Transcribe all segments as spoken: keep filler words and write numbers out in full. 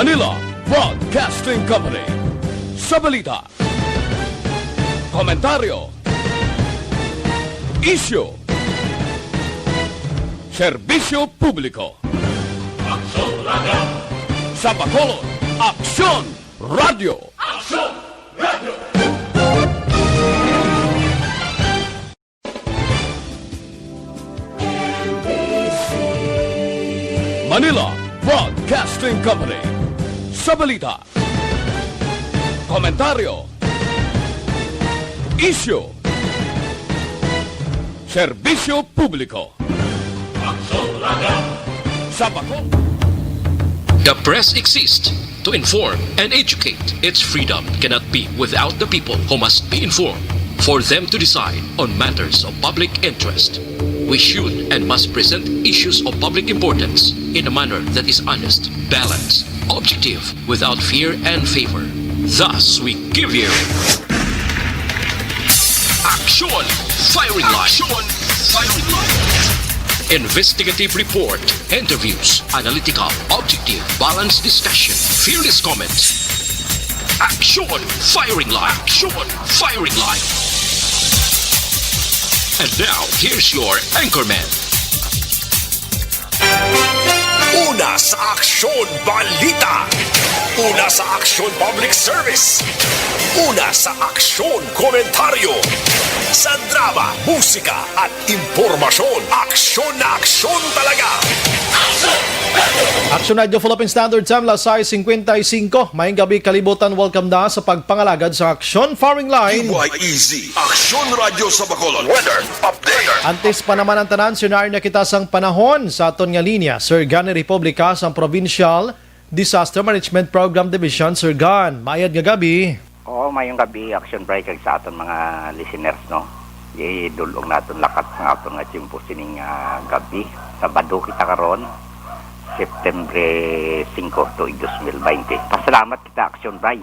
Manila Broadcasting Company. Sa balita, komentaryo, isyu, serbisyo publiko. Aksyon Radio. Sa Bacolod, Aksyon Radio. Aksyon Radio. Manila Broadcasting Company. Sa balita, komentaryo, isyu, serbisyo publiko. Sa Bacolod. The press exists to inform and educate. Its freedom cannot be without the people who must be informed for them to decide on matters of public interest. We should and must present issues of public importance in a manner that is honest, balanced, objective, without fear and favor. Thus, we give you Action Firing Line. Action Firing Line. Investigative report, interviews, analytical, objective, balanced discussion, fearless comments. Action Firing Line. Action Firing Line. And now, here's your anchorman. Una sa Aksyon Balita. Una sa Aksyon Public Service. Una sa Aksyon Komentaryo. Sa drama, musika, at impormasyon, aksyon na aksyon talaga. Aksyon Radio Philippine Standard Time, las sais cincuenta y cinco. Maayong gabi, kalibutan. Welcome na sa pagpangalagad sa Aksyon Firing Line. Easy. Aksyon Radio sa Bacolod. Weather update. Antes pa naman ang tanan, senaryo na kita sang panahon sa aton nga linya. Sir Gan Republica sang Provincial Disaster Management Program Division. Sir Gan, mayad nga gabi. Oo, mayong gabi, Action Break, kag sa aton mga listeners, no? Idul-ong naton lakat sa aton nga tiyempo sining, ah, gabi. Sabado kita karon, September singko, tuig dos mil baynte. Pasalamat kita, Action Break.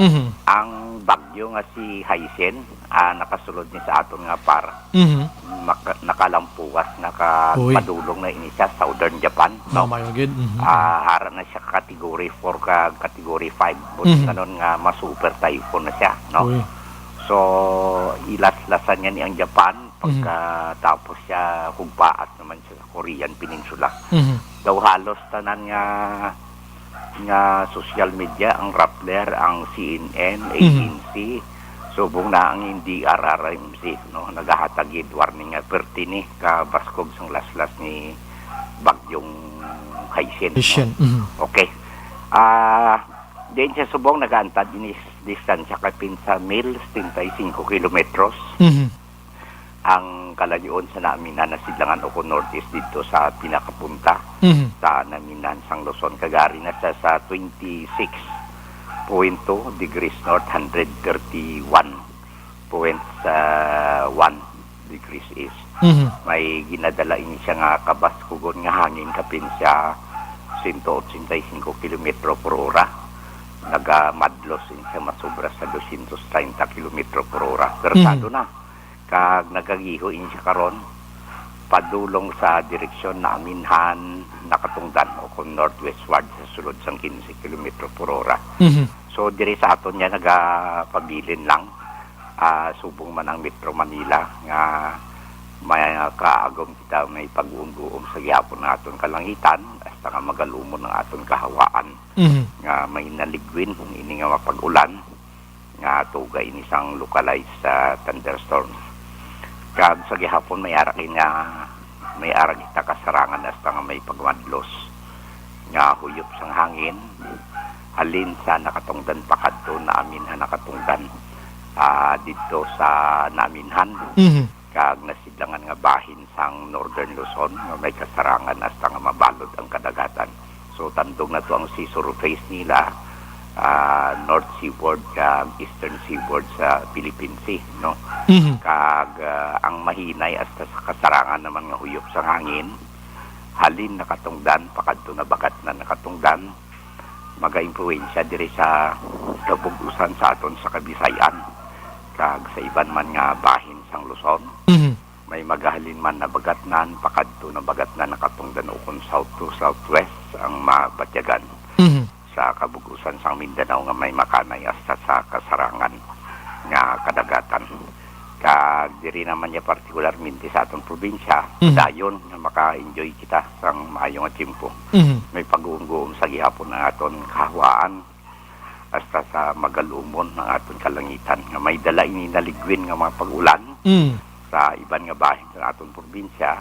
Mhm. Ang bagyo nga si Haisen, ah, nakasulod ni sa aton nga par. Mhm. Maka-, nakalampuwas, naka-, Uy. Padulong na ini sa Southern Japan, no? Mamayo gid. Mhm. Ah, hara na siya category four ka category five. Buot Mhm. kanon nga ma-super typhoon na siya, no? Uy. So, ilaslasan niya ni ang Japan, Mhm. pagkatapos siya hugpaat naman siya sa Korean Peninsula. Mhm. Daw halos tanan nga, nga social media, ang Rappler, ang C N N, Mhm. A N C, subong na ang D R R M C, no? Nagahatag gid warning nga perti ni kabaskog sang laslas ni Bagyong Haisen, no? Haisen, mhm. Okay. Ah, diin siya subong nagaantad ini distansya kapin sa mil setenta y cinco kilometros. Mhm. Ang kalayoon sa Naminhan na sidlangan o kon northeast didto sa pinakapunta Mhm. sa Naminhan sang Luzon, kag ari na sa, sa twenty-six point two degrees north, hundred thirty-one point one degrees east. Mhm. May ginadala ini siya nga kabaskugon nga hangin kapin sa sento ochenta y cinco kilometro por ora. Nagamadlos ini siya masobra sa dosyentos treinta kilometro por ora. Pero Mhm. sado na. Kag nagagiho ini siya karon padulong sa direksyon Naminhan, Nakatungdan, o kon northwestward sa sulod sang quince kilometro por ora. Mhm. So, diri sa aton nga nagapabilin lang, ah, subong man ang Metro Manila nga may kaagom kita may pag-uumduom sa gihapon nga aton kalangitan, hasta nga magalumon ang aton kahawaan Mhm. nga may naligwin, ini nga mapag-ulan. nga tuga ini sang localized, ah, thunderstorms. Kag sa gihapon may ara kini nga, may ara kita kasarangan hasta nga may pagmadlos nga huyop sang hangin halin sa Nakatungdan pakadto Naminhan, Nakatungdan, ah, didto sa Naminhan. Mhm. Kag nasidlangan nga bahin sang Northern Luzon nga may kasarangan hasta nga mabalod ang kadagatan. So, tandog na to ang seashore phase nila, ah, North Seaboard kag Eastern Seaboard sa Philippine Sea, no? Mhm. Kag, ah, ang mahinay hasta sa kasarangan naman nga huyop sang hangin, halin Nakatungdan pakadto Nabagatnan, Nakatungdan, magaimpluwensya diri sa kabug-usan sa aton sa Kabisayan kag sa iban man nga bahin sang Luzon. Mhm. May magahalin man Nabagatnan pakadto Nabagatnan, Nakatungdan, ukon south to southwest ang mabatyagan. Mhm. sa kabug-usan sang Mindanao nga may makanay hasta sa kasarangan nga kadagatan. Kag diri naman niya partikularmente sa aton probinsya, Mhm. dayon nga maka-enjoy kita sang maayo nga tiyempo. Mhm. May pag-uumguom sa gihapon ang aton kahawaan, hasta sa magalumon ang aton kalangitan, nga may dala ini naligwin nga mga pag-ulan Mm. sa iban nga bahin sa aton probinsya,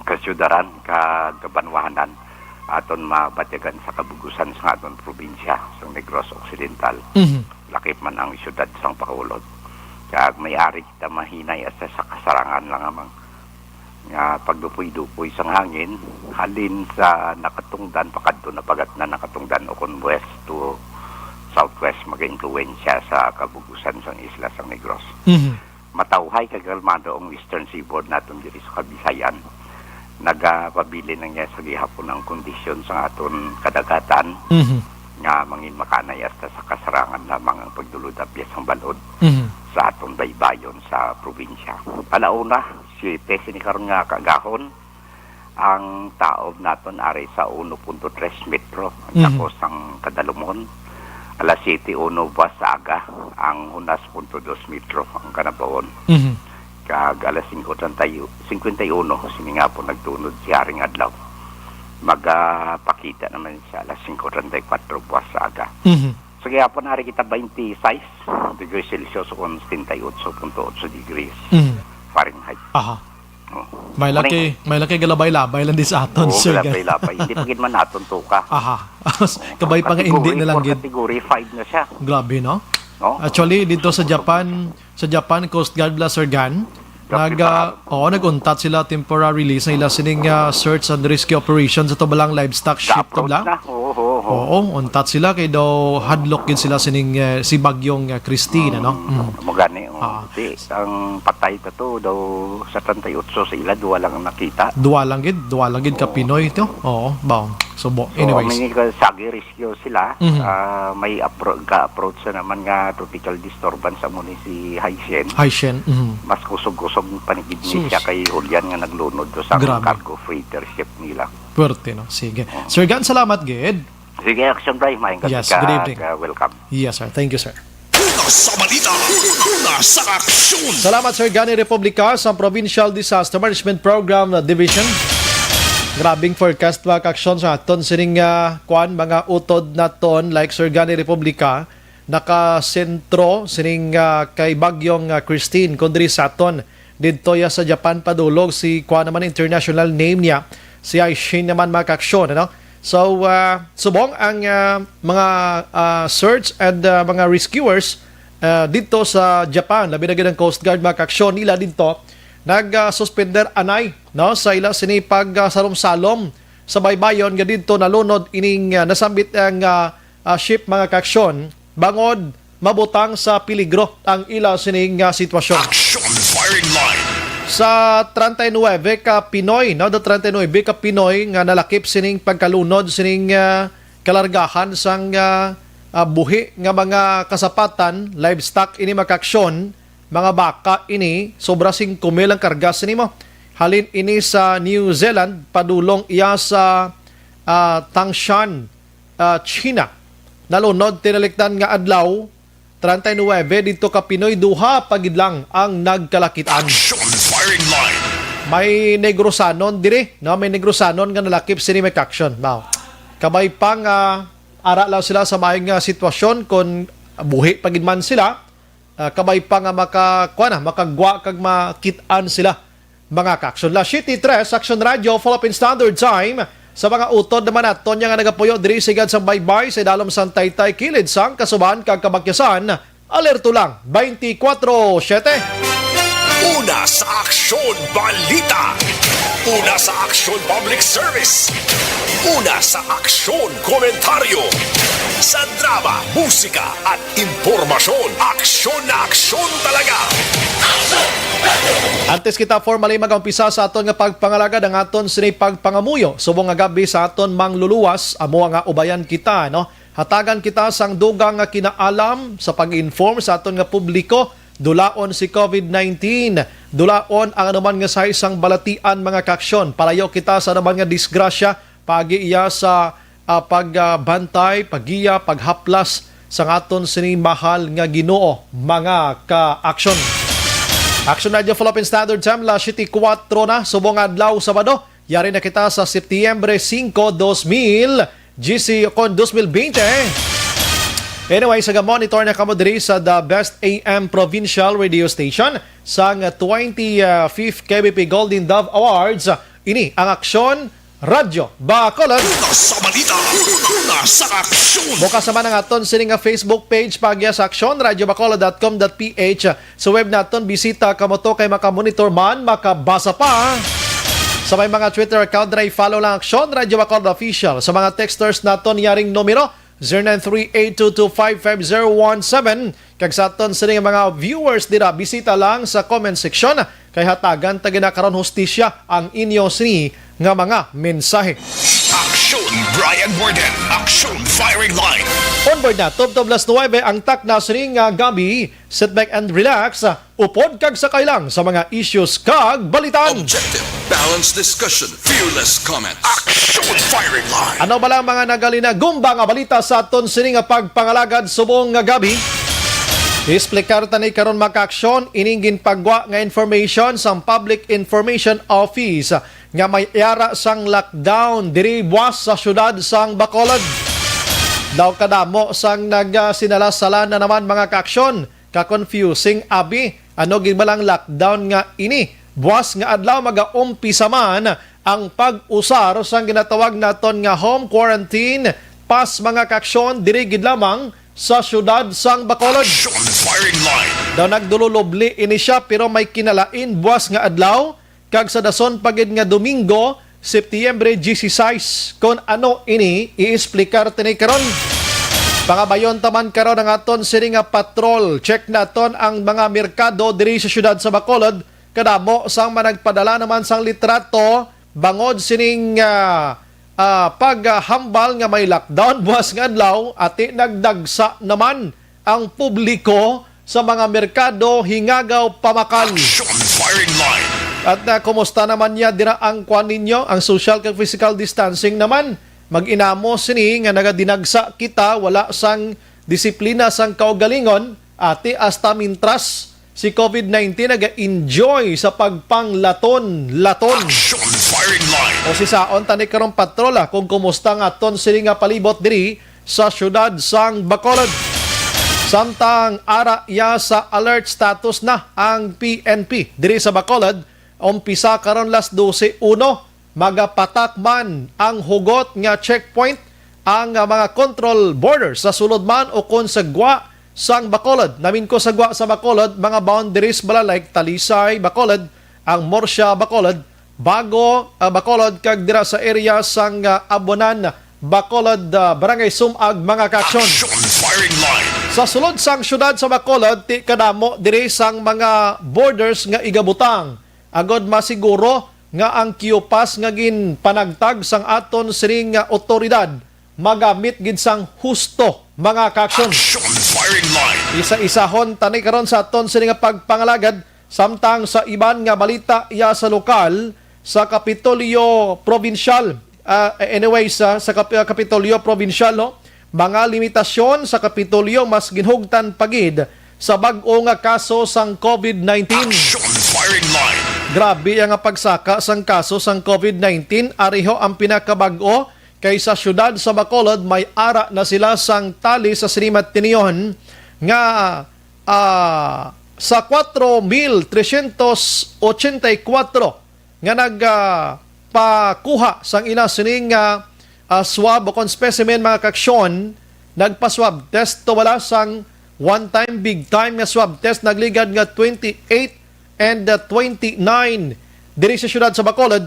kasyudaran, kag kabanwahanan, aton mabatyagan sa kabug-usan sa aton probinsya, sa Negros Occidental. Mhm. Lakip man ang siyudad sang Bacolod. Kag may ari kita mahinay hasta sa kasarangan lang amang nga pagdupoy-dupoy sang hangin halin sa nakatungdan pakadto na pagat na nakatungdan ukon west to southwest, mag-impluwensya sa kabug-usan sang isla sang Negros. Mhm. Matawhay kag kalmado ang western seaboard naton diri sa Kabisayan. Nagapabilin lang niya sa gihapon ang kondisyon sa aton kadagatan Mhm. nga mangin makanay hasta sa kasarangan lamang ang pagdulod-abyas sang balod Mhm. sa aton baybayon sa probinsya. Alauna, siyete sini karon nga kaagahon, ang taob naton ari sa uno punto tres metro. Mhm. Tapos ang kadalumon, alas siyete uno buwas sa aga, ang hunas punto dos metro ang kanabawon. Mhm. Kag alas singko treinta y-, cincuenta y uno, sini nga po nagtunod si Haring Adlaw. Magapakita naman sa alas singko treinta y kuwatro buwas sa aga. Mhm. Sa gihapon, ari kita twenty-six degrees Celsius o setenta y ocho punto ocho degrees Mhm. Fahrenheit. Aha. Oh. May Muna laki, may laki galabay-labay lang di sa aton, Oo, Sir Gan. galabay-labay. Hindi pa gid man naton to ka. Aha. Kabay pa nga Category hindi na lang four, gid. Category five na siya. Grabe, no? No? Actually, dito sa Japan, sa Japan Coast Guard bala, Sir Gan, Grabe nag, pa. ah, oo, nag-untat sila temporarily sa ila sining, ah, search and rescue operation sa tubalang livestock ship Ga-approach tabla. na. Oo, oo, oo. Oo, untat sila kay daw hadlok gid sila sining, eh, si Bagyong, ah, Christine, ano? Mm. Mm. Amo gani, oh. Ah. Di, ang patay pa to daw sa treinta y ocho sa ila, duha lang ang nakita. Duha lang gid, duha lang gid ka Oo. Pinoy to. Oo, baw. Subo. So, Anyways. may ni-, sagi rescue sila. Mhm. Ah, may appro-, ga-approach na naman nga tropical disturbance amo ni si Haishen. Haishen, mhm. Mas kusog-kusog ang panigid ni Sus. siya kay Julian nga naglunod to sa Grabe. cargo freighter ship nila. Pwerte, no? Sige. Oo. Sir Gan, salamat gid. Sige, Action Bray. Maayong gabi Yes, ka, good evening. ka, welcome. Yes, sir. Thank you, sir. Una sa balita, una sa aksyon. Salamat, Sir Gani Republica, sa Provincial Disaster Management Program Division. Grabing forecast, mga kaaksyon, sa aton sining, ah, kwan, mga utod naton, like Sir Gani Republica, nakasentro sining, ah, kay Bagyong, ah, Christine, kundri sa aton didto ya sa Japan padulog si, kuan naman, international name niya, si Aishin naman, mga kaaksyon, ano? So, ah, subong ang, ah, mga, ah, search and, ah, mga rescuers, ah, didto sa Japan, labi na gid ang Coast Guard, mga kaaksyon, nila didto nag, ah, suspender anay, no, sa ila sini pag, ah, salom-salom sa baybayon nga didto nalunod ining, ah, nasambit ang, ah, ah, ship, mga kaaksyon, bangod mabutang sa peligro ang ila sining, ah, sitwasyon. Action Firing Line. Sa treinta y nuebe ka Pinoy, no, the treinta y nuebe ka Pinoy nga nalakip sining pagkalunod sining, ah, kalargahan sang, ah, ah, buhi nga mga kasapatan, livestock ini, mga kaaksyon, mga baka ini, sobra singko mil ang karga sini mo. Halin ini sa New Zealand, padulong iya sa, ah, Tangshan, ah, China. Nalunod tinalikdan nga adlaw, treinta y nuebe, didto ka Pinoy, duha pa gid lang ang nagkalakitan. Action Firing Line. May Negrosanon diri, no? May Negrosanon nga nalakip sini, mga kaaksyon. Now, kabay pa nga ara lang sila sa maayong, ah, sitwasyon kon buhi pa gid man sila, ah, kabay pa nga maka-, kuwan na, makagwa kag makit-an sila. Mga kaaksyon, La City Tres, Action Radio, Philippine Standard Time. Sa mga utod naman naton nga nagapuyo diri sa igad sang baybay, sa idalom sang taytay, kilid sang kasuban kag kabakyasan, alerto lang, twenty-four siete. Una sa aksyon, balita. Una sa aksyon, public service. Una sa aksyon, komentaryo. Sa drama, musika, at impormasyon. Aksyon na aksyon talaga. Antes kita formally mag-umpisa sa aton nga pagpangalagad, ang aton sini pagpangamuyo subong nga gab-i sa aton mangluluwas, amo nga ubayan kita, no? Hatagan kita sang dugang nga kinaalam sa pag-inform sa aton nga publiko. Dulaon si covid nineteen. Dulaon ang anuman nga size sang balatian, mga kaaksyon. Palayo kita sa anuman nga disgrasya, paagi iya sa ah, pagbantay, paggiya, paghaplas sa aton sini mahal nga Ginoo, mga ka-aksyon. Action Radio Philippine Standard Time, las siyete kuwatro na, subong adlaw, Sabado. Yari na kita sa Setyembre singko, dos mil diyes, kon dos mil bente. Anyway, sa monitor na kamo diri sa The Best A M Provincial Radio Station sang twenty-fifth K B P Golden Dove Awards. Ini ang Aksyon Radyo Bacolod. Una sa balita, una sa aksyon. Bukas naman ang aton sini nga Facebook page, pagya sa aksyon radyo bacolod dot com dot P H. Sa web naton, bisita kamo to kay makamonitor man, makabasa pa. Sa may mga Twitter account, dira i-follow lang Aksyon Radyo Bacolod Official. Sa mga texters naton, yaring numero, zero nine three eight two two five five zero one seven. Kag sa aton sini nga mga viewers dira, bisita lang sa comment section, kay hatagan ta gid na karon hustisya ang inyo sini nga mga mensahe. Aksyon Brian Warden, Aksyon Firing Line. Onboard na, tubtob las nuwebe ang takna sini nga gabi. Sit back and relax. Upod kag sakay lang sa mga issues kag balitan. Objective, balanced discussion, fearless comments. Action Firing Line. Ano ba lang mga nagalinagumba nga balita sa aton sini nga pagpangalagad subong nga gabi? Explicar ta ni karon, mga ka-aksyon, ining ginpagwa nga information sang Public Information Office nga may ara sang lockdown diri buwas sa syudad sang Bacolod. Daw kadamo sang nagsinalasalan na naman, mga ka-aksyon, ka-confusing abi. Ano gid ba lang lockdown nga ini? Buwas nga adlaw magaumpisa man ang pag-usar sang ginatawag naton nga home quarantine pass, mga ka-aksyon, diri gid lamang sa syudad sang Bacolod. Action Firing Line. Daw nagdululubli ini siya, pero may kinalain buwas nga adlaw, kag sa dason pa gid nga Domingo, Septyembre dieciséis, kon ano ini, i-explicar tini karon. Pangabayon ta man karon ang aton sini nga patrol. Check naton ang mga merkado diri sa siyudad sa Bacolod. Kadamo sang managpadala naman sang litrato bangod sining, ah, ah, paghambal nga may lockdown buwas nga adlaw, ati nagdagsa naman ang publiko sa mga merkado, Hingagaw, Pamakal. Action Firing Line. At, ah, kumusta naman niya dira ang kwan ninyo, ang social kag physical distancing naman? Mag-inamo sini nga nagadinagsa kita, wala sang disiplina sang kaugalingon, ati hasta mintras si covid nineteen naga-enjoy sa pagpanglaton-laton. Action Firing Line. O si saon tani karong patrol, ah, kung kumusta nga aton sini nga palibot diri sa siyudad sang Bacolod. Samtang ara ya sa alert status na ang P N P diri sa Bacolod, umpisa karon las dose uno, magapatak man ang hugot nga checkpoint ang, ah, mga control borders sa sulod man o kon sa gwa sang Bacolod. Namin ko sa gwa sa Bacolod, mga boundaries bala like Talisay, Bacolod, ang Murcia, Bacolod, Bago, ah, Bacolod, kag dira sa area sang, ah, Abonan, Bacolod, ah, Barangay Sumag, mga ka-aksyon. Action Firing Line. Sa sulod sang syudad sa Bacolod, ti kadamo diri sang mga borders nga igabutang, agod masiguro nga ang Q-Pass nga ginpanagtag sang aton sining nga awtoridad magamit gid sang husto, mga ka-aksyon. Action Firing Line. Isa-isahon tani karon sa aton sini nga pagpangalagad, samtang sa iban nga balita ya sa lokal, sa Kapitolyo Provincial, ah, anyways, ah, sa Kap-, ah, Kapitolyo Provincial, no, mga limitasyon sa Kapitolyo mas ginhugtan pa gid sa bag-o nga kaso sang covid nineteen. Action Firing Line. Grabe ang pagsaka sang kaso sang covid nineteen, ariho ang pinakabag-o kay sa siyudad sa Bacolod, may ara na sila sang tali sa sinimat tinion nga, ah, sa kwatro mil tresyentos ochenta y kwatro nga nag, ah, pakuha sang ila sining, ah, ah, swab o kon specimen, mga ka-aksyon, nagpa-swab test to wala sang one time, big time nga swab test, nagligad nga twenty-eight and, ah, twenty-nine diri sa siyudad sa Bacolod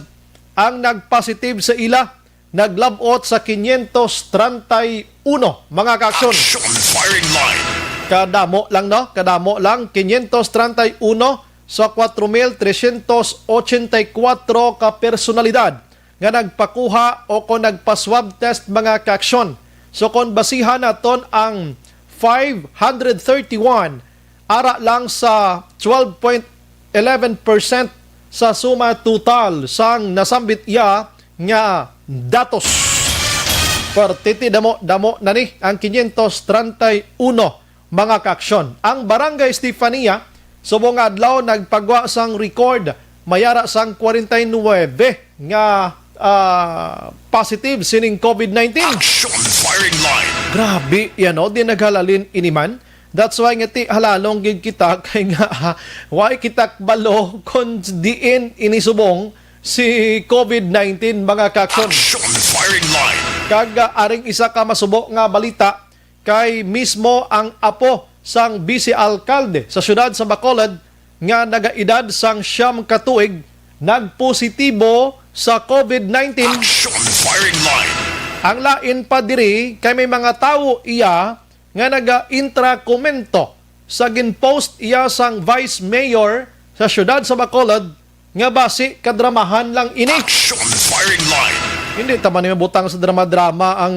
ang nagpositive sa ila, naglab-ot sa quinientos treinta y uno, mga ka-aksyon. Action Firing Line. Kadamo lang, no? Kadamo lang, quinientos treinta y uno sa cuatro mil trescientos ochenta y cuatro ka personalidad nga nagpakuha o kon nagpa-swab test, mga ka-aksyon. So, kon basihan naton ang five hundred thirty-one, ara lang sa twelve point eleven percent sa suma total sang nasambit iya nga datos. Pertiti damo-damo na ni ang quinientos treinta y uno, mga kaaksyon. Ang Barangay Estefania, subong nga adlaw, nagpagwa sang record, may ara sang kwarenta y nuwebe nga, ah, positive sining COVID nineteen. Action Firing Line. Grabe, yan, no? Di naghalalin ini man. That's why nga ti halalong gid kita kay nga, ah, why kita balo kung diin ini subong si COVID nineteen, mga kaaksyon. Action Firing Line. Kag, ah, aring isa ka masubo nga balita kay mismo ang apo sang vice alkalde sa siyudad sa Bacolod nga nagaedad sang siyam ka tuig nagpositibo sa COVID nineteen. Action Firing Line. Ang lain pa diri kay may mga tawo iya nga naga-intrakomento sa ginpost iya sang vice mayor sa siyudad sa Bacolod nga basi kadramahan lang ini. Action Firing Line. Hindi ta man ni mabutang sa drama-drama ang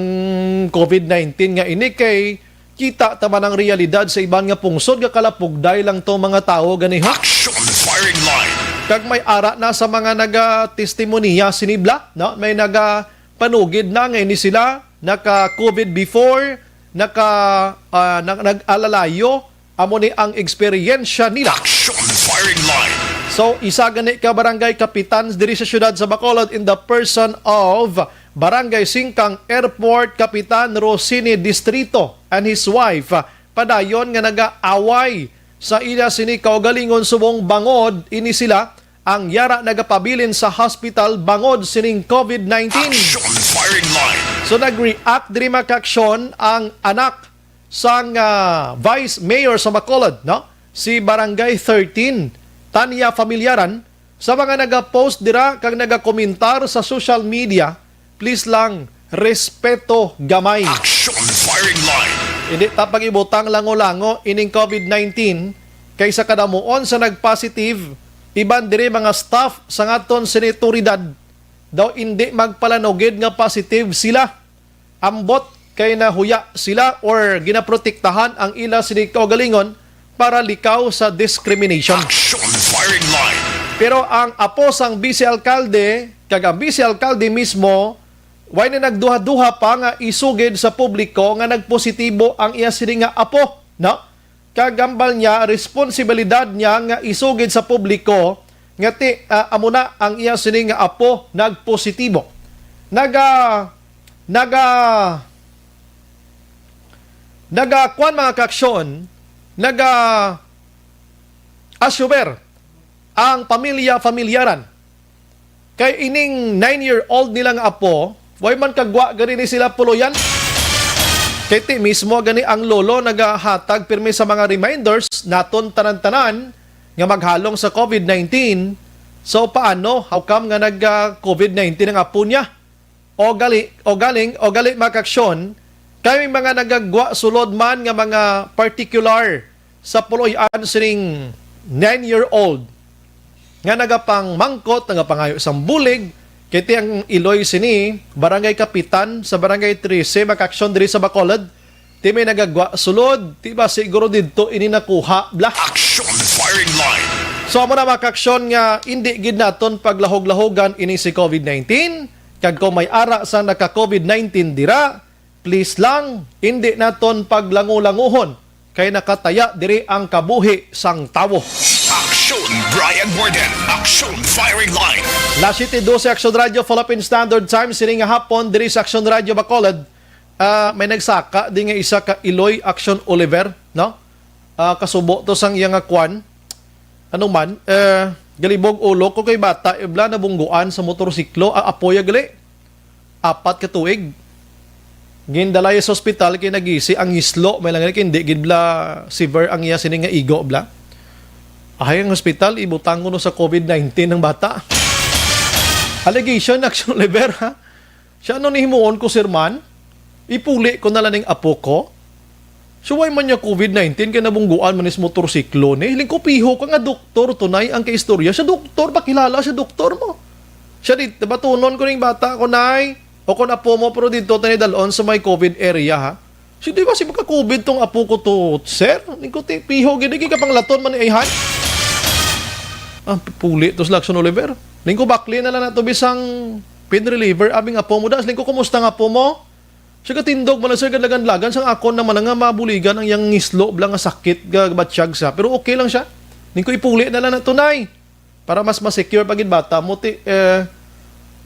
COVID nineteen nga ini kay kita ta man ang realidad sa iban nga pungsod nga kalapugday lang to mga tawo ganiha. Action Firing Line. Kag may ara na sa mga nagatestimonya sini bala, no? May nagapanugid na nga ini sila naka-COVID before, naka, ah, nag-, nag-alalayo, amo ni ang eksperyensya nila. Action Firing Line. So, isa gani ka barangay kapitan diri sa siyudad sa Bacolod in the person of Barangay Singkang Airport Kapitan Rosini Distrito and his wife, padayon nga nagaaway sa ila sini kaugalingon subong bangod ini sila ang yara nagapabilin sa hospital bangod sining COVID nineteen. Action Firing Line. So, nag-react diri, mga kaaksyon, ang anak sang, ah, Vice Mayor sa Bacolod, no? Si Barangay thirteen, Tanya Familiaran, sa mga nagapost dira kag nagakomentar sa social media, please lang, respeto gamay. Action Firing Line. Hindi ta pag-ibutang lango-lango ining COVID nineteen kay sa kadamuon sa nag-positive, iban diri mga staff sang aton sini awtoridad daw indi magpalanugid nga positive sila. Ambot kay nahuya sila or ginaprotektahan ang ila sini kaugalingon para likaw sa discrimination. Action Firing Line. Pero ang apo sang vice alkalde kag ang vice alkalde mismo, way na nagduha-duha pa nga isugid sa publiko nga nagpositibo ang iya sini nga apo, no? Kag hambal niya, responsibilidad niya nga isugid sa publiko nga ti-, ah, amo na ang iya sini nga apo nagpositibo. Naga-, naga-, nagakuan, mga kaaksyon, naga-assumer ang pamilya-familyaran. Kay ining nine-year-old nila nga apo, way man kagwa gani ni sila puloyan. Kay ti mismo gani ang lolo nagahatag pirmi sa mga reminders naton tanan-tanan nga maghalong sa COVID nineteen. So, paano? How come nga nag, ah, COVID nineteen ang apo niya? O gali, o galing, o gali, mga kaaksyon, kay may mga nagagwa sulod man nga mga particular sa puloy-an sining nine-year-old nga nagapangmangkot, nagapangayo sang bulig, kay ti ang iloy sini, barangay kapitan sa Barangay trese, mga kaaksyon, diri sa Bacolod, ti may nagagwa sulod, ti ba siguro didto ini nakuha, bla? Action Firing Line. So, amo na, mga kaaksyon, nga indi gid naton paglahog-lahogan ini si COVID nineteen, kag kung may ara sang naka-COVID nineteen dira, please lang, indi naton paglango-languhon, kay nakataya diri ang kabuhi sang tawo. Action Brian Warden, Action Firing Line. Las siete dose, Action Radio, Philippine Standard Time, sini nga hapon, diri sa Action Radio Bacolod. Ah, may nagsaka di nga isa ka iloy, Action Oliver, no? Ah, kasubo to sang iya nga kwan. Ano man, eh, galibog ulo ko kay bata, ibla nabungguan sa motorsiklo, ah, apoy gali. Apat ka tuig. Gindalay sa ospital kay nagisi ang islo, may lang kay hindi gid bla severe ang iya sini nga igo bla. Ahay ang ospital, ibutang kuno sa COVID nineteen ang bata. Allegation, Action Oliver, ha? Siya, ano ni himuon ko, sir man? Ipuli ko na lang ning apo ko? So, why man niya COVID nineteen kay nabungguan man is motorsiklo ni? Hiling ko, piho ka nga doktor, tunay ang kaistorya. Siya doktor, pakilala siya doktor mo. Siya di, batunon ko ning bata ko, nay. O kung apo mo, pero dito tayo dalon sa may COVID area, ha? Siya, di ba, si maka-COVID tong apo ko to, sir? Hiling ko, ti, piho, gid, kay kapanglaton man ni ayhan. Ah, puli to si Lacson Oliver. Hiling ko, bakli na lang na to, bisang pain reliever, abing apo mo, das. Hiling ko, kumusta nga apo mo? Siya katindog man lang, sir, kadlagan-lagan sang akon naman nga mabuligan ang iyang ngislo, bala nga sakit, ga-, batyag sa. Pero okay lang siya. Ning ko ipuli na lang na tunay. Para mas ma-secure pa gid bata mo, ti, eh,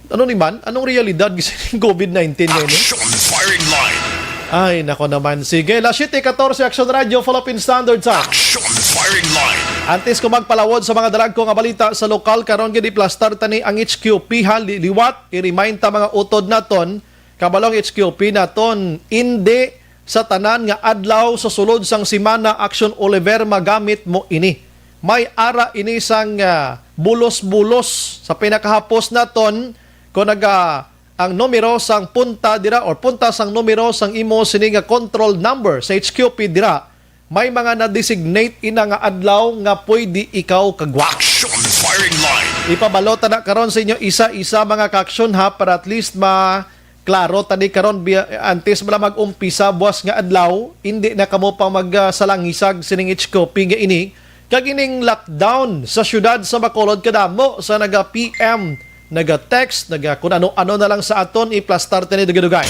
ano ni man? Anong realidad sa COVID nineteen ngayon, eh? Action firing line. Ay, nako naman. Sige, alas siyete katorse, Action Radio, Philippine Standard Time. Action firing line. Antes ko magpalawod sa mga dalagko nga balita sa lokal, karon gid iplastar tani ang H Q P ha, li-, liwat, i-remind ta mga utod naton, kabalong H Q P naton, indi sa tanan nga adlaw sa sulod sang semana, Action Oliver, magamit mo ini. May ara ini sang, ah, bulos-bulos sa pinakahapos naton, kung naga ang numero sang punta dira or punta sang numero sang imo sini nga control number sa H Q P dira, may mga na-designate ina nga adlaw nga pwede ikaw kagwa. Action firing line. Ipabalo ta na karon sa inyo isa-isa, mga ka-action, ha, para at least ma-, klaro tani karon, bi-, antes bala mag-umpisa buwas nga adlaw, hindi na kamo pa mag, ah, salangisag sining H Q P nga ini, kag ining lockdown sa siyudad sa Bacolod, kadamo sa naga-P M, naga-text, naga kun ano-ano na lang sa aton, iplastar tani dugay-dugay.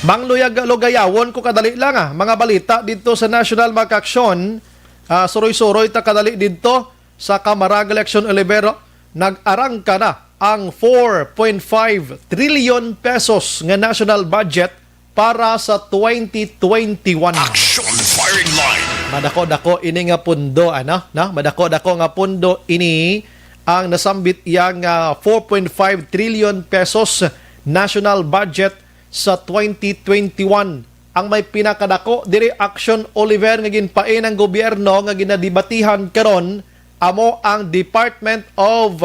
Mangluyag-lugayawon ko kadali lang, ah, mga balita dito sa National, mga ka-action. Ah, suroy-suroy ta kadali dito sa Kamara, Action Oliver. Nag-arangka na ang four point five trillion pesos nga national budget para sa twenty twenty-one. Action firing line. Madako-dako ini nga pundo, ano? No? Madako-dako nga pundo ini ang nasambit iya nga four point five trillion pesos national budget sa twenty twenty-one. Ang may pinakadako diri, Action Oliver, nga ginpain ang gobyerno nga ginadebatihan karon amo ang Department of,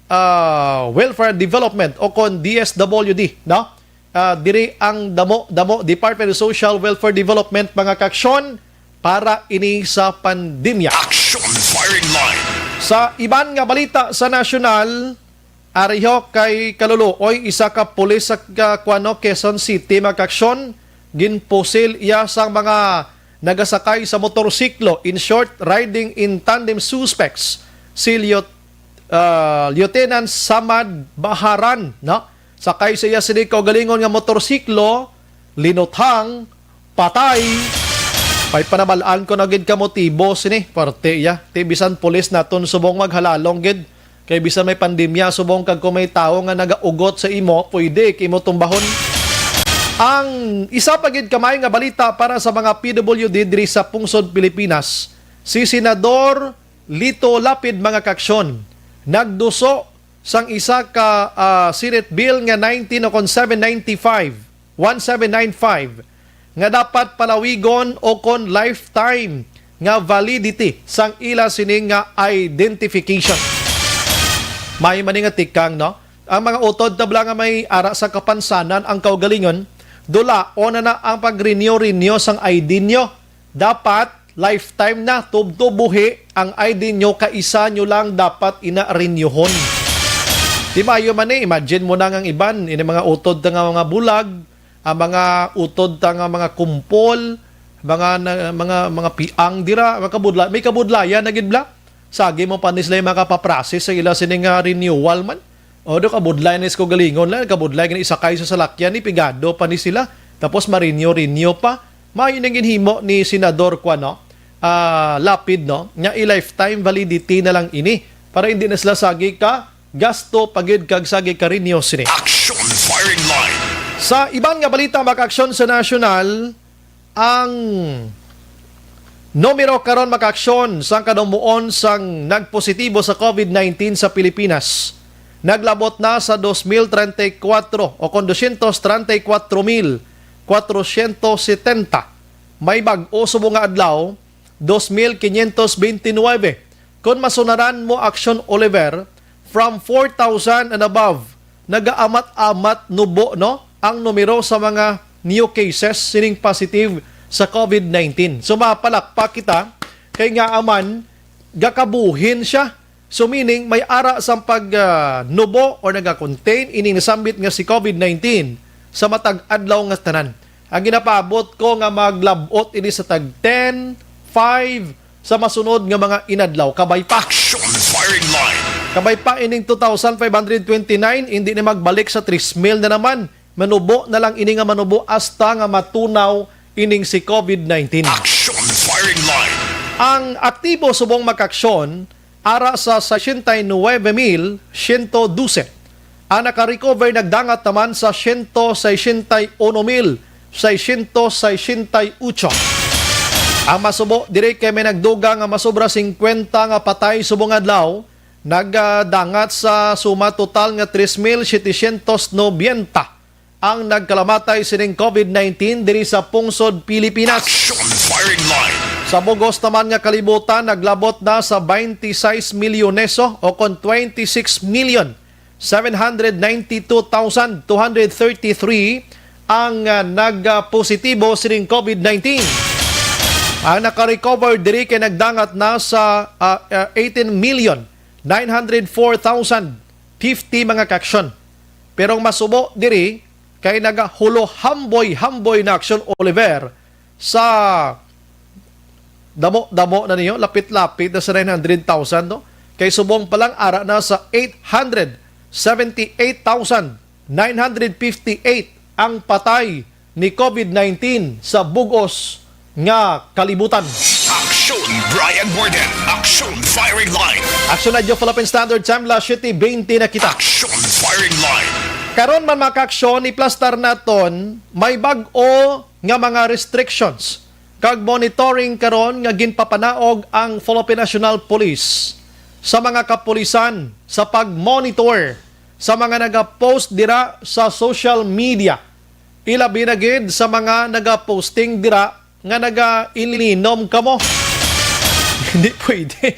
ah, Welfare Development o kon D S W D, no? Ah, diri ang damo, damo Department of Social Welfare Development, mga ka-action, para ini sa pandemya. Action firing line. Sa iban nga balita sa nasyonal, ariho kay Kaluluoy, isa ka pulis sa ka-, kuwano, Quezon City, mga ka-action, ginpusil iya sang mga nagasakay sa motorsiklo, in short, riding in tandem suspects, si Lieu-, ah, Lieutenant Samad Baharan, no? Sakay sa iya sini kaugalingon nga motorsiklo, linuthang, patay. May panabal-an ko na gid ka motibo sini, parte iya. Ti bisan pulis naton subong maghalalong gid. Kay bisan may pandemya, subong kag kung may tawo nga nagaugot sa imo, pwede kay imo tumbahon. Ang isa pa gid kamay nga balita para sa mga P W D diri sa pungsod Pilipinas, si Senador Lito Lapid, mga ka-action, nagduso sang isa ka, ah, Senate Bill nga nineteen o kon seven ninety-five, one seven nine five, nga dapat palawigon o kon lifetime nga validity sang ila sini nga identification. May man ni nga tikang, no? Ang mga utod tabla nga may ara sa kapansanan ang kaugalingon, dulaon na na ang pag-renew-renew sang I D nyo. Dapat lifetime na, tubtob buhi ang I D nyo, kaisa nyo lang dapat ina-renewhon. Di maayo man ni, imagine mo na nga ang iban, ini mga utod ta nga mga bulag, ang mga utod ta nga mga kumpol, mga na, mga mga piang dira, mga kabudla-, may kabudlayan na gid bala. Sagi mo pa ni sila yung makapaprocess sa ila sining nga renewal man. O, do kabudlay ni sa kaugalingon lang, kabudlay gani isakay sa salakyan ni, pigado pa ni sila. Tapos ma-renew-renew pa. Maayo nang ginhimo ni Senador, kuwan, no? Ah, Lapid, no? Nga i-lifetime validity na lang ini para hindi na sila sagi ka gasto pa gid kag sagi ka renew sini. Action firing line. Sa iban nga balita, mga ka-action, sa nasyonal, ang numero karon, mga ka-action, sang kadumuon sang nagpositibo sa COVID nineteen sa Pilipinas naglabot na sa dos mil treinta y cuatro o kon dosyentos treinta y cuatro mil kwatrosyentos setenta. May bag-o subong nga adlaw, dos mil quinientos veintinuebe. Kon masunaran mo, Action Oliver, from four thousand and above, nagaamat-amat nubo, no, ang numero sa mga new cases sining positive sa COVID nineteen. So, mapalakpak kita kay nga aman gakabuhin siya. So, meaning, may ara sang pag, ah, nubo or naga-contain ining nasambit nga si COVID nineteen sa matag adlaw nga tanan. Ang ginapaabot ko nga maglabot ini sa tag ten, five sa masunod nga mga inadlaw. Kabay pa. Action firing line. Kabay pa ining two thousand five hundred twenty-nine, hindi na magbalik sa three mil na naman. Manubo na lang ini nga manubo hasta nga matunaw ining si COVID nineteen. Action Firing Line. Ang aktibo subong makaaksyon ara sa sesenta y nuebe mil siyento dose. Ang nakarecover nagdangat naman sa siyento sesenta y uno mil seiscientos sesenta y ocho. Ang masubo diri kay may nagdugang nga masobra singkwenta nga patay subong adlaw, nagdangat sa suma total nga tres mil setecientos nobenta ang nagkalamatay sining COVID nineteen diri sa pungsod Pilipinas. Action Firing Line. Sa bugos naman nga kalibutan, naglabot na sa twenty-six milyones o kon twenty-six million seven hundred ninety-two thousand two hundred thirty-three ang, ah, nagpositibo sining COVID nineteen. Ang nakarecover diri kay nagdangat na sa, ah, ah, eighteen million nine hundred four thousand fifty mga kaaksyon. Pero ang masubo diri kay nagahulo hamboy-hamboy na aksyon, Oliver, sa damo-damo na niyo, lapit-lapit na sa nine hundred thousand, no? Kay subong pa lang ara na sa eight hundred seventy-eight thousand nine hundred fifty-eight ang patay ni COVID nineteen sa bugos nga kalibutan. Action Brian Warden. Action Firing Line. Action Radio Philippine Standard Time, las siete veinte na kita. Action Firing Line. Karon man, mga kaaksyon, iplastar naton, may bag-o nga mga restrictions kag monitoring karon nga ginpapanaog ang Philippine National Police sa mga kapulisan sa pag-monitor sa mga nagapost dira sa social media. Ilabi na gid sa mga nagaposting dira nga nagailinom kamo. Hindi pwede.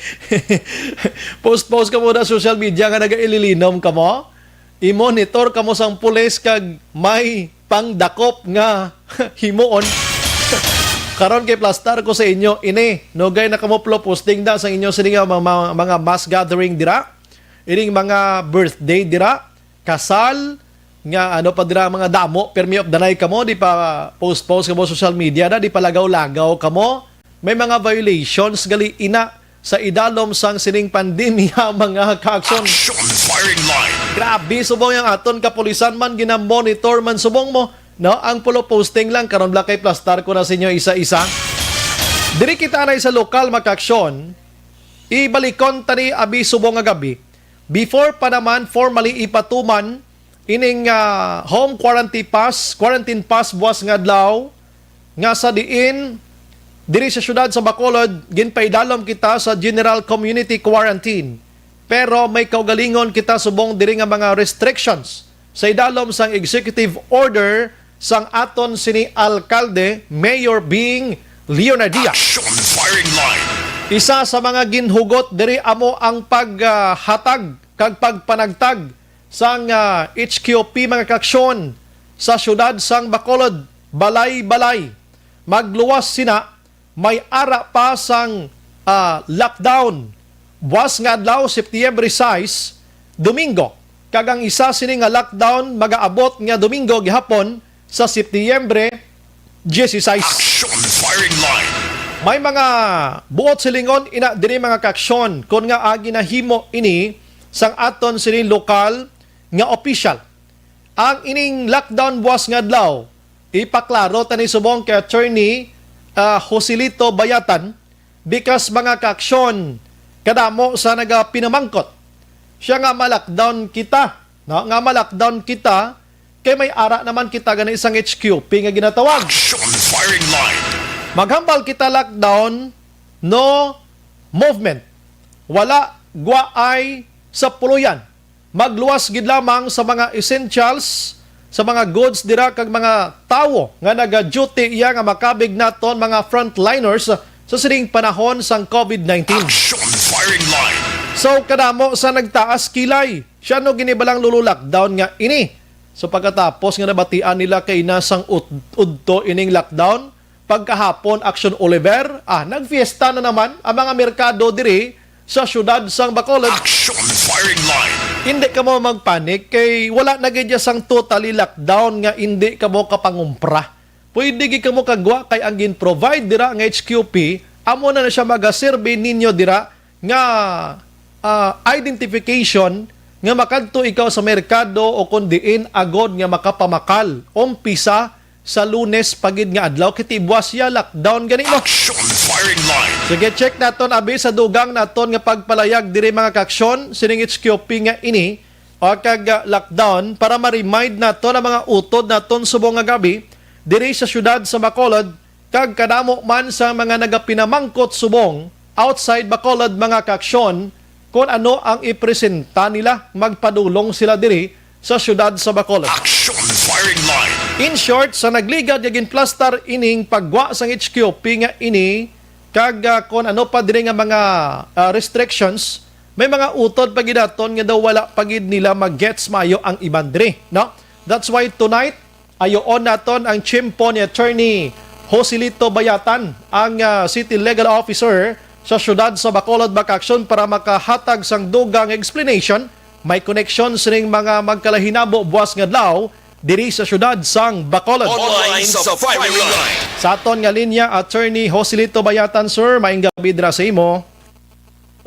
Post-post kamo na social media nga nagailinom kamo. I-monitor kamo sang pulis kag may pangdakop nga himuon. Karon kay plastar ko sa inyo ini. Nugay na kamo plo posting da sang inyo sini nga mga, mga, mga mass gathering dira. Ining mga birthday dira, kasal, nga ano pa dira, mga damo, permi updanay kamo, di pa post-post kamo social media na, di pa lagaw-lagaw kamo. May mga violations gali ina sa idalom sang sining pandemya, mga kaaksyon. Action Firing Line. Grabe, subong ang aton kapulisan man, ginamonitor man subong mo, no? Ang pulo posting lang, karon bala kay plastar ko na sa inyo isa-isa. Diri kita anay sa lokal, mga kaaksyon. Ibalikon ta ni abi subong nga gabi. Before pa naman formally ipatuman ining, ah, home quarantine pass, quarantine pass buwas nga adlaw, nga sa diin diri sa siyudad sa Bacolod, ginpaidalom kita sa general community quarantine. Pero may kaugalingon kita subong diri nga mga restrictions sa idalom sang executive order sang aton sini alkalde, Mayor Bing Leonardia. Action Firing Line. Isa sa mga ginhugot diri amo ang paghatag kag pagpanagtag sang, ah, H Q P, mga kaaksyon, sa siyudad sang Bacolod, balay-balay. Magluwas sina, may ara pa sang, ah, lockdown. Buwas nga adlaw, Septyembre sais, Domingo, kag ang isa sini nga lockdown magaabot nga Domingo gihapon sa Septyembre dieciséis. Action Firing Line. May mga buot silingon ina diri, mga kaaksyon, kon ngaa ginahimo ini sang aton sini lokal nga opisyal. Ang ining lockdown buwas nga adlaw, ipaklaro ta ni subong kay Attorney, ah, Joselito Bayatan, bikas, mga kaaksyon, kadamo sa nagapinamangkot. Siya nga ma-lockdown kita, no? Nga ma-lockdown kita, kay may ara naman kita gani sang H Q P nga ginatawag. Action Firing Line. Maghambal kita lockdown, no movement. Wala guwaay sa puloy-an. Magluwas gid lamang sa mga essentials, sa mga goods dira kag mga tawo nga naga-duty iya nga makabig naton mga frontliners sa sining panahon sang COVID nineteen. Action Firing Line. So, kadamo sa nagtaas kilay, siya no ginibalang lulu lockdown nga ini. So, pagkatapos nga nabatian nila kay nasang ut-, udto ining lockdown, pagkahapon, Action Oliver, ah, nagfiesta na naman ang mga merkado diri sa siyudad sang Bacolod. Action Firing Line. Hindi kamo magpanik kay wala na gid sang totally lockdown nga hindi kamo kapangumpra. Pwede gid kamo kagwa kay ang gin-provide dira nga H Q P, amo na, na siya magaserbi ninyo dira nga, ah, identification nga makadto ikaw sa merkado o kon diin agod nga makapamakal. Umpisa sa Lunes pa gid nga adlaw, kay ti buwas ya lockdown gani, no? Action firing line. Sige, check naton abi sa dugang naton nga pagpalayag diri, mga kaaksyon, sining H Q P nga ini o kag, ah, lockdown para ma-remind naton ang mga utod naton subong nga gabi diri sa siyudad sa Bacolod, kag kadamo man sa mga nagapinamangkot subong outside Bacolod, mga kaaksyon, kon ano ang ipresenta nila, magpadulong sila diri sa siyudad sa Bacolod. Action firing line. In short, sa nagligad nga ginplastar ining paggwa sang H Q P nga ini, kag, ah, kon ano pa diri nga mga, ah, restrictions, may mga utod pa gid aton nga daw wala pa gid nila mag-gets maayo ang iban diri, no? That's why tonight, ayoon naton ang tiyempo ni Attorney Joselito Bayatan, ang, ah, City Legal Officer sa siyudad sa Bacolod, mga kaaksyon, para makahatag sang dugang explanation. May koneksyon sining mga magkalahinabo buwas nga adlaw diri sa siyudad sang Bacolod. Online sa firing line. Sa aton nga linya, Attorney Joselito Bayatan, sir, maayong gabi dira sa imo.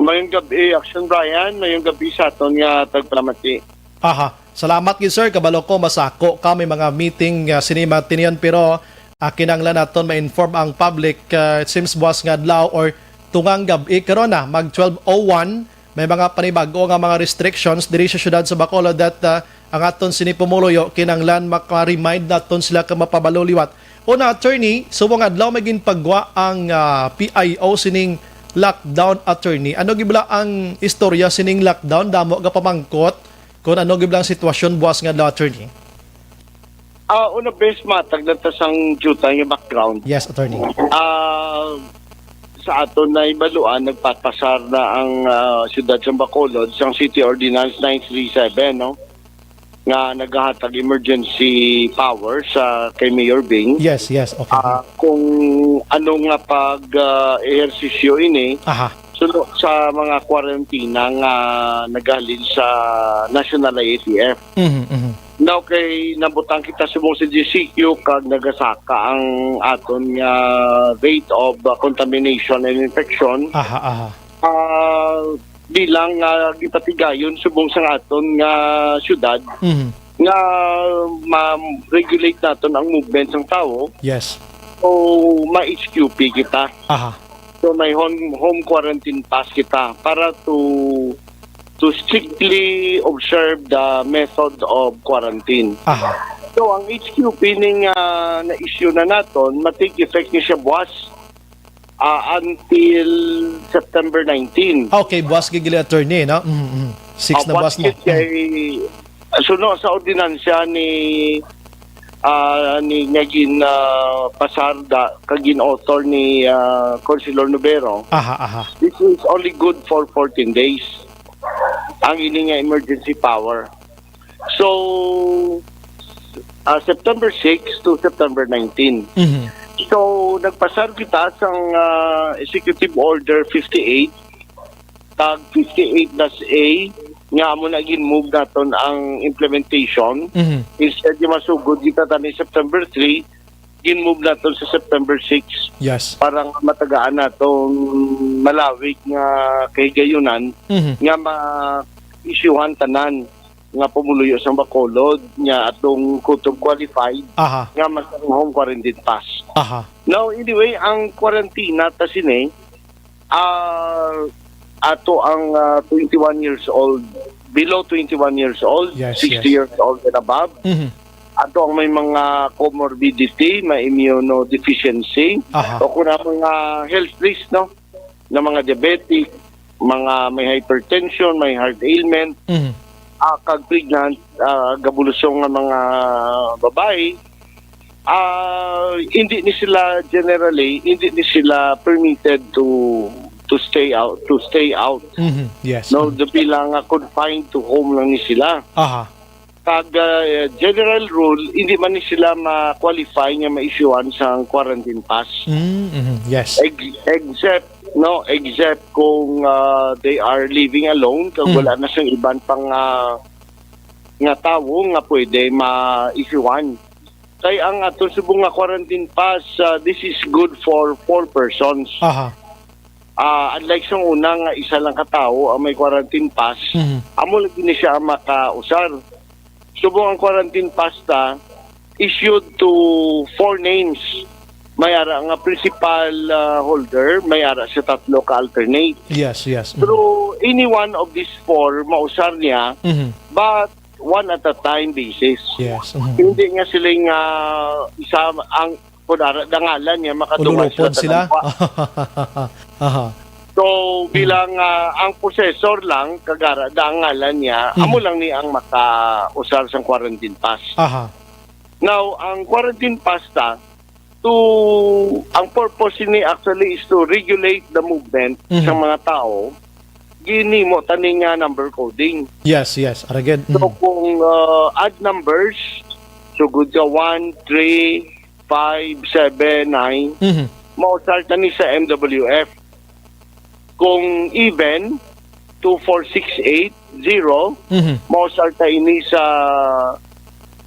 Mayong gabi, Action Brian. Mayong gabi sa aton nga tagpalamati. Aha. Salamat gid, sir. Kabalo ko, masako ka, may mga meeting, ah, sini matinion, pero, ah, kinahanglan naton ma-inform ang public. Ah, it seems buwas nga adlaw or tungang gab-i karon na, mag twelve oh one, may mga panibag-o nga mga restrictions diri sa siyudad sa Bacolod that, ah, ang aton sini pumuluyo, kinahanglan maka-remind naton sila ka mapabalo liwat. Una, attorney, subong adlaw may ginpagwa ang, ah, P I O sining lockdown, attorney. Ano gid bala ang istorya sining lockdown? Damo ka pamangkot kung ano gid bala ang sitwasyon buwas nga adlaw, attorney. Ah, una, bes, matag na ta sang diutay nga background. Yes, attorney. Ah, sa aton na ibaluan, nagpapasar na ang, ah, siyudad sa Bacolod sang City Ordinance nine three seven, no? Nga nagahatag emergency power sa kay Mayor Bing. Yes, yes, okay. Ah, kung ano nga pag, ah, ehersisyo ini, Aha. suno sa mga kwarantina nga naghalin sa National I A T F. Mhm, mhm. Now, kay nabutang kita subong sa G C Q kag nagasaka ang aton nga rate of, uh, contamination and infection. Aha, aha. Ah, bilang, ah, gipatigayon subong sa aton nga syudad Mhm. nga ma-regulate naton ang movement sang tawo. Yes. So, ma-H Q P kita. Aha. So, may home, home quarantine pass kita para to to strictly observe the method of quarantine. Aha. So, ang H Q P ning, ah, na-issue na naton, ma-take effect ni siya buwas, ah, until September nineteen. Ah, okay, buwas gid gali, attorney, no? Mm, mm. Six Ah, na buwas buwas na. Gid Mm. kay, suno sa ordinansya ni, ah, ni nga gin, ah, pasar da, kag gin-author ni, ah, Councilor Nobero. Aha, aha. This is only good for fourteen days. Ang ini nga emergency power. So, ah, September six to September nineteen. Mhm. So, nagpasar kita sang, ah, Executive Order fifty-eight, tag fifty-eight dash A, nga amo na gin-move naton ang implementation. Mhm. Instead nga masugod kita tani September three, gin-move naton sa September six Yes. para nga matagaan naton malawig nga kahigayunan Mhm. nga ma-issuehan tanan nga pumuluyo sang Bacolod nga atong kutob qualified Aha. nga masang home quarantine pass. Aha. Now, anyway, ang kwarantina ta sini, ah, ato ang, ah, twenty-one years old, below twenty-one years old, Yes, sixty yes. years old and above. Mhm. Ato ang may mga comorbidity, may immunodeficiency, Aha. o kung ang mga health risk, no? Na mga diabetic, mga may hypertension, may heart ailment, Mhm. ah, kag pregnant, ah, gabulusong nga mga babae, ah, hindi ni sila generally, hindi ni sila permitted to to stay out, to stay out. Mhm. Yes. No, Mhm. the bilang nga confined to home lang ni sila. Aha. Kag, ah, general rule, hindi man ni sila ma-qualify nga ma-issuean sang quarantine pass. Mm, mhm. Yes. Ex-, except, no, except kung, ah, they are living alone, kag Mm. wala na sang iban pang, ah, nga tawo nga pwede ma-issuean. Kay ang aton subong nga quarantine pass, ah, this is good for four persons. Aha. Ah, unlike sa una nga isa lang ka tawo ang may quarantine pass, Mhm. amo lagi ni siya ang makausar. Subong ang quarantine pass ta issued to four names. May ara nga principal, ah, holder, may ara sa tatlo ka alternate. Yes, yes. Mhm. Pero any one of these four, mausar niya, Mhm. but one at a time basis. Yes. Mhm. Hindi nga sila nga isa ang, kung ara dangalan niya, makaduwa Ululupod sila sila? sa dagwa. Aha. So, Hmm. bilang, ah, ang possessor lang, kag ara dangalan niya, Hmm. amo lang ni ang makausar sang quarantine pass. Aha. Now, ang quarantine pass ta, to, ang purpose ini actually is to regulate the movement Mhm. sa mga tao. Ginimo tani nga number coding. Yes, yes. Aragid. So, Mhm. kung, ah, odd numbers, sugod ka one, three, five, seven, nine, Mhm. mausar tani sa M W F. Kung even, two four six eight zero, Mhm. mausar ta ini sa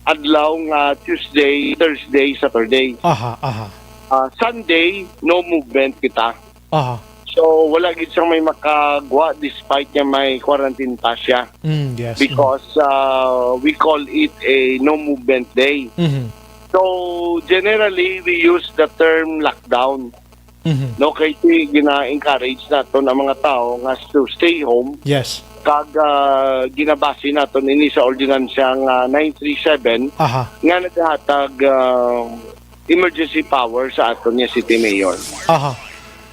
adlaw nga Tuesday, Thursday, Saturday. Aha, aha. Ah, Sunday, no movement kita. Aha. So, wala gid sang may makagwa despite nga may quarantine pass siya. Mm, yes. Because, ah, we call it a no movement day. Mhm. So, generally, we use the term lockdown. Mhm. No, kay si gina-encourage naton ang mga tao nga to stay home. Yes. Kag, ah, ginabase naton ini sa ordinansya nga nine three seven Aha. nga nagahatag, ah, emergency power sa aton nga city mayor. Aha.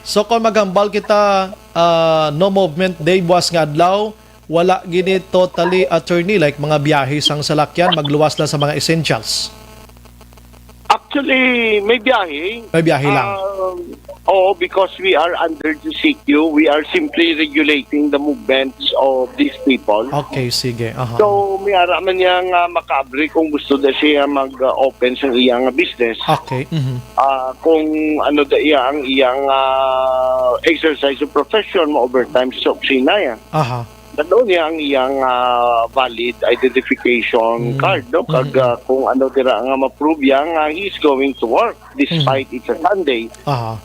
So, kung maghambal kita, ah, no movement day buwas nga adlaw, wala gini totally, attorney, like mga biyahe sang salakyan, magluwas lang sa mga essentials. Actually, may biyahe. May biyahe lang. Ah, oo, because we are under G C Q, we are simply regulating the movements of these people. Okay, sige. Aha. So, may ara man niya nga makaabri kung gusto na siya mag-open sa iyang business. Okay. Mhm. Ah, kung ano da iya ang iyang, ah, exercise of profession, ma-overtime sa opisina yan. Aha. Dalo niya ang iyang, ah, valid identification Mm. card, no? Kag, Mm. ah, kung ano dira nga ma-prove niya nga he is going to work despite Mm. it's a Sunday. Aha.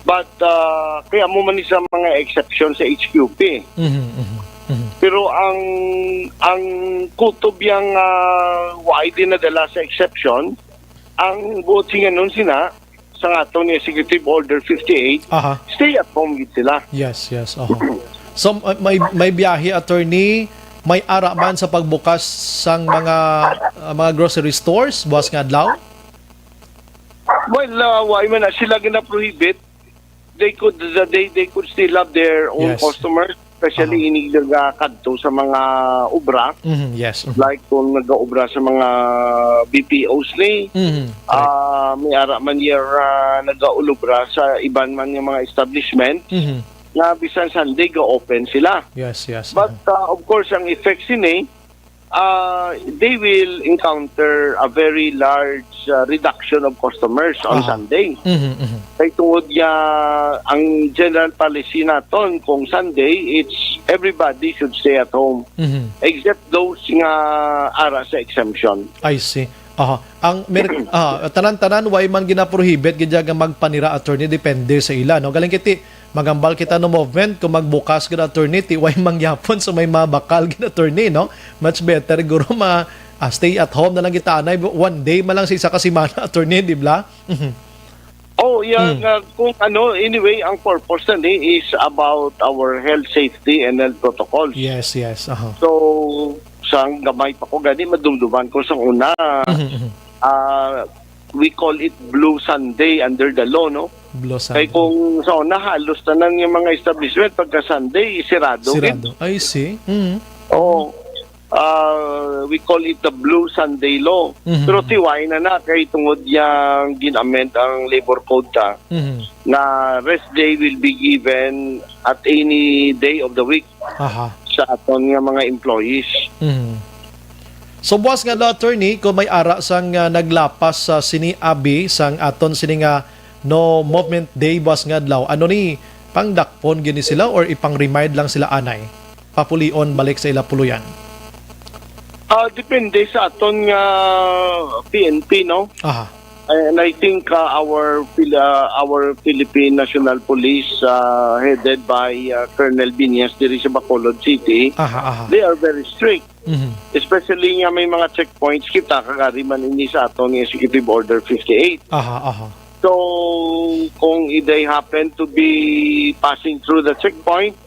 But, ah, kaya mo man ni sa mga exception sa H Q P. Mhm, mhm, mhm. Pero ang, ang kutob yang, ah, why din nadala sa exception, ang buot singanon sina, sa aton ni Executive Order fifty-eight, Aha. stay at home gid sila. Yes, yes. Aha. So, may, may, may biyahe, attorney, may ara man sa pagbukas sang mga, ah, mga grocery stores buwas nga adlaw? Well, uh, wa man na sila gina-prohibit. They could, uh, they, they could still have their own Yes. customers, especially Aha. inig nagakadto sa mga obra. Mhm, yes. Mhm. Like kung nag-obra sa mga B P Os ni, Mhm, correct. ah, may ara man yer, ah, nagaulobra sa iban man nga mga establishment Mhm. nga bisan Sunday ga-open sila. Yes, yes. But, Mhm. ah, of course, ang effect sini, ah, they will encounter a very large, ah, reduction of customers on Aha. Sunday. Mhm, mhm. Kay tungod nga ang general policy naton kung Sunday, it's everybody should stay at home, Mhm. except those nga ara sa exemption. I see. Aha. Ang mer-, ah, tanan-tanan, way man ginaprohibit gid nga magpanira, attorney, depende sa ila, no? Galing kiti, magambal kita no movement kung magbukas gid, attorney, ti way mangyapon sa may mabakal gid, attorney, no? Much better guro ma, ah, stay at home na lang kita anay, one day man lang sa isa ka semana, attorney, di ba? Mhm. Oh, yeah, Hmm. nga, kung ano, anyway, ang purpose na ni is about our health safety and health protocols. Yes, yes, aha. So, sang gamay pa ko gani, madumduman ko sa una, Mhm, mhm. ah, we call it Blue Sunday under the law, no? Blue Kay Sunday. kung sa una, halos tanan nga mga establishment, pagka Sunday, sirado gid. Sirado. I see. Mhm. Oo. Ah, we call it the Blue Sunday Law. Mhm. Pero tiway na na kay tungod yang gin-amend ang Labor Code ta Mhm. na rest day will be given at any day of the week Aha. sa aton nga mga employees. Mhm. So, buwas nga, attorney, kung may ara sang, ah, naglapas sa sini abi sang aton sini nga no movement day buwas nga adlaw, ano ni, pangdakpon gini sila or ipang-remind lang sila anay? Papulion balik sa ila puloyan? Ah, depende sa aton nga P N P, no? Aha. And I think, uh, our Pil-, uh, our Philippine National Police, uh, headed by, uh, Colonel Binyas diri sa Bacolod City, Aha, aha. they are very strict. Mhm. Especially nga may mga checkpoints kita, kagari man ini sa aton nga Executive Order fifty-eight. Aha, aha. So, kung they happen to be passing through the checkpoint,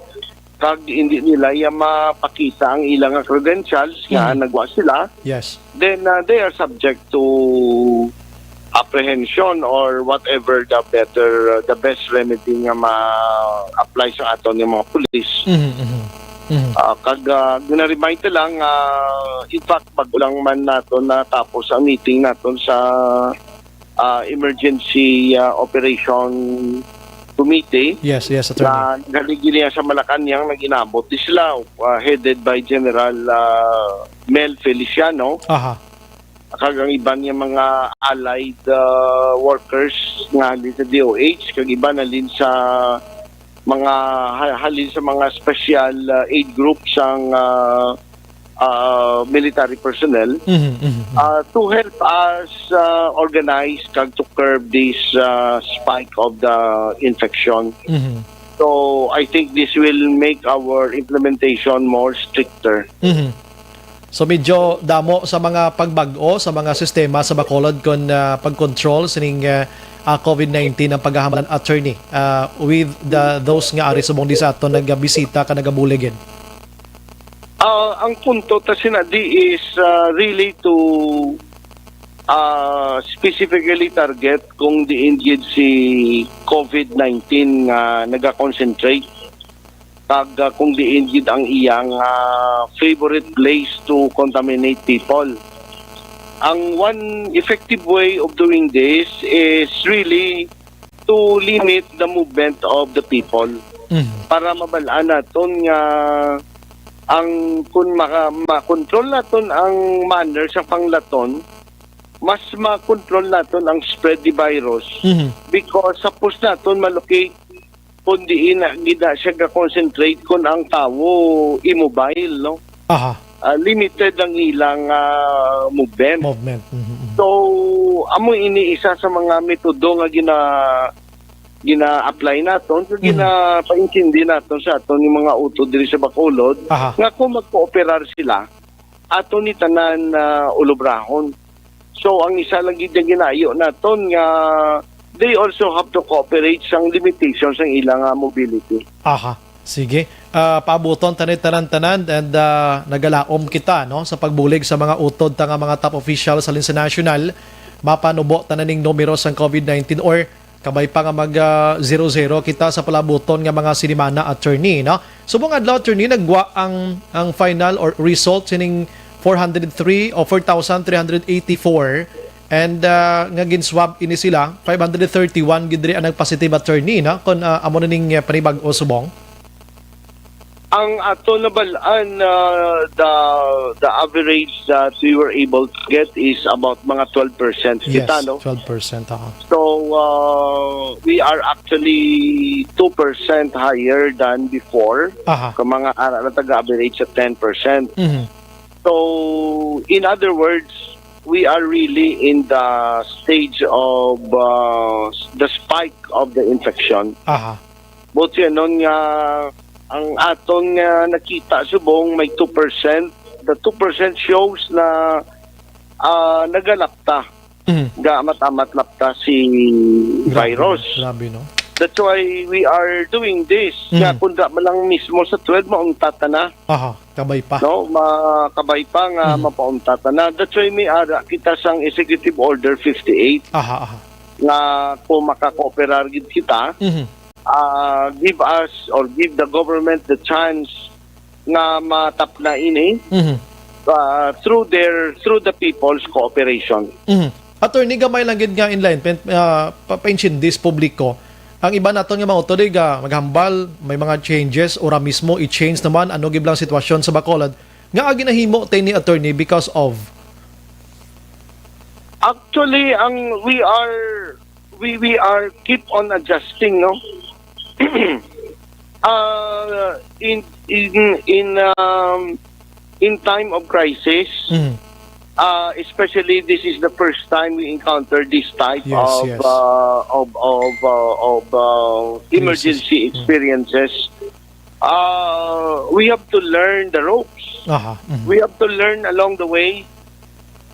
kag hindi nila ya mapakita ang ilang nga credentials nga Mhm. nagwa sila, Yes. then, uh, they are subject to apprehension or whatever the better, uh, the best remedy nga ma-apply sa aton nga mga pulis. Mhm, mhm. Mhm. Ah, kag, ah, gina-remind lang, ah, in fact, bago lang man naton natapos ang meeting naton sa, ah, Emergency, ah, Operation Committee Yes, yes, attorney. na naghaligi niya sa Malacañang, nag-inabot di sila, ah, headed by General, ah, Mel Feliciano. Aha. Kag ang iban nga mga allied, ah, workers nga halin sa D O H, kag iban halin sa mga ha-, halin sa mga special, ah, aid groups sang, ah, ah, military personnel, Mhm, mhm, mhm. ah, to help us, ah, organize kag to curb this, ah, spike of the infection. Mhm. So, I think this will make our implementation more stricter. Mhm. So, medyo damo sa mga pagbag-o sa mga sistema sa Bacolod kon, ah, pag-control sining, ah, ah, COVID nineteen ang pagahambal, attorney, ah, with the, those nga ari subong di sa aton nagabisita ka nagabulig gid. Ah, ang punto ta sina di is, ah, really to, ah, specifically target kung diin gid si COVID nineteen nga naga-concentrate, kag, ah, kung diin gid ang iyang, ah, favorite place to contaminate people. Ang one effective way of doing this is really to limit the movement of the people. Mhm. Para mabal-an naton nga ang, kun maka-, makontrol naton ang manner sa panglaton, mas makontrol naton ang spread the virus. Mhm. Because suppose naton malocate kung diin na gid na siya ga-concentrate kung ang tawo immobile, no? Aha. Ah, limited ang ilang, ah, movement. Movement. Mhm, mhm. So, amo ini isa sa mga metodo nga gina-, gina-apply naton, nga Mhm. ginapaintindi naton sa aton yung mga utod diri sa Bacolod, Aha. nga kung magkooperar sila, ato ni tanan na ulubrahon. So, ang isa lang gid nga ginayo naton nga they also have to cooperate sang limitation sang ilang, ah, mobility. Aha. Sige. Ah, paabuton ta ni tanan-tanan and, ah, nagalaom kita, no, sa pagbulig sa mga utod ta nga mga top officials halin sa national. Mapanubo tanan ning numero sang COVID nineteen or kabay pa nga mag, ah, zero zero kita sa palabuton nga mga sinimana, attorney, no? Subong adlaw, attorney, nagwa ang, ang final or result sining four hundred three o four thousand three hundred eighty-four, and, ah, nga gin-swab ini sila, five hundred thirty-one gid diri ang nag-positive, attorney, no? Kon, ah, amo na ning, ah, panibag-o subong. Ang ato nabal-an, ah, the, the average that we were able to get is about mga twelve percent kita, Yes, no? twelve percent, aha. So, uh, we are actually two percent higher than before. Aha. Kung mga ara na taga-average sa ten percent. Mhm. So, in other words, we are really in the stage of, uh, the spike of the infection. Aha. Buot siya nun nga ang aton nga nakita subong may two percent. The two percent shows na, ah, nagalapta Mhm. ga amat-amat lapta si Grabe, virus. Grabe, no? That's why we are doing this. Nga Mhm. kung da man lang mismo sa twelve, mauntat na. Aha, kabay pa. No, makabay pa nga Mhm. mapauntat na. That's why may ara kita sang Executive Order fifty-eight. Aha, aha. Nga kung makakooperar gid kita, Mhm. ah, give us or give the government the chance nga matapna ini, Mhm. ah, through their, through the people's cooperation. Mhm. Attorney, gamay lang gid nga enlightenment, ah, pa-, paintindi sa publiko. Ang iban naton nga mga utod, eh, ga-, maghambal, may mga changes, ora mismo i-change naman, ano gid lang sitwasyon sa Bacolod. Nga agi nahimo, tay ni attorney, because of Actually, ang we are, we, we are keep on adjusting, no? Ah, in, in, in, um, in time of crisis, Mm. Uh, especially, this is the first time we encounter this type Yes, of, yes. uh, of of uh, of uh, Crisis. emergency Mm. experiences. Uh, we have to learn the ropes. Aha. Mhm. We have to learn along the way.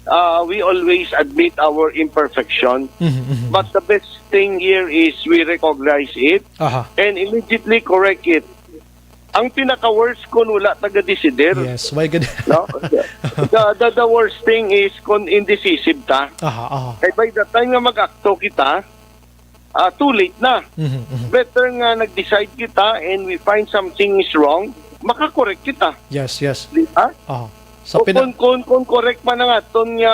Uh, we always admit our imperfection, Mhm, mhm. but the best thing here is we recognize it Aha. and immediately correct it. Ang pinaka-worst kung wala taga-desider. Yes, why good? No? The, the, the worst thing is kung indecisive ta. Aha, aha. Kay by the time nga mag-akto kita, ah, too late na. Mhm, mhm. Better nga nag-decide kita and we find something is wrong, makakorek kita. Yes, yes. Di ba? Aha. Sa O pina- kung, kung, kung correct man ang aton nga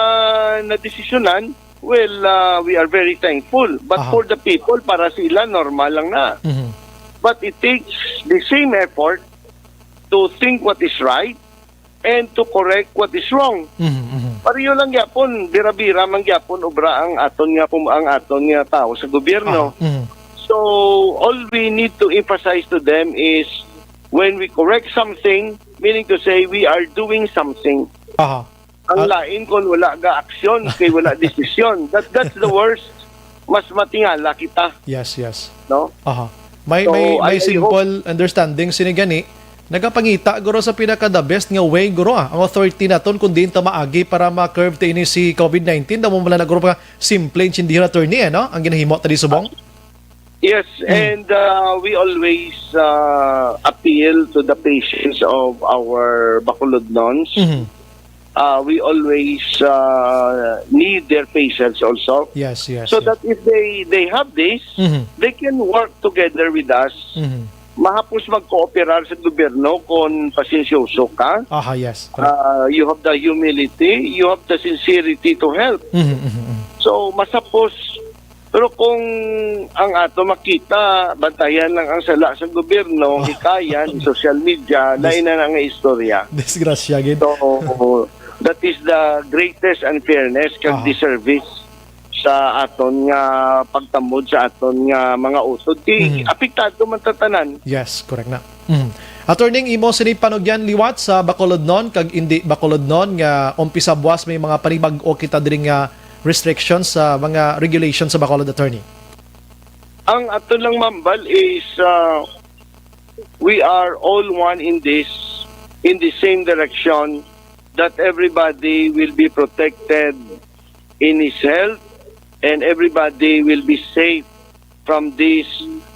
nadesisyonan, well, ah, we are very thankful. But Aha. for the people, para sila, normal lang na. Mhm. But it takes the same effort to think what is right and to correct what is wrong. Mhm, mhm. Pareho lang gyapon, bira-bira man gyapon obra ang aton nga pum-, ang aton nga tao sa gobyerno. Aha, mhm. So, all we need to emphasize to them is when we correct something, meaning to say we are doing something. Aha. Ang Ah. lain kung wala ga aksyon, kay wala desisyon. That, that's the worst. Mas matingala kita, Yes, yes. no? Aha. May, So, may, may I, I simple understanding sini gani. Nagapangita, guro, sa pinaka the best nga way, guro, ah, ang authority naton kung diin ta maagi para ma-curb ta ini si covid nineteen. Damo man lang, guro, pa simple intindihan, attorney, eh, no? Ang ginahimo ta di subong. Yes, Hmm. and, uh, we always, uh, appeal to the patience of our Bacolodnons. Mhm. Uh, we always, uh, need their patience also. Yes, yes, So yes. that if they, they have this, Mhm. they can work together with us. Mhm. Mahapos magkooperar sa gobyerno kung pasensyoso ka. Aha, yes. Correct. Uh, you have the humility, you have the sincerity to help. Mhm, mhm, mhm. So, masapos. Pero kung ang ato makita, bantayan lang ang sala sa gobyerno, Ah. hikayan, social media, Dis- lain na nga istorya. Disgrasya, gid. So, that is the greatest unfairness kag Aha. disservice sa aton nga pagtamod sa aton nga mga utod. Di Mhm. apektado man ta tanan. Yes, correct na. Mhm. Attorney, ang imo sini panugyan liwat sa Bacolodnon kag indi Bacolodnon nga umpisa buwas may mga panibag-o kita diri nga restrictions sa mga regulations sa Bacolod, attorney? Ang ato lang mambal is, uh, we are all one in this, in the same direction, that everybody will be protected in his health and everybody will be safe from this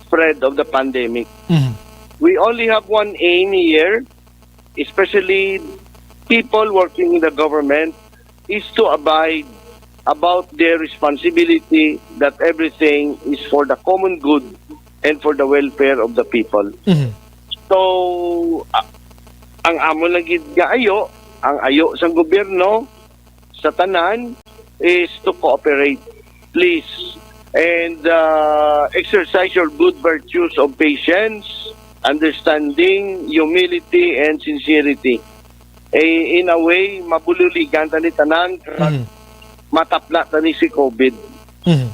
spread of the pandemic. Mhm. We only have one aim here, especially people working in the government, is to abide about their responsibility that everything is for the common good and for the welfare of the people. Mhm. So, a-, ang amo lang gid nga ayo, ang ayo sang gobyerno sa tanan is to cooperate, please, and, uh, exercise your good virtues of patience, understanding, humility, and sincerity. Eh, in a way, mabululigan ta ni tanan, kag Mhm. matapla ta ni si covid. Mhm.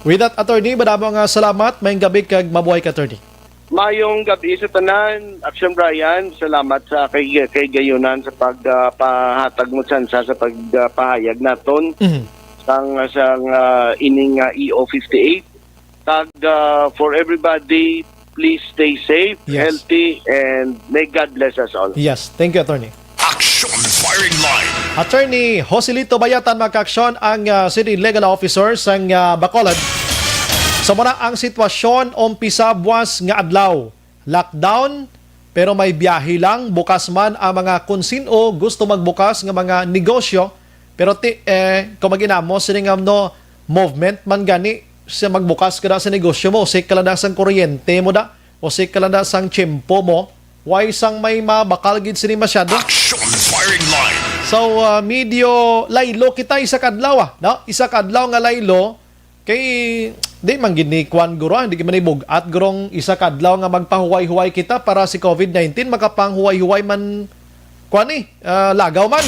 With that, attorney, madamo nga salamat. Maayong gabi kag mabuhay ka, attorney. Mayong gabi sa tanan, Action Brian. Salamat sa kay, kay Gayunan sa pag, ah, pahatag mo tsansa sa pagpahayag naton Mhm. sang, sang, ah, ining, ah, E O fifty-eight. Kag, ah, for everybody, please stay safe, Yes. healthy, and may God bless us all. Yes, thank you, attorney. Action Firing Line. Attorney Joselito Bayatan, mga kaaksyon, ang, ah, City Legal Officer sang, ah, Bacolod. Sa muna ang sitwasyon, umpisa buwas nga adlaw, lockdown, pero may biyahe lang, bukas man ang mga kung sin-o gusto magbukas nga mga negosyo, pero ti, eh, kung maginamo sini nga no movement man gani, sa magbukas ka da sa negosyo mo, usik ka lang da sang kuryente mo da, usik ka lang da sang tiyempo mo, way sang may mabakal gid sini masyado. Action Firing Line. So, ah, medyo laylo kita isa ka adlaw, ah, no? Isa ka adlaw nga laylo, kay di man gid ni kuan, guro, ah, di man ni bug-at, gurong isa ka adlaw nga magpahuway-huway kita para si covid nineteen makapanghuway-huway man, kuan, eh, ah, lagaw man.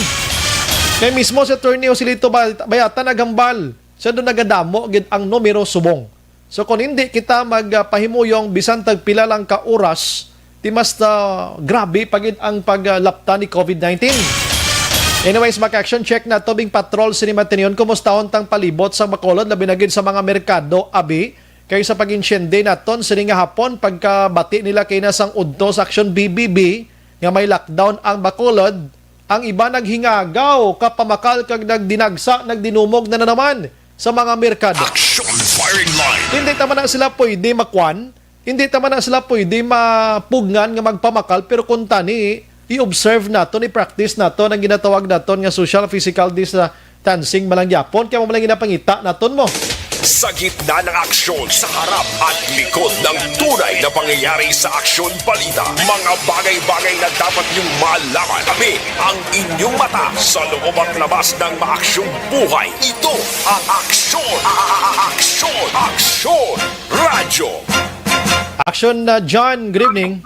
Kay mismo si Attorney Joselito Bay-, Bayatan naghambal, siya doon nagadamo gid ang numero subong. So kung hindi kita magpahimuyong bisan tag pila lang ka oras, di mas ta grabe pa gid ang paglapta ni covid nineteen. Anyways, mga ka-action, check nato bing patrol sini matinuon. Kumustahon tang palibot sa Bacolod, labi na gid sa mga merkado, abi? Kay sa pag-insyende naton sini nga hapon, pagkabati nila kay na sang udto sa Action B B B nga may lockdown ang Bacolod, ang iba naghingagaw, kapamakal kag nagdinagsa, nagdinumog na, na naman sa mga merkado. Action firing line. Hindi ta man na sila pwede makwan, hindi ta man na sila pwede mapugngan nga magpamakal, pero kung tani, i-observe naton, i-practice naton ang ginatawag naton nga social physical distancing, malangyapon, kaya mo lang ginapangita naton mo. Sa gitna ng aksyon, sa harap at likod ng tunay na pangyayari sa aksyon balita, mga bagay-bagay na dapat niyong malaman. Kami ang inyong mata sa loob at labas ng maaksyong buhay. Ito ang aksyon, a- a- a- aksyon, aksyon, radyo. Action na, John. Good evening.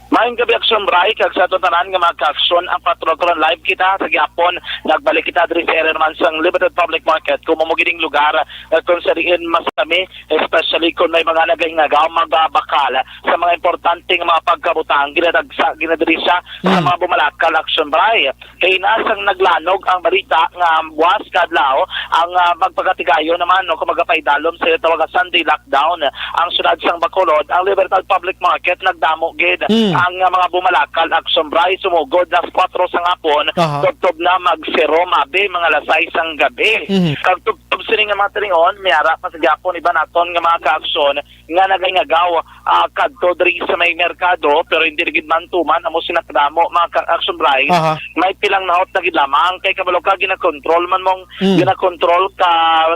Maayong gabi, Action Bray, kag sa aton tanan nga mga ka-action, ang patrol karon, live kita sa gihapon. Nagbalik kita diri sa area naman sang Libertad Public Market, kung mao mo gining lugar, eh, kung sa diin masami, especially kung may mga nagahingagaw, magbabakal sa mga importante nga mga pagkabutang, ginadagsa, ginadiri siya sa Mm. mga bumalakal, Action Bray. Kay nasang naglanog ang balita nga buwas kadlaw ang, ah, magpagatigayon naman, no, kung magapaidalom sa tawag nga Sunday lockdown ang siyudad sang Bacolod, ang Libertad Public Market nagdamo gid Mm. ang, ah, mga bumalakal, Action Bray, sumugod las kuwatro sa hapon, Aha. tubtob na magsero, mabi, mga las sais sang gabi. Mhm. Kag tubtob sini nga mga tiringon, may ara pa sa gihapon iba naton nga mga ka-action nga nagahingagaw, ah, kadto diri sa may merkado, pero hindi na gid man tuman amo sina kadamo, mga ka-action, Bryce. Aha. May pilang nahot na gid lamang kay kabalo ka ginakontrol man mong Mm. ginakontrol ka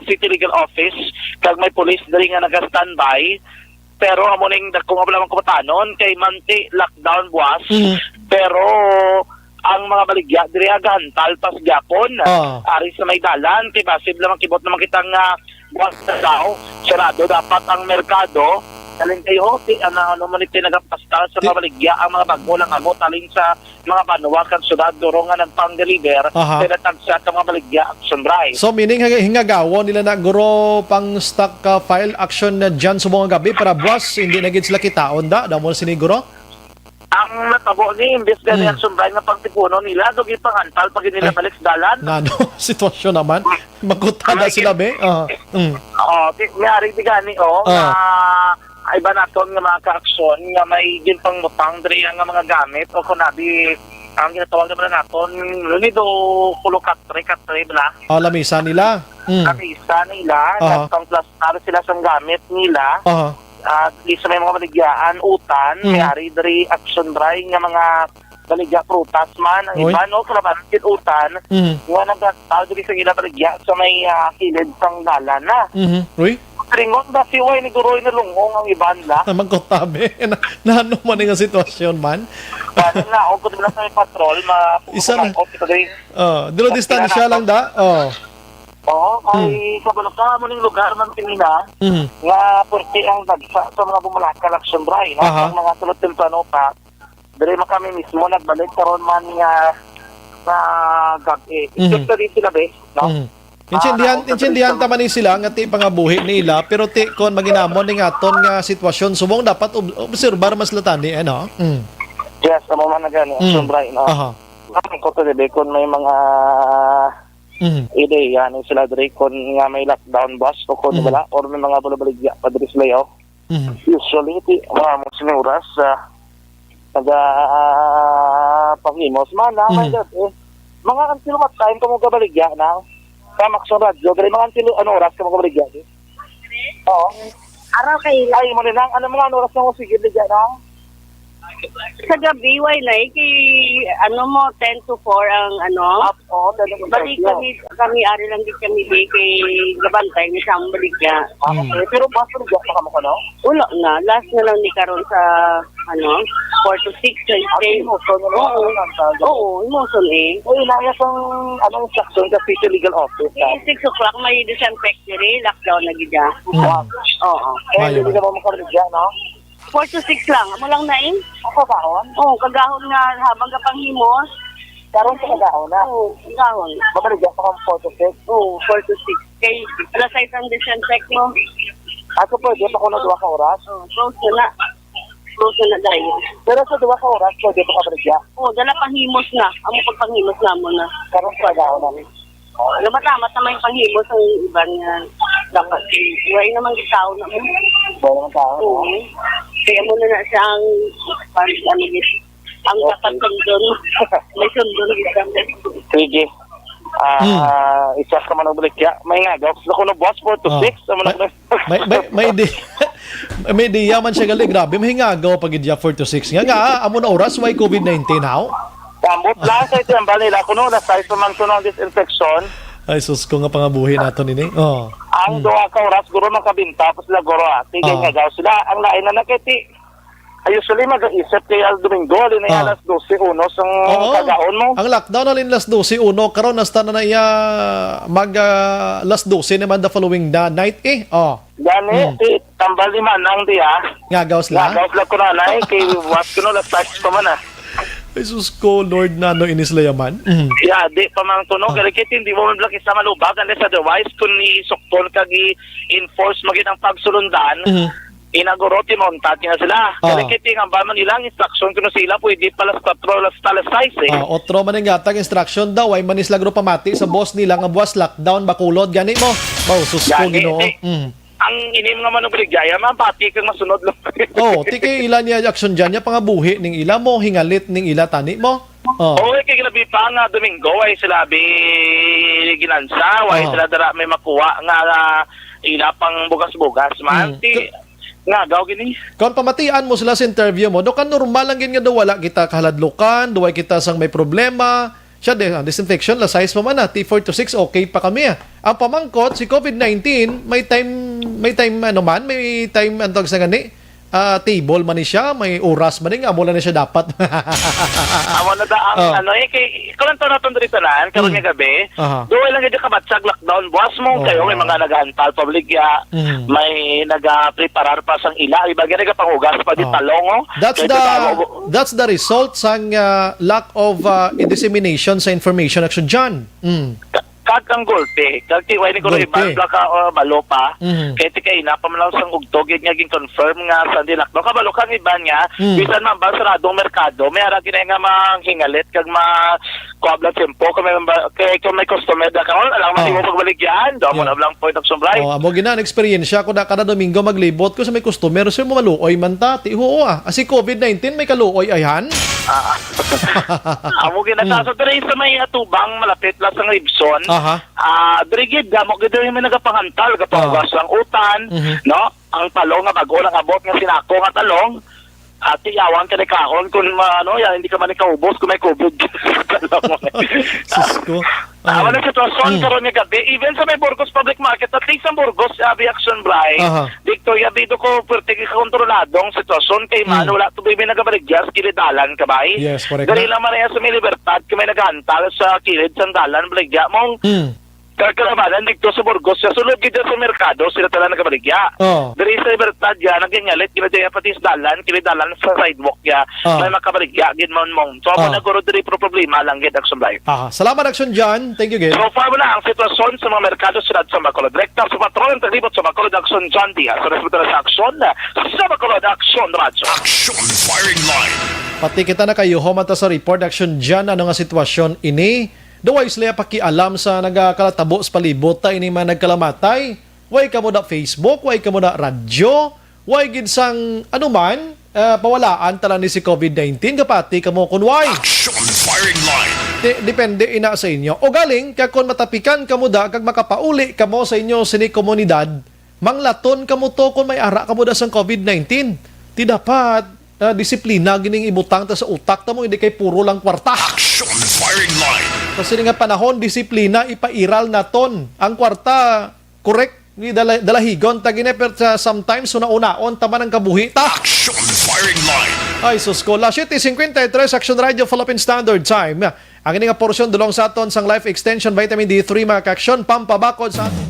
City Legal Office kag may pulis diri nga naga-standby. Pero amo ning dako nga lamang kumatanon kay manti lockdown buwas. Mm. Pero ang mga baligya diri agahantal pa sa gihapon. Ah. Ari sa may dalan, kay basin lamang kibot naman kita nga buwas na daw, sarado dapat ang merkado. Daling kayo, si, ano, ano mo ni pinagapastar sa Ti- mga baligya ang mga bag-o lang amo, talin sa mga banwa kag syudad, duro nga nagpang-deliver, Aha. kay natagsa ang mga baligya, Action Bryce. So, meaning, hing-, hingagawon nila na, guro, pang stock, ah, file action na dyan subong nga gabi para buwas, hindi na gid sila kitaon da, damo na sini, guro? Ang natabo ni, imbes gani Mm. ang sunday nga pagtipunon nila, do gipangantal pag nila Ay. balik sa dalan. Nano, sitwasyon naman. Makutada May sila, gin- be. Ah, mm. Oo, di, may ari di gani, oh, Ah. nga ay ba naton nga mga kaaksyon nga may ginpangmutang diri nga mga gamit o kunabi ang ginatawag naman naton, nido kulo katre, katre bala. Ah, lamisa nila. Mm. Lamisa nila, Aha. nagpangplastar sila sang gamit nila. Aha. Ah, di sa may mga baligyaan, utan, Mm. may ari diri action dry nga mga baligya prutas man, ang Oy. iba, no, kalabanan gid utan, Mm. nga nagkataw diri sa ila baligya sa may, ah, kilid sang dalan na. Mhm. Uy. Ringon ba si Way ni Guroy na lungong ang iban la? Ay, magkutabi. Na, nano man nga sitwasyon man? Paano na, o kung wala sa may patrol, ma-, Isa na. makakot ito diri. Oh, dilo Okay distansya na lang ako. da. Oh. Oo, ay, Hmm. sa Balaka, mo ning lugar man pinina, Mhm. nga pwerte ang dagsa sa mga bumalakal action dry, no? Aha. Ang mga tulad temprano pa, diri man kami mismo nagbalik karon man nga sa gabi. Mhm. Especially sila, be, no? Mhm. Intindihan, Ah, intindihan ta man ni sila nga ti pangabuhi nila, pero ti kon maginamon ning aton nga sitwasyon, subong dapat ob-, obserbar mas latani, ano? Mm. Yes, amo man na gani, Mm. action dry, no? Aha. Ang ko to, be, kung may mga Mhm. ideya ni sila diri kung nga may lockdown bus o kung Mhm. wala, or may mga balabaligya pa diri sila, yo. Mhm. Usually, ti, ah, mo sini oras, ah, naga, ah, panghimos man, ah, may Mhm. dati, eh. Mga until what time ka mo gabaligya na? Sa Maxon Radyo, dali, mga until ano oras ka mo gabaligya, eh? Oo. Araw kay Ay, mo ni nang, ano, mga ano oras ka mo sige baligya na? Sa gabi, way na eh. Kay, ano mo, ten to four ang, ano? Ah, oo, ten to four. Balik kami, kami, ari lang di kami, di kay gabantay ni sa among baligya. Ah, okay. Hmm. Pero bus baligya pa kamo, ano? Wala na. Last na lang ni karon sa, ano, four to six, so Ah, stay. Imoson na lang Oo. ang tawag. Oo, imoson eh. Uy, naya sang, ano, instruction sa City Legal Office, ah. Eh, six o'clock, may disinfect diri, lockdown na gid, ah. Hmm. Wow. Oo. Eh, Mayo hindi man. na mo makabaligya, no? Four to six lang. Amo lang na eh. Ang kagahon? Oo, kagahon nga habang kapanghimos. Karon sa kagahon na? Oo, kagahon. Mabaligya pa kang four to six? Oo, four to six. Kay alas sais ang disinfect mo. Ah, so pwede pa kuno duha ka oras? Oo, close na na. Close na na dahil. Pero sa duha ka oras, pwede pa ka baligya. Oo, dala panghimos na. Amo pagpanghimos namon na. Karon sa daw namin. Namatamat na may panghimos ang iban nga dapat. Wala naman yung tao na mo. Wala naman tao, no? Oo. Kaya mo na na siya ang, ang, ano, ang dapat sundon. May sundon kita. Sige. Ah, Hmm. I-check ka man ang baligya. May nga, gawas na ko na buwas, four to Ah. six. Amo na May, ko na. may, may, may di, may diya man siya gali. Grabe, may hingagaw pa gid ya four to six. Nga, nga, amo na oras, why covid nineteen, how? Ambot lang sa itambal nila kuno, na size naman kuno ang disinfection. Ay, sus ko nga pangabuhi nato nini. Oh. Ang Hmm. duha ka oras, guro, makabinta pa sila, guro, ah. Sige, Ah. nga daw sila. Ang lain na nakiti. Ay, usually, mag-isip kay Al Domingo, din na Ah. alas dose, uno sang Oo. kagaon mo. Ang lockdown na rin alas dose, uno. Karon, hasta na na iya mag, ah, alas dose naman the following da-, night, eh. Oh. Gani, Hmm. si tambal ni Manang di, ah. Ngagaw sila? Ngagaw sila ko na, nay, kay was ko no, last touch pa man, ah. Jesus ko, Lord, na ano ini sila yaman? Mhm. Ya, di pa man kuno, Ah. kay kit hindi mo man lang isa malubag, unless otherwise, kung isukton kag i-enforce mo gid ang pagsulundan, Mhm. inaguro, timontat nga sila. Ah. Kay kit ang ba man ilang instruction, kuno sila, pwede pa las kwatro, las, alas sais, eh. Ah, otro man nga tag instruction daw, ay manis lagro pamati sa boss nila nga buwas lockdown, Bacolod, gani mo. Wow, sus ko, Gani, Ginoo. eh. Mm. Ang inim nga manubrigaya, mapati kang masunod lang. Oh, ti kay ila niya action dyan niya, pangabuhi ning ila mo, hingalit ning ila tani mo. Oh. Oo, eh, kay labi pa nga Domingo, ay sila bi ginansa, way Oh. sila dara may makuha nga, ah, ila pang bugas-bugas man. Hmm. Ti, Ka-, nga, gaw gini. Kung pamatian mo sila sa interview mo, do ka normal lang gid nga do wala kita kahaladlukan, do way kita sang may problema. Siya, di-, ah, disinfection, la size pa man na, T four to six, okay pa kami, ah. Ang pamangkot, si covid nineteen, may time, may time, ano man, may time, ang tawag sa gani, ah, table man ni siya, may oras man ni, nga, amo lang na siya dapat. Amo na da ang, Oh. ano, eh, kay, ikaw lang to naton diri tanan, karon Mm. nga gabi, Aha. duwa lang gid ka batsag lockdown, buwas mo, Oh. kayo, may mga nagahantal, public, ya, Mm. may nagapreparar pa sang ila, iba gani ka panghugas pa di Oh. talong, oh. That's Kay the, trabaho, that's the result sang, ah, lack of, ah, dissemination sa information, Action John. Mm. Ka-, kag ang gulpi, kag ti way ni Kuya Gulpi. Ivan, baka, oh, balo pa. Mhm. Kay ti kay ina pa man lang sang ugtog, yun nga gin-confirm nga sa di lockdown. Kabalo kang iban nga, Mm. bisan man ba saradong merkado, may ara gid nga manghingalit kag ma-, kuwab lang tempo, kung may, kay, kung may customer da ka, oh, alang man Oh. imo pagbaligyan, do mo Yeah. na lang point of supply. Oh, amo gina ang eksperyensya ko na kada Domingo maglibot ko sa may customer, sir, mo maluoy man ta, ti, oo, ah. Ah, si covid nineteen may kaluoy, ay, han? Ah. Amo gina Mm. sa diri sa may atubang malapit lang sa Ibson. Aha. Ah, diri gid, damo gid diri may nagapangantal, Ah. gapangugas ang utan, Mhm. no? Ang talong nga bago lang abot nga sinako nga talong, ah, tiyawan ka ni kahon kung ma-, ano, ya, hindi ka man ikaubos kung may covid. Talong. Sus ko. Ah, Ah. wala sitwasyon Mm. karon nga gabi. Even sa may Burgos Public Market, at least ang Burgos, ah, Action Bray, Aha. Victoria, bido ko, pwerte ka kontrolado ang sitwasyon kay man, Mm. wala to, may nagabaligya sa kilid dalan, kabay. Yes, correct Dali na. lang man yan sa may Libertad, kay may nagahantal sa kilid sa dalan, baligya mong Mm. Kag kalabanan dito sa Burgos, sa sulod gid sa merkado, sila tala nagabaligya. Oh. Diri sa Libertad, ya, nagingalit, gina diri pati sa dalan, kini dalan sa sidewalk, ya, Oh. may makabaligya, gid man mong. So, amo Oh. na guro diri, pero problema lang gid, Action Bray. Ah, salamat, Action John. Thank you, gid. So far, wala ang sitwasyon sa mga merkado sa San Bacolod. Direkta sa patrol, ang taglibot sa Bacolod, Action John Diaz. Sa respeto na sa Action, sa Bacolod, Action Radyo. Action Firing Line. Pati kita nakayuho man ta sa report, Action John, ano nga sitwasyon ini? Daw way sila pakialam sa nagakalatabo sa palibot, ta ini man nagkalamatay. Way kamo da Facebook, way kamo da radyo, way gid sang anuman, ah, pawalaan tala ni si covid nineteen, kapati kamo kun way. Action Firing Line. Di-, depende ina sa inyo. O galing, kag kun matapikan kamo da, kag makapauli kamo sa inyo sini komunidad, manglaton kamo to kun may ara kamo da sang covid nineteen. Ti dapat, ah, disiplina gining ibutang ta sa utak ta mo, hindi kay puro lang kwarta. Action Firing Line. Kasi nga panahon, disiplina, ipairal naton. Ang kwarta, correct, ni dala-, dalahigon ta gini, pero sa sometimes, una-unaon, taman ang kabuhi ta. Action Firing Line. Ay, sus ko. Las siete cincuenta y tres, Action Radio, Philippine Standard Time. Ang ini nga porsyon dulong sa aton sang Life Extension Vitamin D three, mga ka-aksyon, pampabakod sa aton.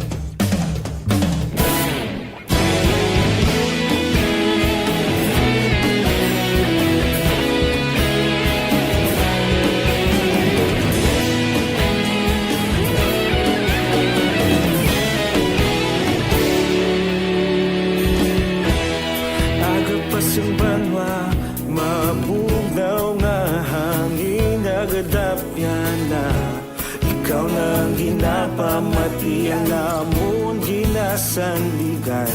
Aga pa sing banwa, Iya namon ginasandigan.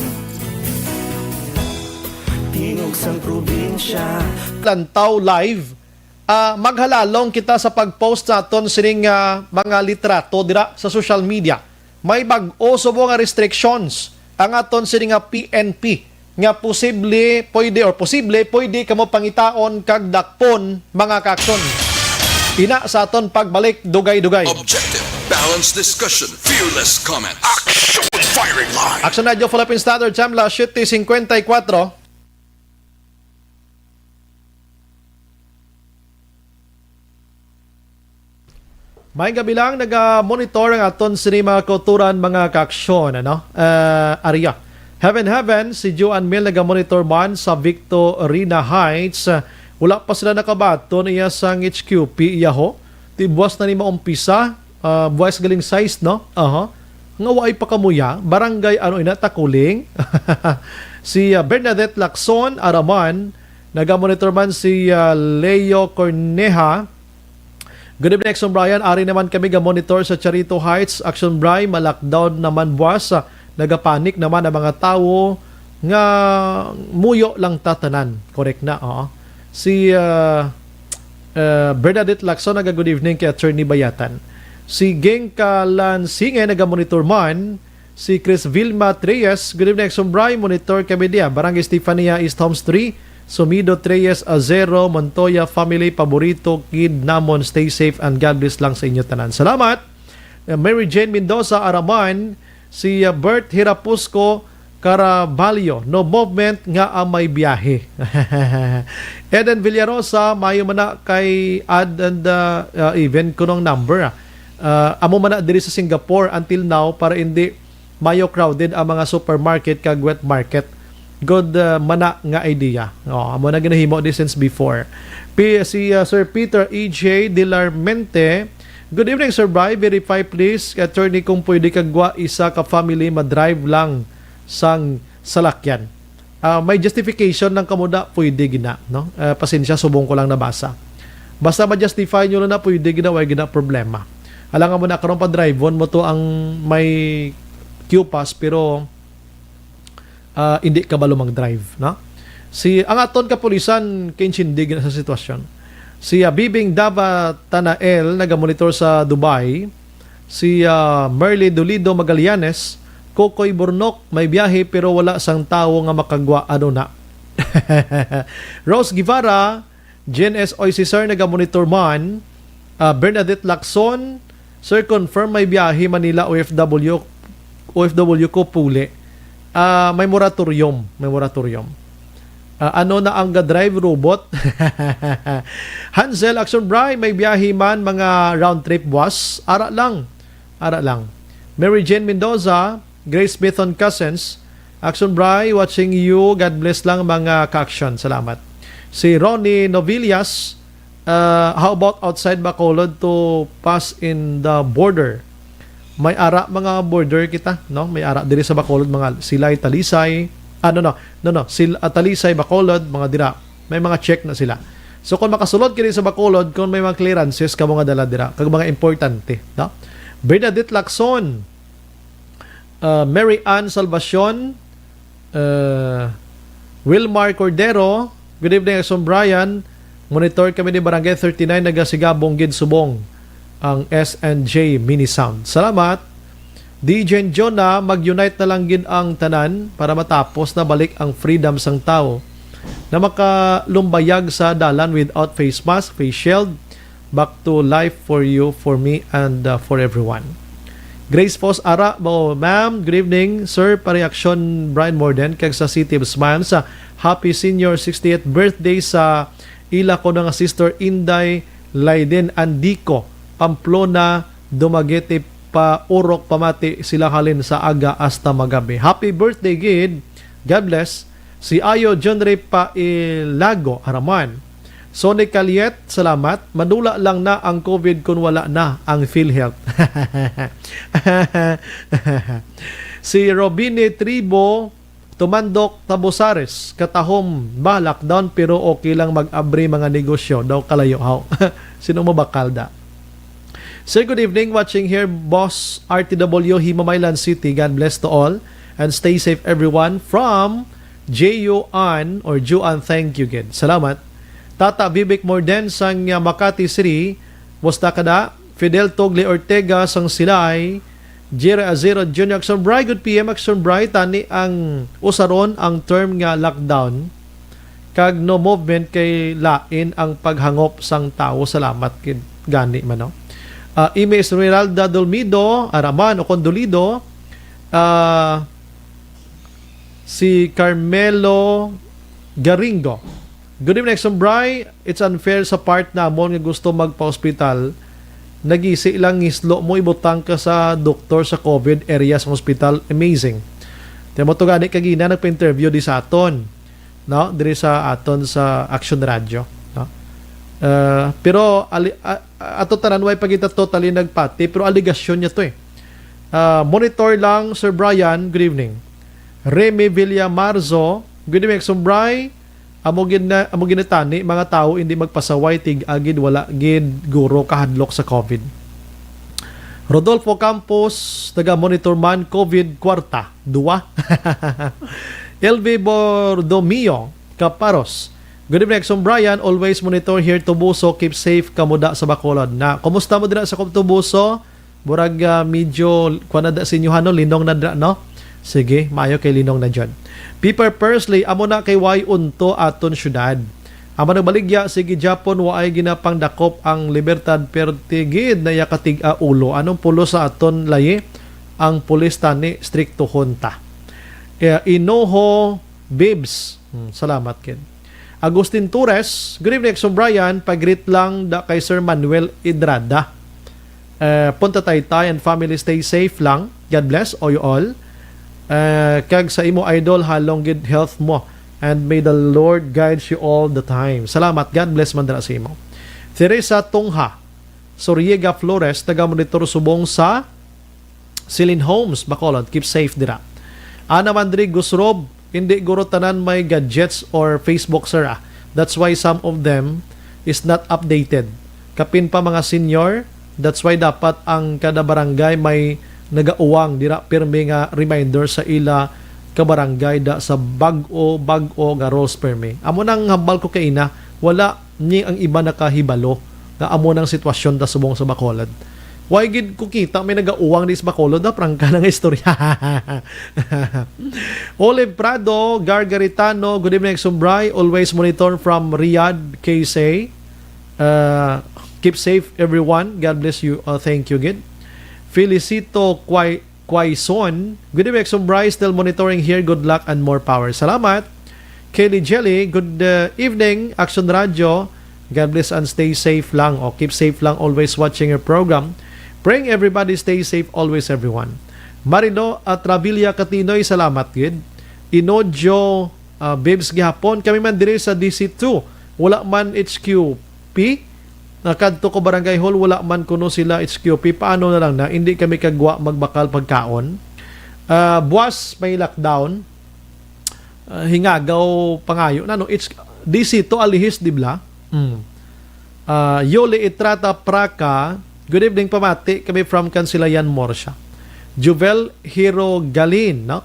Tingog sang probinsya. Lantaw Live, ah, maghalalong kita sa pag-post naton sining, ah, mga litrato dira sa social media. May bag-o subong nga restrictions ang aton sini nga P N P nga posible, pwede, or posible, pwede kamo pangitaon kag dakpon, mga kaaksyon. Ina sa aton pagbalik, dugay-dugay. Objective, balanced discussion, fearless comment. Action firing line. Action Radio Philippine Standard Time, las siete cincuenta y cuatro. May gabi lang, naga-monitor ang aton sini mga kauturan, mga kaaksyon, ano? Ah, Aria. Heaven, heaven, si Joan Mil naga-monitor man sa Victorina Heights. Wala pa sila nakabaton iya sang H Q P iya ho. Ti buwas na ni maumpisa, ah, buwas galing sais, no? Aha. Nga waay pa kamuya, barangay ano ina, Takuling. Si, ah, Bernadette Lacson, Araman, naga-monitor man si, ah, Leo Corneja. Good evening, Action Brian. Ari naman kami ga-monitor sa Charito Heights. Action Brian, ma-lockdown naman buwas. Ah, nagapanik naman ang mga tawo nga muyo lang tatanan. Correct na, oo. Si, ah, ah, Bernadette Lacson, naga-good evening kay Attorney Bayatan. Si Geng Kalansinge, naga-monitor man. Si Chris Vilma Treyes, good evening, Action Brian. Monitor kami diya. Barangay Stefania East Homes three. Sumido Treyes Azero, Montoya family, paborito kid namon. Stay safe and God bless lang sa inyo tanan. Salamat. Uh, Mary Jane Mendoza Araman, si, uh, Bert Hirapusco Caraballo, no movement nga, ah, may biyahe. Eden Villarosa, mayo man na kay add and, uh, uh, even kunong number, ah. Uh, amo man na diri sa Singapore until now para hindi mayo crowded ang mga supermarket kag wet market. Good, uh, mana nga idea. Oh, amo na ginahimo di since before. P-, si, uh, Sir Peter E J Dilarmente, good evening, Sir Bri. Verify please, attorney, kung pwede kagwa isa ka family madrive lang sang salakyan. Ah, may justification lang kamo na pwede gina, no? Ah, pasensya, subong ko lang nabasa. Basta ma-justify nyo lang na pwede gina, way gina problema. Alangan mo na karon pa drive-on mo to ang may Q-Pass, pero, ah, hindi kabalo mag-drive, no? Si, ang aton kapulisan, kaintindig na sa sitwasyon. Si, ah, Bibing Dava Tanael, nagamonitor sa Dubai. Si, ah, Merly Dolido Magallanes, Kokoy Burnok, may biyahe pero wala sang tawo nga makagwa. Ano na? Rose Guevara, Jen S. Oy, si Sir nagamonitor man. Ah, Bernadette Lacson, Sir, confirm may biyahe Manila O F W, O F W ko puli. Ah, may moratorium, may moratorium. Ah, ano na ang ga-drive robot? Hansel, Action Bri, may biyahe man, mga round trip bus. Ara lang. Ara lang. Mary Jane Mendoza, Grace Smithon Cousins, Action Bri, watching you. God bless lang, mga ka-action. Salamat. Si Ronnie Novillas, uh, how about outside Bacolod to pass in the border? May ara mga border kita, no? May ara diri sa Bacolod, mga Silay, Talisay. Ah, no, no. No, no. Sil-, ah, Talisay, Bacolod, mga dira. May mga check na sila. So, kung makasulod kini sa Bacolod, kung may mga clearances ka mga dala dira, kag mga importante, no? Bernadette Lacson, uh, Mary Ann Salvacion, uh, Wilmar Cordero, good evening, Action Brian. Monitor kami ni Barangay thirty-nine, nagasigabong gid subong ang S and J Mini Sound. Salamat. D J Jonah, mag-unite na lang gid ang tanan para matapos na balik ang freedom sang tawo na makalumbayag sa dalan without face mask, face shield. Back to life for you, for me, and, uh, for everyone. Grace Fos Ara, mo, ma'am, good evening, sir, pa-reaction, Brian Morden, kag sa City of Smiles, sa happy senior sixtieth birthday sa ila ko nga sister Inday Laiden Andico, Pamplona, Dumaguete, pa urok pamati sila halin sa aga hasta magabi. Happy birthday gid. God bless. Si Ayo John Ray Pailago, Araman. Sonic Caliet, salamat. Madula lang na ang COVID kung wala na ang PhilHealth. Si Robine Tribo, Tumandok, Tabusares, katahom ba lockdown pero okay lang mag-abri mga negosyo daw kalayo haw. Sino mo bakal da? Sir, good evening. Watching here, Boss R T W, Himamaylan City. God bless to all and stay safe, everyone. From J U An or Juan, thank you, gid. Salamat. Tata Vivek Morden sang, uh, Makati City. Musta ka da? Fidel Togle Ortega sang Silay. Jerry Azero Junior Action Bry, good P M Action Bry, tani ang usaron ang term nga lockdown kag no movement kay lain ang paghangop sang tawo. Salamat gid gani man, no? Ah, Ime Esmeralda Dolmido, Araman o Condolido, ah, si Carmelo Garingo. Good evening, Exxon Bry. It's unfair sa part namon nga gusto magpa-hospital. Nagisi lang ngislo mo ibutang ka sa doktor sa COVID area sa hospital. Amazing. Tiyan mo to gani kagina nagpa-interview di sa aton, no? Diri sa aton sa Action Radio, no? Uh, pero ali, a- a- ato tanan way pa kita totally nagpati, pero aligasyon niya to eh. Uh, monitor lang, Sir Brian. Good evening. Remy Villamarzo, good evening, Exxon Bry. Amo gid na, amo gid na tani, mga tawo hindi magpasaway, tig-a gid, wala gid guro kahadlok sa COVID. Rodolfo Campos, taga Monitor man, COVID kwarta, dua. L V Bordomio, Caparos. Good evening, Exxon Brian. Always monitor here, Tubuso. Keep safe kamo da sa Bacolod. Na, kumusta mo dira sa Tubuso? Murag, ah, medyo, kuwan na da sa inyo, no? Linong na dra, no? Sige, maayo kay linong na dyan. Piper Pursley, amo na kay way unto aton syudad. Amo nagbaligya, sige, Japon, waay ginapangdakop ang Libertad, perti gid na iya katig-a ulo. Anong pulo sa aton layi? Ang pulis tani, striktohon ta. Eh, Inoho Bibs, hmm, salamat gid. Agustin Torres, good evening, Exxon Brian. Pag-greet lang da kay Sir Manuel Idrada. Uh, Punta Taytay and family, stay safe lang. God bless all you all. Uh, kag sa imo idol, halong gid health mo. And may the Lord guides you all the time. Salamat. God bless man dira sa imo. Teresa Tungha, Soriega Flores, taga Monitor subong sa Celine Homes, Bacolod. Keep safe dira. Ana Mandrig Gusrob, hindi guro tanan may gadgets or Facebook, sir, ah. That's why some of them is not updated. Kapin pa mga senior, that's why dapat ang kada barangay may nagauwang dira pirmi nga reminder sa ila ka barangay da sa bag-o, bag-o nga rules pirmi. Amo nang hambal ko kay ina, wala ni ang iba nakahibalo nga amo nang sitwasyon ta subong sa Bacolod. Way gid ko kita may nagauwang di sa Bacolod, ha? Prangka na nga istorya. Olive Prado, Gargaritano, good evening, Exxon Bry. Always monitor from Riyadh, K S A. Uh, keep safe, everyone. God bless you. Uh, thank you, gid. Felicito Quay Quaison. Good evening, Exxon Bry. Still monitoring here. Good luck and more power. Salamat. Kelly Jelly, good, uh, evening, Action Radio. God bless and stay safe lang. O, keep safe lang. Always watching your program. Praying everybody stay safe always, everyone. Marino Atravilla Katinoy, salamat gid. Inojo, uh, Bibs gihapon. Kami man diri sa D C two. Wala man H Q P. Nakadto ko Barangay Hall, wala man kuno sila H Q P. Paano na lang na? Hindi kami kagwa magbakal pagkaon. Ah, buwas may lockdown. Ah, hingagaw pangayo na, no? It's D C to alihis, di bla? Mm. Ah, Yoli Itrata Praca, good evening, pamati kami from Kansilayan, Morsia. Juvel Hiro Galin, no?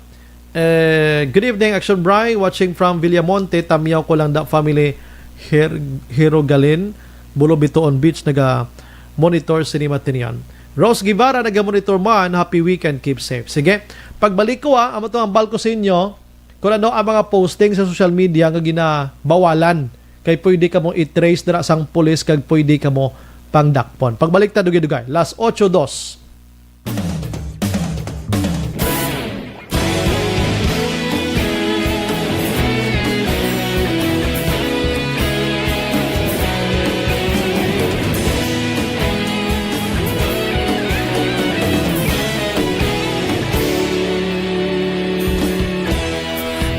Eh, good evening, Action Bry. Watching from Villamonte, Tamyaw ko lang da family. Her-, Hero Galin, Bulo Bituon Beach, naga monitor sini matinian. Rose Guevara, naga monitor man. Happy weekend, keep safe. Sige, pagbalik ko, ah, amo to ang balko sa inyo. Kung ano ang mga posting sa social media nga ginabawalan, kay pwede kamo i-trace dira sang pulis kag pwede kamo pangdakpon. Pagbalik ta, dugay-dugay. Las ocho dos.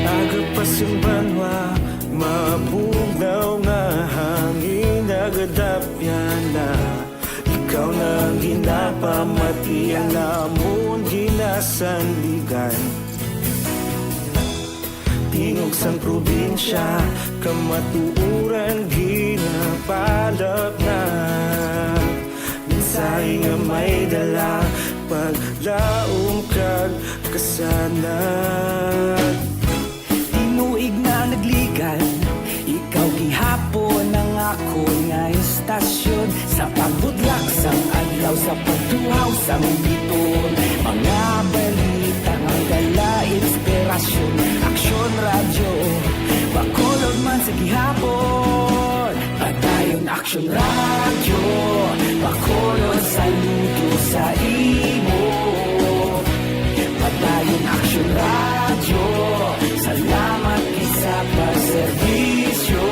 Aga pa sing banwa, mabugnaw nga hangin nagadapyan na. Ikaw na ang ginapamati, ang amon ginasandigan. Tingog sang probinsya, kamatuoran ginapalapnap. Minsan Ay nga may dala, paglaom kag kasanag. Tinuig na nagligan, ikaw gihapon ang akon nga istasyon. Sa pagbudlak sang adlaw, sa pagtuhaw sang biton, mga balita nga dala inspirasyon. Aksyon Radyo, Bacolod man sa gihapon. Padayon Aksyon Radyo, Bacolod, saludo sa imo. Padayon Aksyon Radyo, salamat gid sa pagserbisyo.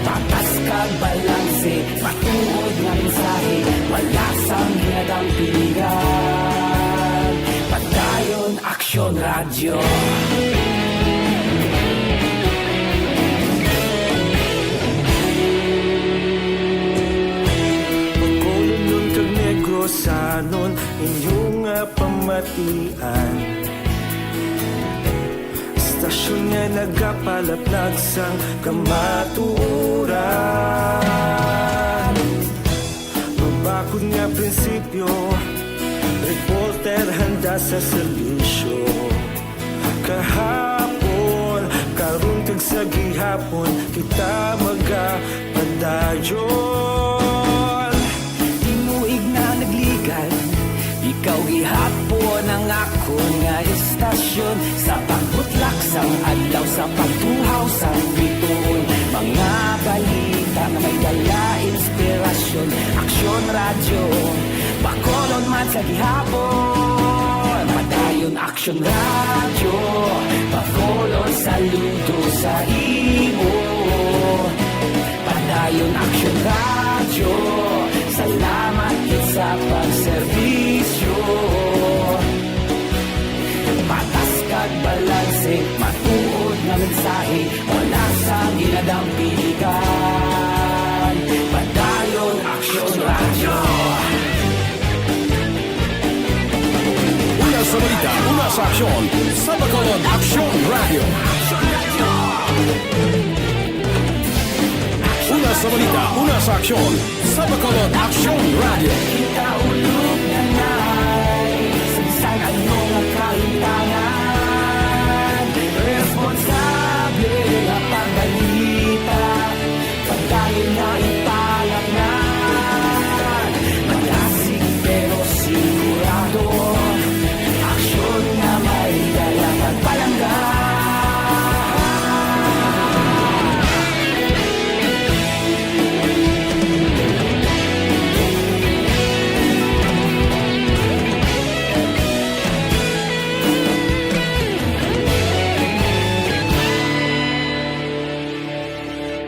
Patas kag balanse, matuod nga mensahe, wala sang ginadampigan. Padayon Aksyon Radyo. Bacolodnon kag Negrosanon, inyo nga pamatian. Istasyon nga nagapalaplag sang kamatuoran. Mabakod nga prinsipyo, reporter handa sa serbisyo. Kahapon, karon kag sa gihapon, kita magapadayon. Tinuig na nagligan, ikaw gihapon ang akon nga istasyon. Sa pagbutlak sang adlaw, sa pagtuhaw sang bituon, mga balita nga may dala inspirasyon. Aksyon Radyo, Bacolod man sa gihapon. Padayon Aksyon Radyo, Bacolod, saludo sa imo. Padayon Aksyon Radyo, salamat gid sa pagserbisyo. Patas kag balanse, matuod nga mensahe, wala sang ginadampigan. Padayon Aksyon Radyo. Una sa balita, una sa aksyon, sa Bacolod Aksyon Radyo. Una sa balita, una sa aksyon, sa Bacolod Aksyon Radyo. Kita ulog na nai, sa bisan ano nga kahitangan, responsable nga pagbalita. Pagdayon na ipalangnan, malasig pero sigurado. Aksyon nga may dala pagpalangga.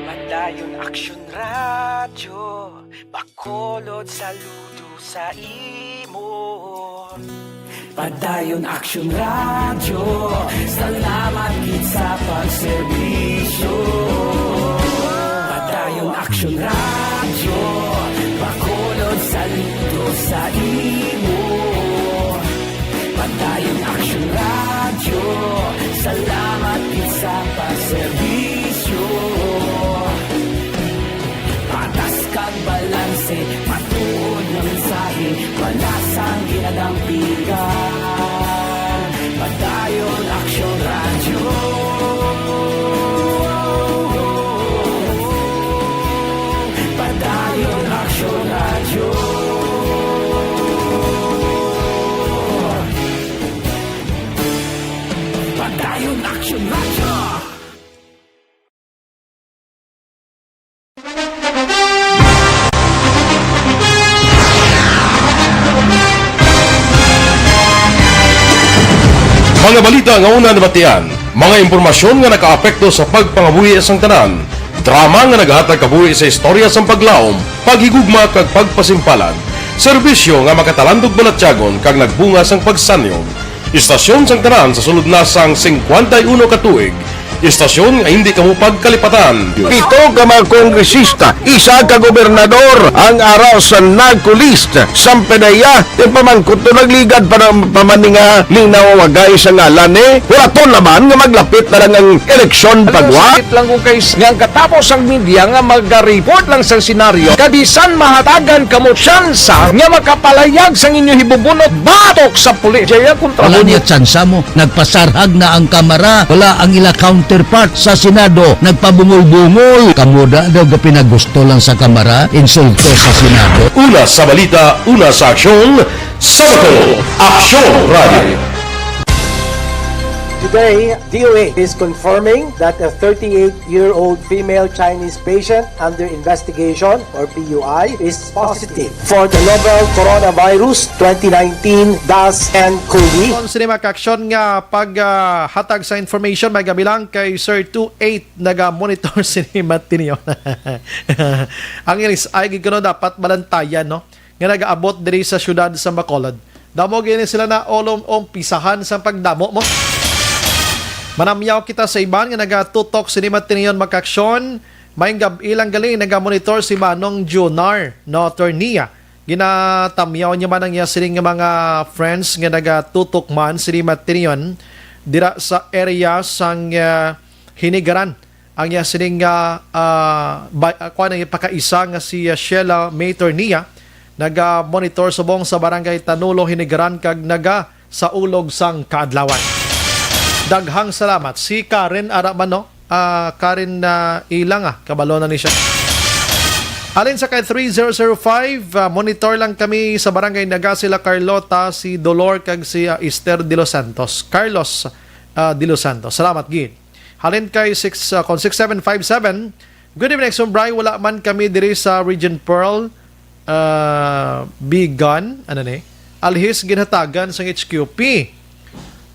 Padayon Aksyon Radyo, Bacolod, saludo sa imo. Padayon Aksyon Radyo, salamat gid sa pagserbisyo. Padayon Aksyon Radyo, Bacolod, saludo sa imo. Padayon Aksyon Radyo, salamat gid sa pagserbisyo. Patas kag balanse, matuod nga mensahe, wala sang ginadampigan. Padayon Aksyon Radyo. Padayon Aksyon Radyo. Padayon Aksyon Radyo. Mga balita nga una nabatian, mga impormasyon nga nakaapekto sa pagpangabuhi sang tanan, drama nga naghatag kabuhi sa istorya sang paglaom, paghigugma kag pagpasimpalan, serbisyo nga makatalandog balatyagon kag nagbunga sang pagsanyon. Istasyon sang tanan sa sulod na sang singkwenta y uno ka tuig, Istasyon nga hindi kamo pagkalipatan. Pito ka mga kongresista, isa ka gobernador ang ara sa NAGCO list. Sampanaya, ipamangkot to, nagligad pa na, pa man ni nga linawagay sa ngalan, eh. Huraton naman nga maglapit na lang ang eleksyon. Alam mo, pagwa. Sakit lang kung kay nga ang katapos ang media nga mag-report lang sa senaryo, kabisan mahatagan kamo tsansa nga makapalayag sang inyo hibubunot batok sa pulis. Jaya, kontra Wala mo niya tsansa mo. Nagpasarhag na ang Kamara. Wala ang ila counterpart sa Senado. Nagpabungol-bungol. Kamo da daw ga pinagusto lang sa Kamara, insulto sa Senado. Una sa balita, una sa aksyon, sa Bato, Aksyon Radio. Today, D O A is confirming that a thirty-eight-year-old female Chinese patient under investigation, or P U I, is positive for the novel coronavirus twenty nineteen dash N COVID. Kung sini mga kaaksyon nga paghatag sa information, may gabi lang kay Sir two eight naga-monitor sini Matinion. Ang iris ay gid kuno dapat balantayan, no? Nga nagaabot diri sa siyudad sa Bacolod. Damo gini sila na ulom umpisahan sang pagdamo mo. Manamyaw kita sa iban nga nagatutok sini Matinion mga kaaksyon. Maayong gab-i lang gali, nagamonitor si Manong Junar, no, Tornia. Ginatamyaw niya man ang iya sining nga mga friends nga nagatutok man sini Matinion dira sa area sang, ah, Hinigaran. Ang iya sining nga, ah, ba-, ah, kuwan, ang ipakaisa nga si, ah, Sheila May Tornia, naga-monitor subong sa Barangay Tanulo, Hinigaran, kag naga sa ulog sang kaadlawan. Daghang salamat. Si Karen ara man, no? Ah, Karen, ah, Ilang, ah, kabalo na ni siya. Alin sa kay three zero zero five, ah, monitor lang kami sa Barangay Naga, sila Carlota, si Dolor, kag si, ah, Esther De Los Santos. Carlos, ah, De Los Santos. Salamat gid. Halin kay six, uh, kon six seven five seven, "Good evening, Sumbray. Wala man kami diri sa Region Pearl, uh, Bigan, ano ni? Alhis ginhatagan sang H Q P."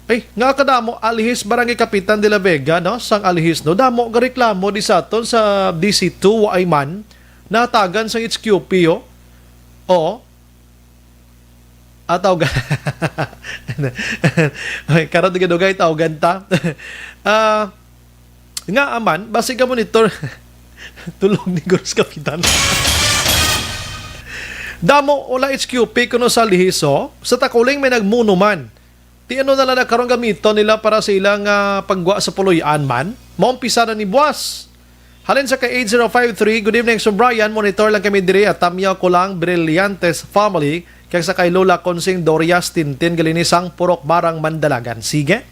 Ay, nga kadamo, Alhis, Barangay Kapitan de la Vega, no? Sang Alhis, no? Damo nga reklamo di sa aton sa D C two, wa ay man nahatagan sang H Q P, oh. Oo. Ah, tawgan. Ay, karon, dugay-dugay, tawgan ta. Ah, nga aman, basi ka monitor. Tulog ni Gurus Kapitan. Damo, wala H Q P kuno sa Lihiso. Sa Takuling may nagmuno man. Ti ano na lang na karon gamiton nila para sa ilang, ah, paggwa sa puloy-an man? Maumpisa na ni buwas. Halin sa kay eight zero five three, "Good evening, Sir Brian. Monitor lang kami diri at tamyaw ko lang, Brillantes family, kag sa kay Lola Consing Dorias Tintin, gali ni sang Purok Marang, Mandalagan." Sige.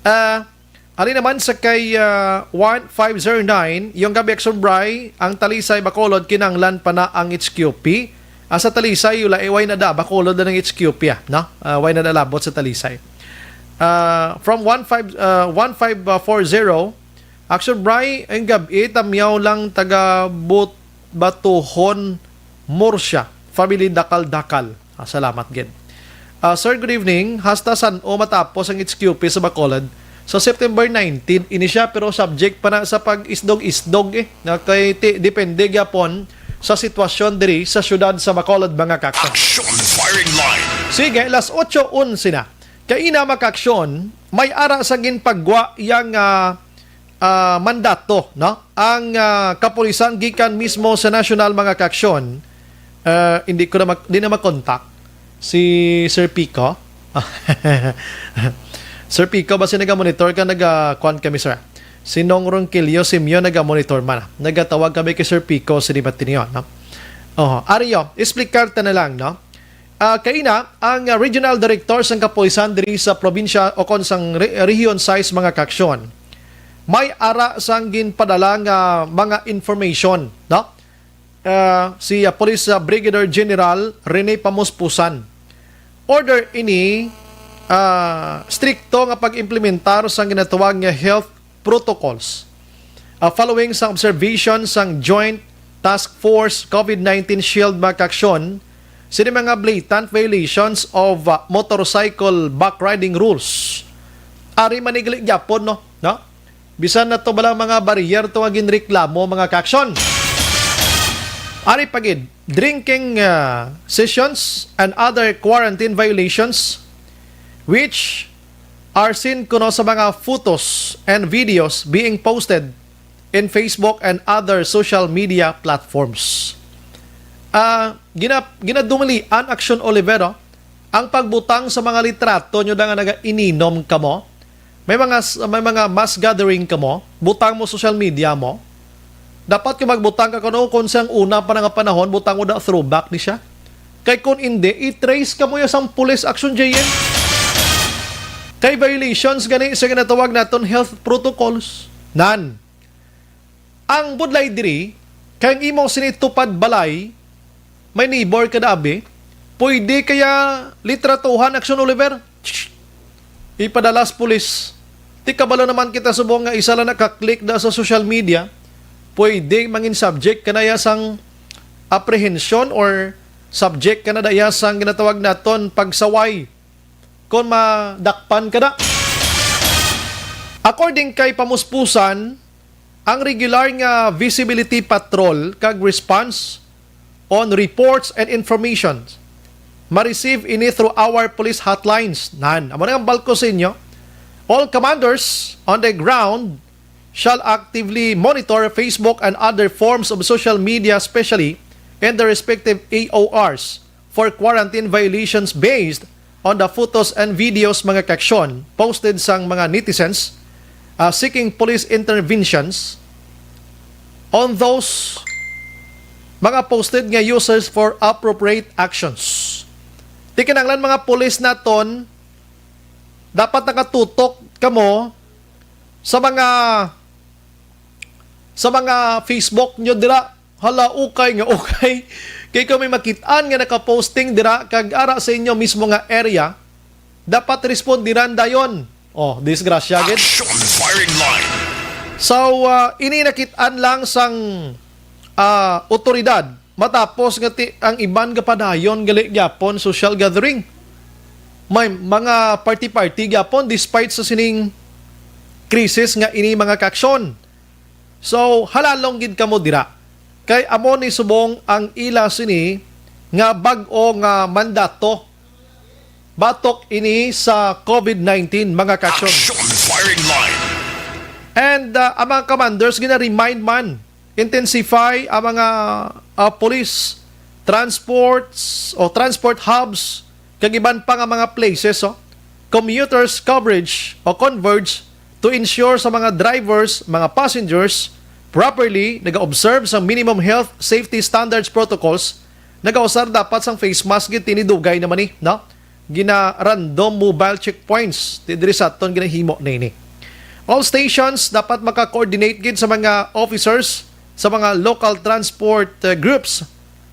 Ah, halin naman sa kay, ah, one five zero nine, "Yung gabi, Sir Bri, ang Talisay, Bacolod, kinanglan pa na ang H Q P." Ah, sa Talisay, wala, eh, way na da, Bacolod na ng H Q P, ah, no? Ah, way na da labot sa Talisay. Ah, from one five, ah, one five four zero, Action Bri, ang gab-i, tamyaw lang taga But-, Batuhon, Murcia. Family Dakal-Dakal. Ah, salamat gid. Ah, sir, good evening. Hasta san-o matapos ang H Q P sa Bacolod? Sa September nineteen, ini siya, pero subject pa na sa pag-isdog-isdog, eh. Na kay ti-, depende gyapon sa sitwasyon diri sa siyudad sa Bacolod, mga kaaksyon. Action Firing Line. Sige, las otso onse na. Kaina, mga kaaksyon, may ara sa ginpagwa yang, ah, ah, mandato, no? Ang, ah, kapulisan gikan mismo sa nasyonal, mga kaaksyon. Ah, hindi ko na mag-, di na makontak si Sir Pico. Sir Pico, basi naga-monitor ka, naga-, kuwan kami, sir. Si Nong Ronquillo Simio naga-monitor man. Nagatawag kami kay Sir Pico sa Dimatinyon, no? Oho. Ario, explicar ta na lang, no? Ah, kaina, ang, ah, regional director sang kapulisan diri sa probinsya o kon sang re-, rehiyon sais, mga kaaksyon, may ara sang ginpadala nga mga information, no? Ah, si, ah, Police, ah, Brigadier General Rene Pamuspusan. Order ini, ah, strikto nga pag-implementar sang ginatawag nga health protocols. Ah, following sa observation sang Joint Task Force COVID nineteen Shield, mga kaaksyon, sini mga blatant violations of, ah, motorcycle backriding rules. Ari manigli gyapon, no? No? Bisan na to bala mga barrier to nga ginreklamo, mga kaaksyon. Ari pa gid, drinking, ah, sessions and other quarantine violations which are seen kuno sa mga photos and videos being posted in Facebook and other social media platforms. Ah, gina-, ginadumalian, Action Olivero, ang pagbutang sa mga litrato nyo na nga naga-ininom kamo. May mga s-, may mga mass gathering kamo, butang mo social media mo. Dapat ka magbutang ka kuno kung sang una pa nga panahon, butang mo da throwback ni siya. Kay kung hindi, i-trace kamo ya sang police action, J M. Kay violations gani sa ginatawag naton health protocols. Nan. Ang budlay diri, kay ang imong sini tupad balay, may neighbor ka da abi, pwede kaya litratuhan, Action Oliver? Ipadala sa pulis. Ti kabalo naman kita subong nga isa lang naka-click da sa social media, pwede mangin subject ka na ya sang apprehension or subject ka na da ya sang ginatawag naton pagsaway kon madakpan ka da. According kay Pamuspusan, ang regular nga visibility patrol kag response on reports and information ma-receive ini through our police hotlines. Nan, amo na ang balko sa inyo. All commanders on the ground shall actively monitor Facebook and other forms of social media, especially in their respective A O Rs, for quarantine violations based on the photos and videos, mga kaaksyon, posted sang mga netizens, ah, seeking police interventions on those mga posted nga users for appropriate actions. Ti kinahanglan, mga pulis naton, dapat nakatutok kamo sa mga, sa mga Facebook nyo dira. Hala, ukay nga ukay. Kay kung may makit-an nga nakaposting dira kag ara sa inyo mismo nga area, dapat respondiran dayon. Oh, disgrasya gid. Action firing line. So, ah, ini nakit-an lang sang, ah, otoridad. Matapos nga ti-, ang iban gapadayon gali gyapon social gathering. May mga party-party gyapon despite sa sining krisis nga ini, mga kaaksyon. So, halalong gid kamo dira. Kay amo ni subong ang ila sini nga bag-o nga mandato batok ini sa COVID nineteen, mga kaaksyon. Action firing line. And, uh, ang mga commanders gina-remind man, intensify ang mga, uh, police transports o transport hubs kag iban pa nga mga places, oh, commuters coverage o converge to ensure sa mga drivers, mga passengers, properly nag-observe sa minimum health safety standards protocols. Nag-usar dapat sang face mask gid, tini dugay naman ni, no? Gina-random mobile checkpoints ti diri sa aton ginahimo na ini. All stations dapat maka-coordinate gid sa mga officers sa mga local transport, uh, groups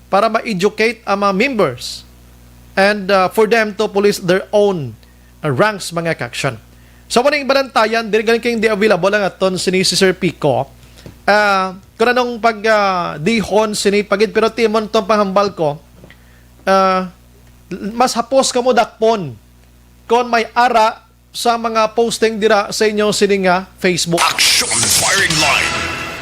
para ma-educate ang mga members and, uh, for them to police their own, uh, ranks, mga kaaksyon. So, muna yung balantayan, diri galing kayong di available ang aton sini si Sir Pico. Ah, kung anong pag, ah, dihon sini pagid, pero timon tong panghambal ko, ah, mas hapos kamo dakpon kon may ara sa mga posting dira sa inyo sini nga Facebook. Action firing line.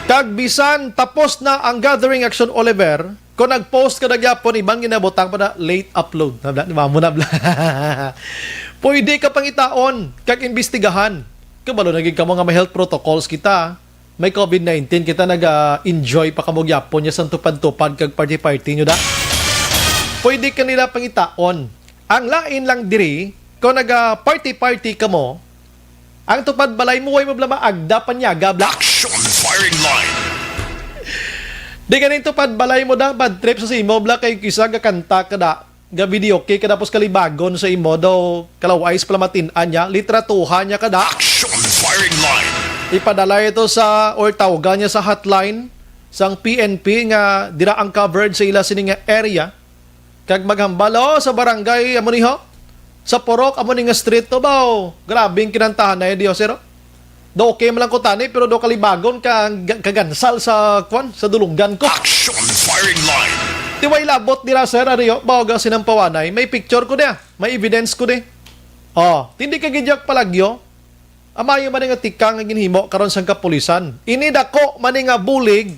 Kag bisan tapos na ang gathering, Action Oliver, kung nag-post ka na gyapon, iban ginabutang pa na late upload. Nabla, di ba? Mo nabla. Pwede ka pangitaon kag imbestigahan. Kabalo na gid kamo nga may health protocols kita. May COVID nineteen kita, naga-enjoy pa kamo gyapon niya sang tupad-tupad kag party-party nyo da. Pwede ka nila pangitaon. Ang lain lang diri, kung naga-party-party kamo, ang tupad balay mo, way mo bala maagda, panyaga, bla. Action firing line. Di ganing tupad balay mo da, bad trip sa simo, bla, kay kisa gakanta ka da, ga-videoke ka, tapos kalibagon sa imo, daw, kalaway sa palamatin-an niya, litratuhan niya ka da. Action firing line. Ipadala ito sa, or tawgan niya sa hotline sang P N P nga dira ang covered sa ila sini nga area. Kag maghambal, oh, sa barangay, amo ni ho? Sa Purok, amo ni nga street to ba, oh? Grabe ang kinantahan na, eh, Dios, sir, oh. Do okay man lang ko tani, pero do kalibagon ka, ga-, kagansal sa, kwan, sa dulunggan ko. Action firing line. Ti way labot dira, sir, ari, oh, bawo ga sinampawanay. May picture ko niya. May evidence ko ni. Oh, tindi ka gidyak palagyo. Amayo man nga tikang nga ginhimo karon sang kapulisan. Ini dako man ni nga bulig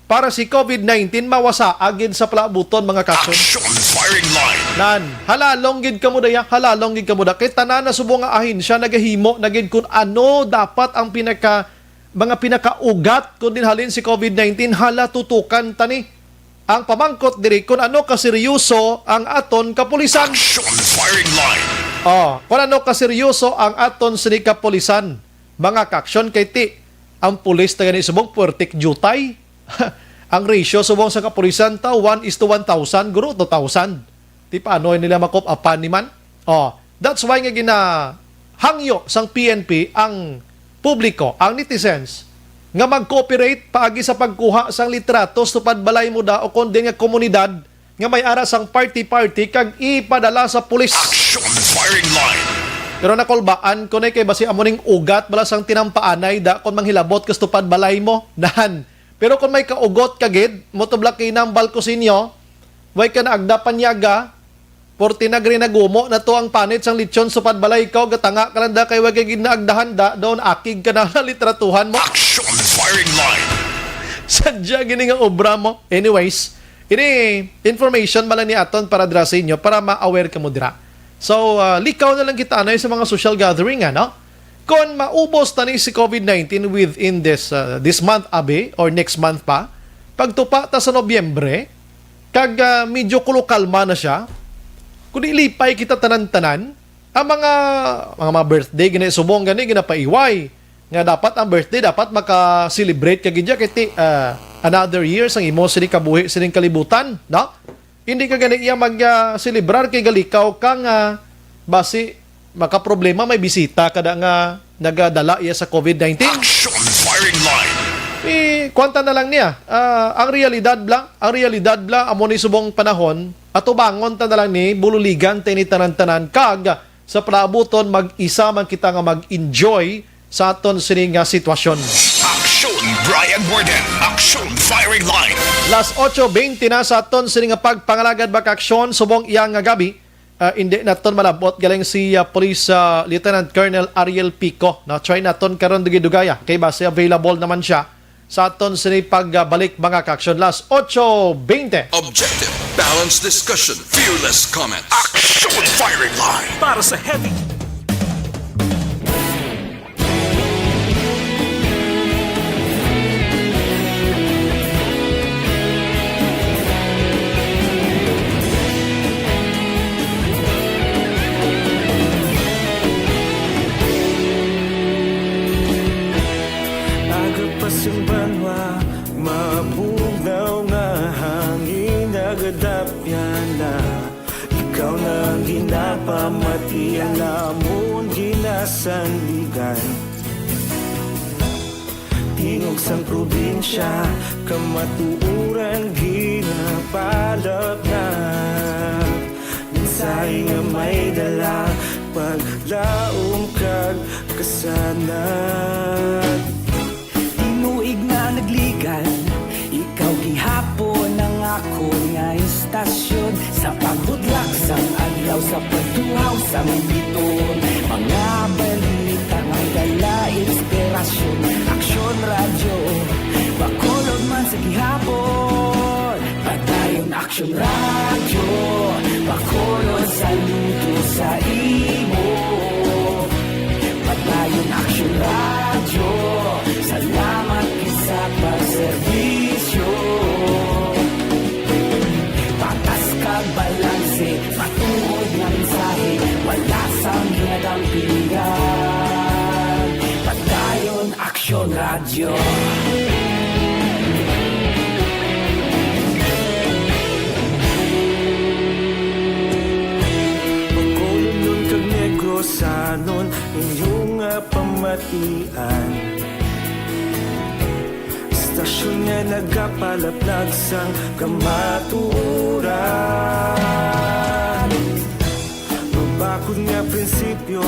para si COVID nineteen mawasa agid sa palaabuton, mga kaksyon. Action firing line. Nan, halalong gid kamo daya, halalong gid kamo da. Kay tanan na subong nga ahensya nagahimo na gid kun ano dapat ang pinaka, mga pinakaugat kun dinhalin si COVID nineteen. Hala, tutukan ta ni. Ang pamangkot diri kun ano kaseryoso ang aton kapulisan. Action firing line. Oh, kun ano kaseryoso ang aton sini kapulisan, mga kaksyon, kay ti ang pulis ta gani subong puwertik jutay. Ang ratio subong sa kapulisan ta, one is to one thousand, guro, two thousand. Ti paano nila makop-apan ni man? Oh, that's why nga ginahangyo sang P N P ang publiko, ang netizens, nga mag-cooperate paagi sa pagkuha sang litrato sa tupad balay mo da o kon din nga komunidad nga may ara sang party-party kag ipadala sa pulis. Action firing line. Pero nakulbaan ko na kay basi amo ning ugat bala sang tinampaanay da kon manghilabot ka sa tupad balay mo. Nan. Pero kon may kaugot ka gid, mo tubla kinang balko sinyo, way ka naagda panyaga, porti na gri nagumo na to ang panit sang lechon sa tupad balay ko, gatanga ka lang da kay way ka gid naagdahan da, doon akig ka na litratuhan mo. Action firing line. Sadya gini nga obra mo. Anyways, ini information man lang ni aton para dira sa inyo para ma-aware kamo dira. So, ah, likaw na lang kita anay sa mga social gathering, ano? Kon maubos na ni si COVID nineteen within this, ah, this month, abi, or next month pa, pagtupa ta sa Nobyembre, kag, ah, medyo kulukalma na siya, kung ilipay kita tanan-tanan, ang mga, mga, mga birthday, gani, subong gani, ginapaiway, nga dapat ang birthday, dapat maka-celebrate ka gid, kay ti, ah, another year sang imo sini kabuhi, sining kalibutan, no? Hindi ka gani iya mag, ah, celebrar kay galikaw ka nga basi makaproblema, may bisita kada nga nagadala iya sa COVID nineteen. Action firing line. Eh, kuwan ta na lang niya. Ah, ang realidad bla, ang realidad bla, amo ni subong panahon, atubangon ta na lang ni, bululigan ta ni tanan-tanan, kag sa palaabuton, mag-isa man kita nga mag-enjoy sa aton sini nga sitwasyon. Action, Brian Warden. Action, firing line. Las ocho veinte na sa aton sini nga pagpangalagad, mga kaaksyon, subong iya nga gabi. Ah, hindi naton malabot galing si, ah, Police, ah, Lieutenant Colonel Ariel Pico. Na-try naton karon dugay-dugaya kay base available naman siya sa aton sini pagbalik, mga kaaksyon. Las ocho veinte. Objective, balanced discussion, fearless comment. Action firing line. Para sa heavy. Aga pa sing banwa, mabugnaw nga hangin nagadapyan na. Ikaw na ang ginapamati, ang amon ginasandigan. Tingog sang probinsya, kamatuoran ginapalapnap. Mensahe nga may dala, paglaom kag kasanag. Tinuig na nagligad, ikaw gihapon ang akon nga istasyon. Sa pagbudlak sang adlaw, sa pagtuhaw sang biton, mga balita nga dala inspirasyon. Aksyon Radyo, Bacolod man sa gihapon. Padayon Aksyon Radyo, Bacolod, saludo sa imo. Padayon Aksyon Radyo, salamat gid sa pagserbisyo. Patas kag balanse, matuod nga mensahe, wala sang ginadampingan. Padayon Aksyon Radyo. Bacolodnon kag Negrosanon, inyo nga pamatian. Istasyon nga nagapalaplag sang kamatuoran. Mabakod nga prinsipyo,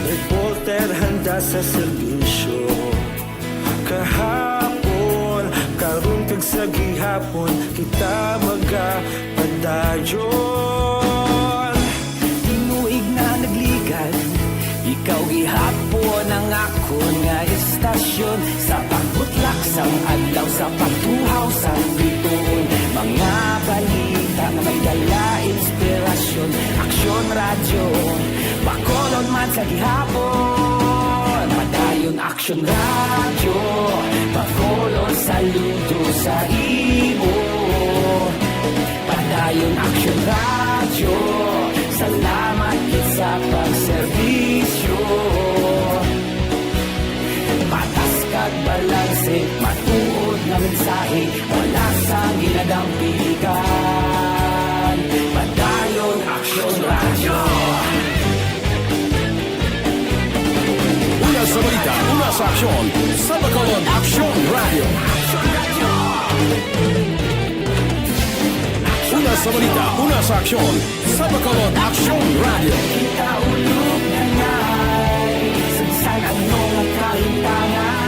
reporter handa sa serbisyo. Kahapon, karon kag sa gihapon, kita magapadayon. Tinuig na nagligad, Ikaw gihapon ang akon nga istasyon, sa pagbutlak sang adlaw, sa pagtuhaw sang bituon. Mga balita nga may dala inspirasyon. Aksyon Radyo, Bacolod man sa gihapon. Padayon Aksyon Radyo, Bacolod saludo sa imo. Padayon Aksyon Radyo, salamat gid sa pagserbisyo. Patas kag balanse, matuod nga mensahe, wala sang ginadampigan. Padayon Aksyon Radyo. Una sa balita, una sa aksyon, sa Bacolod Aksyon Radyo. Una sa balita, una sa aksyon, sa Bacolod Aksyon Radyo. Kita ulog na ngay, sa bisan ano nga kahimtangan,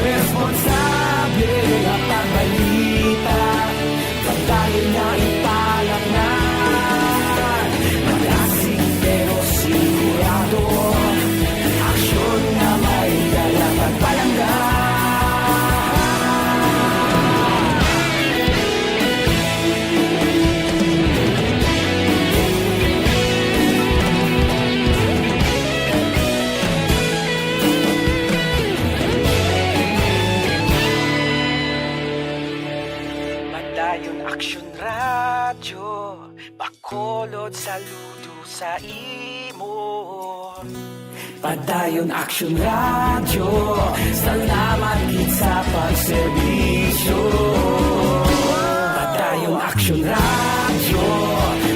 responsable nga pagbalita. Padayon nga ipalaknad, malasig pero sigurado. Aksyon nga may dala pagpalangga. Padayon Aksyon Radyo, Bacolod saludo sa imo. Padayon Aksyon Radyo, salamat gid sa pagserbisyo. Padayon Aksyon Radyo,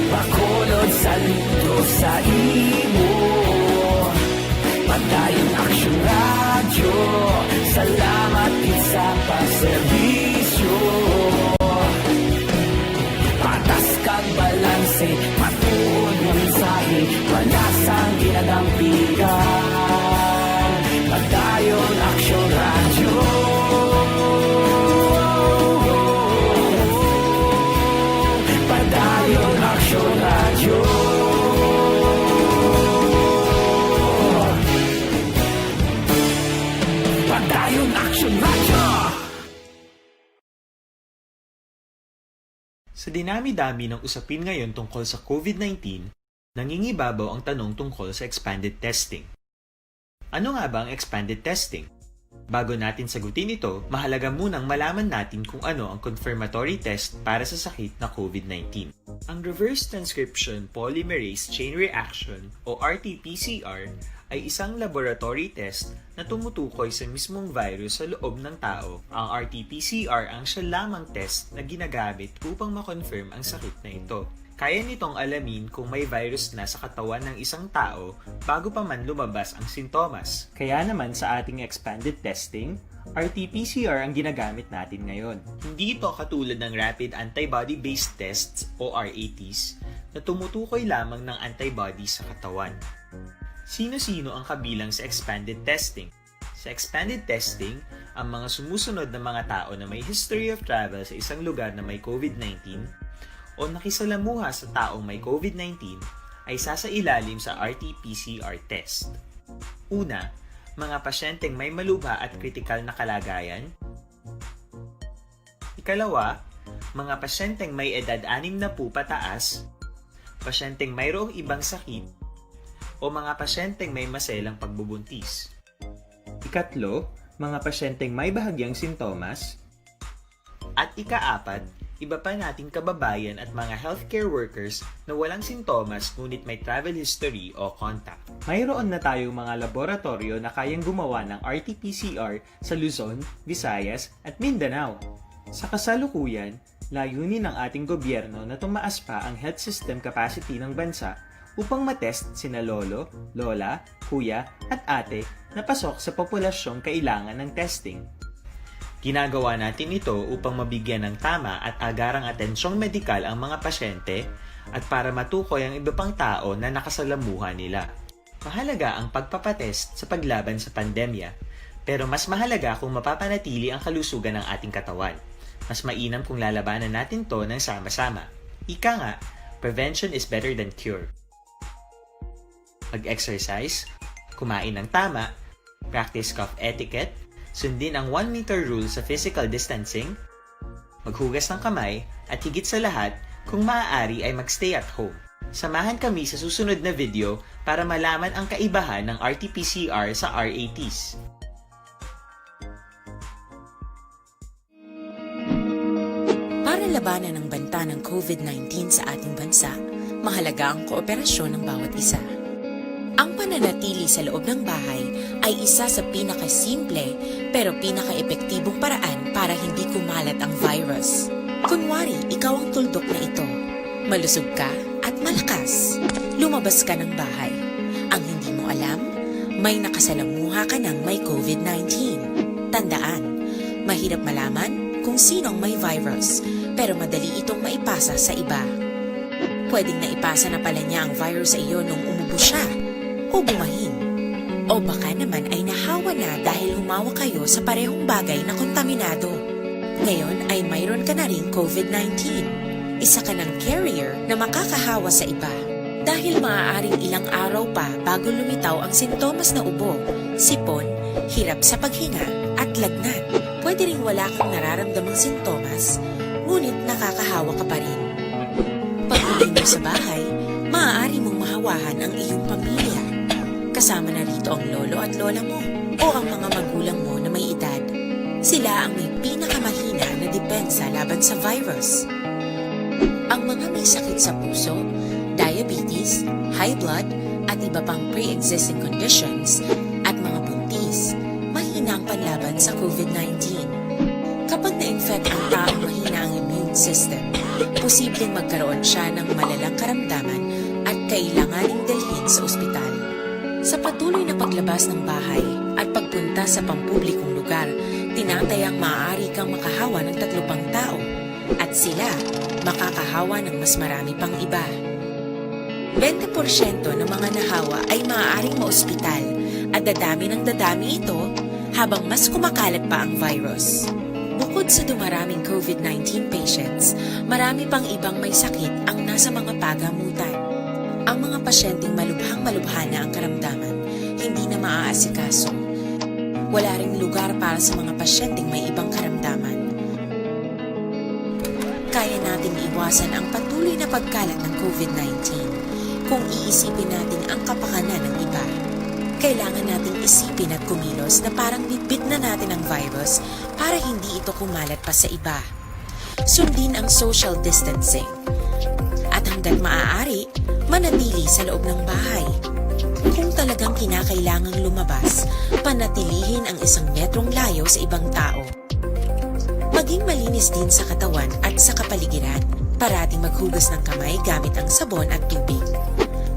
Bacolod saludo sa imo. Padayon Aksyon Radyo, salamat gid sa pagserbisyo. Patas kag balanse, matuod nga mensahe, wala sang ginadampigan. Padayon Aksyon Radyo. Padayon Aksyon Radyo. Padayon Aksyon Radyo. Sa dinami-dami ng usapin ngayon tungkol sa COVID nineteen, nangingibabaw ang tanong tungkol sa expanded testing. Ano nga ba ang expanded testing? Bago natin sagutin ito, mahalaga munang malaman natin kung ano ang confirmatory test para sa sakit na COVID nineteen. Ang reverse transcription polymerase chain reaction o R T P C R ay isang laboratory test na tumutukoy sa mismong virus sa loob ng tao. Ang R T P C R ang siya lamang test na ginagamit upang ma-confirm ang sakit na ito. Kaya nitong alamin kung may virus na sa katawan ng isang tao bago pa man lumabas ang sintomas. Kaya naman sa ating expanded testing, R T P C R ang ginagamit natin ngayon. Hindi ito katulad ng rapid antibody-based tests o R A Ts na tumutukoy lamang ng antibody sa katawan. Sino-sino ang kabilang sa expanded testing? Sa expanded testing, ang mga sumusunod na mga tao na may history of travel sa isang lugar na may COVID nineteen o nakisalamuha sa taong may COVID nineteen ay sasailalim sa R T P C R test. Una, mga pasyenteng may malubha at kritikal na kalagayan. Ikalawa, mga pasyenteng may edad anim na po pataas, pasyenteng mayroong ibang sakit, o mga pasyenteng may maselang pagbubuntis. Ikatlo, mga pasyenteng may bahagyang sintomas. At ikaapat, iba pa nating kababayan at mga healthcare workers na walang sintomas ngunit may travel history o contact. Mayroon na tayong mga laboratoryo na kayang gumawa ng R T P C R sa Luzon, Visayas, at Mindanao. Sa kasalukuyan, layunin ng ating gobyerno na tumaas pa ang health system capacity ng bansa upang matest sina lolo, lola, kuya, at ate na pasok sa populasyong kailangan ng testing. Ginagawa natin ito upang mabigyan ng tama at agarang atensyong medikal ang mga pasyente at para matukoy ang iba pang tao na nakasalamuha nila. Mahalaga ang pagpapatest sa paglaban sa pandemya, pero mas mahalaga kung mapapanatili ang kalusugan ng ating katawan. Mas mainam kung lalabanan natin 'to ng sama-sama. Ika nga, prevention is better than cure. Mag-exercise, kumain ng tama, practice cough etiquette, sundin ang one meter rule sa physical distancing, maghugas ng kamay, at higit sa lahat, kung maaari ay mag-stay at home. Samahan kami sa susunod na video para malaman ang kaibahan ng R T P C R sa R A Ts. Para labanan ang banta ng COVID nineteen sa ating bansa, mahalaga ang kooperasyon ng bawat isa. Ang pananatili sa loob ng bahay ay isa sa pinakasimple pero pinakaepektibong paraan para hindi kumalat ang virus. Kunwari, ikaw ang tuldok na ito. Malusog ka at malakas. Lumabas ka ng bahay. Ang hindi mo alam, may nakasalamuha ka ng may COVID nineteen. Tandaan, mahirap malaman kung sino ang may virus, pero madali itong maipasa sa iba. Pwedeng naipasa na pala niya ang virus sa iyo nung umubo siya o bumahin. O baka naman ay nahawa na dahil humawak kayo sa parehong bagay na kontaminado. Ngayon ay mayroon ka na ring COVID nineteen. Isa ka ng carrier na makakahawa sa iba. Dahil maaaring ilang araw pa bago lumitaw ang sintomas na ubo, sipon, hirap sa paghinga, at lagnat. Pwede ring wala kang nararamdamang sintomas, ngunit nakakahawa ka pa rin. Pag-uwi mo sa bahay, maaari mong mahawahan ang iyong pamilya. Kasama na rito ang lolo at lola mo o ang mga magulang mo na may edad. Sila ang may pinakamahina na depensa laban sa virus. Ang mga may sakit sa puso, diabetes, high blood, at iba pang pre-existing conditions, at mga buntis, mahina ang panlaban sa COVID nineteen. Kapag na-infect ang taong mahina ang immune system, posibleng magkaroon siya ng malalang karamdaman at kailanganing dalhin sa ospital. Sa patuloy na paglabas ng bahay at pagpunta sa pampublikong lugar, tinatayang maaari kang makahawa ng tatlo pang tao at sila makakahawa ng mas marami pang iba. Bente porsyento ng mga nahawa ay maaaring maospital at dadami ng dadami ito habang mas kumakalat pa ang virus. Bukod sa dumaraming COVID nineteen patients, marami pang ibang may sakit ang nasa mga pagamutan. Ang mga pasyenteng malubhang-malubha na ang karamdaman, hindi na maaasikaso. Wala ring lugar para sa mga pasyenteng may ibang karamdaman. Kaya nating iwasan ang patuloy na pagkalat ng COVID nineteen kung iisipin natin ang kapakanan ng iba. Kailangan nating isipin at kumilos na parang bitbit na natin ang virus para hindi ito kumalat pa sa iba. Sundin ang social distancing. At hanggat maaari, manatili sa loob ng bahay. Kung talagang kinakailangang lumabas, panatilihin ang isang metrong layo sa ibang tao. Maging malinis din sa katawan at sa kapaligiran. Parating maghugas ng kamay gamit ang sabon at tubig.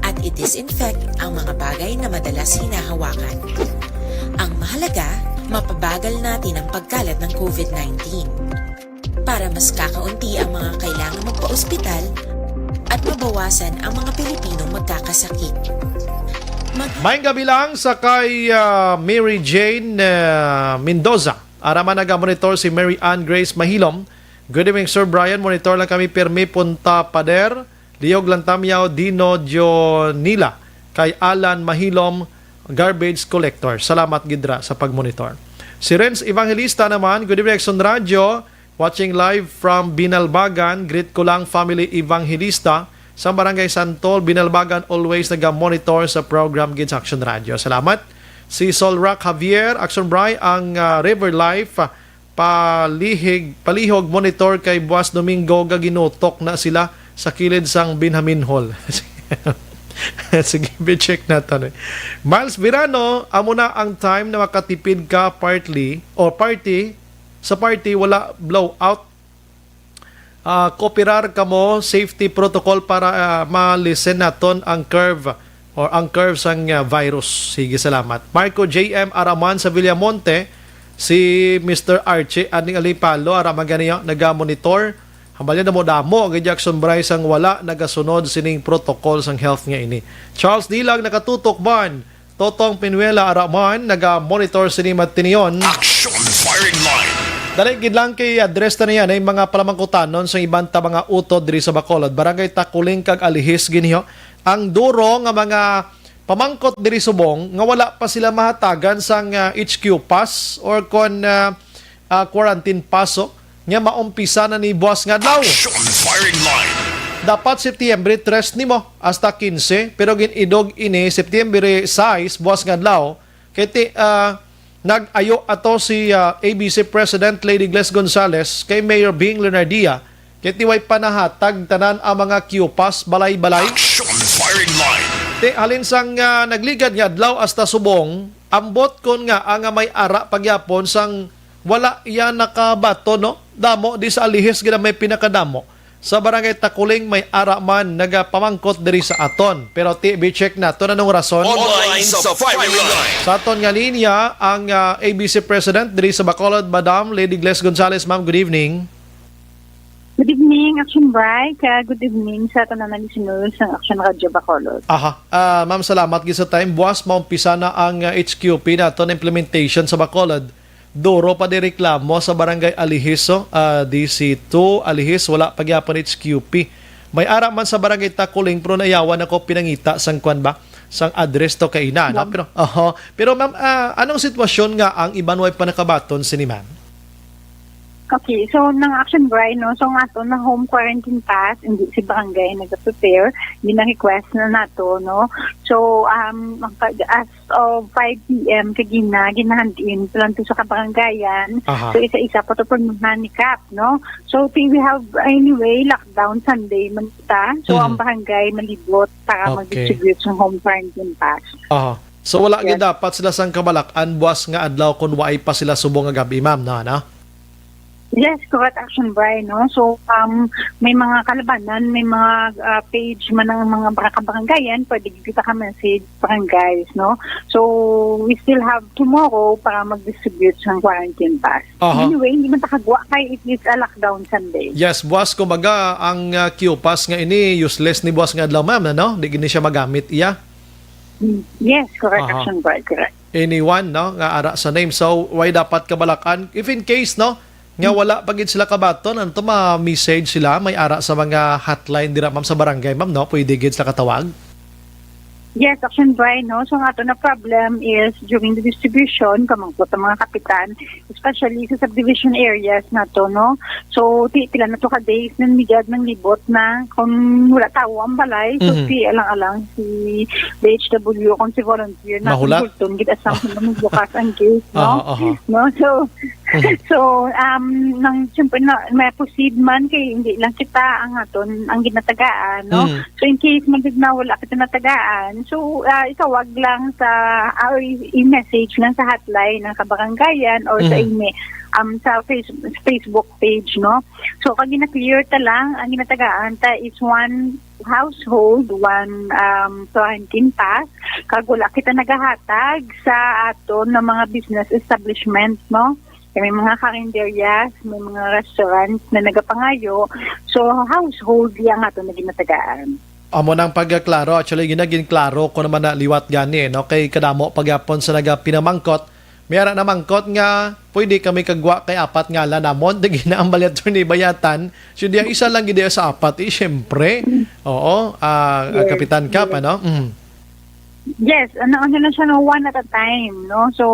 At i-disinfect ang mga bagay na madalas hinahawakan. Ang mahalaga, mapabagal natin ang pagkalat ng COVID nineteen. Para mas kakaunti ang mga kailangang magpa-ospital at mabawasan ang mga Pilipinong magkakasakit. Mag- Maayong gabi lang sa kay, ah, Mary Jane, ah, Mendoza. Ara man naga-monitor si Mary Ann Grace Mahilom. Good evening, Sir Brian. Monitor lang kami, pirmi punta pader. Lihog lang tamyaw, Dino Dionila, kay Alan Mahilom, garbage collector. Salamat gid ra sa pagmonitor. Si Renz Evangelista naman, good evening, Action Radio. Watching live from Binalbagan. Greet ko lang, family Evangelista sa Barangay Santol, Binalbagan, always naga-monitor sa program gid sa Action Radio. Salamat. Si Sol Rock Javier, Action Bri, ang, ah, River Life, ah, palihig, palihog monitor kay buas Domingo, gaginutok na sila sa kilid sang Benjamin Hall. Sige, i-check naton, eh. Miles Verano, amo na ang time na makatipid ka partly or party, sa party wala blowout. Ah, kooperar kamo, safety protocol para, ah, ma-lessen naton ang curve or ang curve sang, ah, virus. Sige, salamat. Marco J M Araman sa Villamonte, si Mister Archie Ading Alipalo, ara man gani, ah, naga-monitor. Hambal niya, damo-damo gid, Jackson Bryce, ang wala nagasunod sining protocol sang health nga ini. Charles Dilag, nakatutok man. Totong Pinuela, ara man, naga-monitor sini matinion. Action Firing Line. Dali gid lang kay address na niya na yung mga palamangkutanon sa iban ta mga utod diri sa Bacolod, Barangay Takuling kag Alihis giniho. Ang duro nga mga pamangkot diri subong nga wala pa sila mahatagan sang, ah, H Q pass or kon, ah, ah, quarantine pass, oh, nga maumpisa na ni buwas nga adlaw. Action Firing Line. Dapat September tres nimo hasta quince, pero gin-idog ini September sais, buwas nga adlaw. Kay ti, ah, nag-ayo ato si, ah, A B C President Lady Gles Gonzales kay Mayor Bing Leonardia, kay ti way panahatag tanan ang mga Q pass balay-balay. Action Firing Line. Ti halin sang, ah, nagligad nga adlaw hasta subong, ambot kon nga, ah, nga may ara pagyapon sang wala iya nakabaton, no? Damo di sa Alihis gid ang may pinakadamo. Sa Barangay Takuling may ara man nagapamangkot diri sa aton. Pero T V check naton anong rason. Online sa Firing Line. Sa aton nga linya ang, ah, A B C President diri sa Bacolod, Madam Lady Gles Gonzales. Ma'am, good evening. Good evening, Action Bright. Kag good evening sa tanan nga listeners ng Action Radio Bacolod. Aha. Ah, ma'am, salamat gid sa time. Buwas maumpisa na ang, ah, H Q P naton implementation sa Bacolod. Duro pa di reklamo sa Barangay Alihis, oh, ah, D C two, Alihis, wala pa gyapon H Q P. May ara man sa Barangay Takuling, pero nayawan ako pinangita sang kwan ba? Sang address to kay ina, no? Ma'am. Pero, oho. Pero ma'am, ah, anong sitwasyon nga ang iban way pa nakabaton sini, ma'am? Okay, so nang Action Bright, no? So nga to na home quarantine pass, hindi si barangay nag-prepare, gina-request na nato, no? So, um, magka- as of five P M kagina, ginahandin pa lang to sa kabarangayan. Aha. So, isa-isa pa to pirmahan ni Kap, no? So, ti-, we have, anyway, lockdown Sunday man ta. So, Mm. ang barangay malibot para Okay. mag-distribute sa home quarantine pass. Aha. So, wala Yes. gid dapat sila sang kabalak-an buwas nga adlaw kung waay pa sila subong nga gab-i, ma'am, no? Ano? Yes, correct, Action Bright, no? So, um, may mga kalabanan, may mga, ah, page man ang mga barangay-kabarangayan, pwede kita ka message barangays, no? So, we still have tomorrow para mag-distribute sa quarantine pass. Aha. Anyway, hindi man ta kagwa kay it is a lockdown Sunday. Yes, buwas, kumbaga, ang, ah, Q pass nga ini useless ni buwas nga adlaw, ma'am, ano? Di gini siya magamit, iya? Mm, yes, correct, Aha. Action Bright, correct. Anyone, no, nga ara sa name. So, way dapat kabalak-an. If in case, no, nga wala pa gid sila kabaton, ano to, ma-message sila, may ara sa mga hotline dira, ma'am, sa barangay, ma'am, no? Pwede gid sila katawag? Yes, Action Bright, no? So, nga to na problem is during the distribution, kamangkot ang mga kapitan, especially sa subdivision areas na to, no? So, ti-, pila na to ka days nang migad ng libot na kung wala tao ang balay, so Mhm. si alang-alang si D H W kung si volunteer na Mahulat? Bulton, gid asang Ah. Bukas ang gate, no? Aha, aha. No? So, Mhm. so, um, nang, siyempre, na, may proceed man kay hindi lang kita ang aton, ang ginatagaan, no? Mhm. So, in case man gid na wala kita natagaan, so, ah, itawag lang sa, ah, or i-, i-message lang sa hotline ng kabarangayan or sa Mhm. email, um, sa Face-, Facebook page, no? So, kag gina-clear ta lang, ang ginatagaan ta is one household, one, um, quarantine pass, kag wala kita nagahatag sa aton nga mga business establishment, no? Kay may mga karinderyas, may mga restaurants na nagapangayo. So, household iya ang aton nga ginatagaan. Amo nang pagkaklaro. Actually, gina-, ginklaro ko naman na liwat gani, eh, no? Kay kadamo pa gyapon sa nagapinamangkot. May ara namangkot nga pwede kami kagwa kay apat ngalan namon. Di ginaambal ni Attorney Bayatan. So, diya isa lang gid sa apat, eh, syempre. Oo, ah, Yes, Kapitan Kap, yes. ano? Mm. Yes, ano, ano lang siya, no, one at a time, no? So,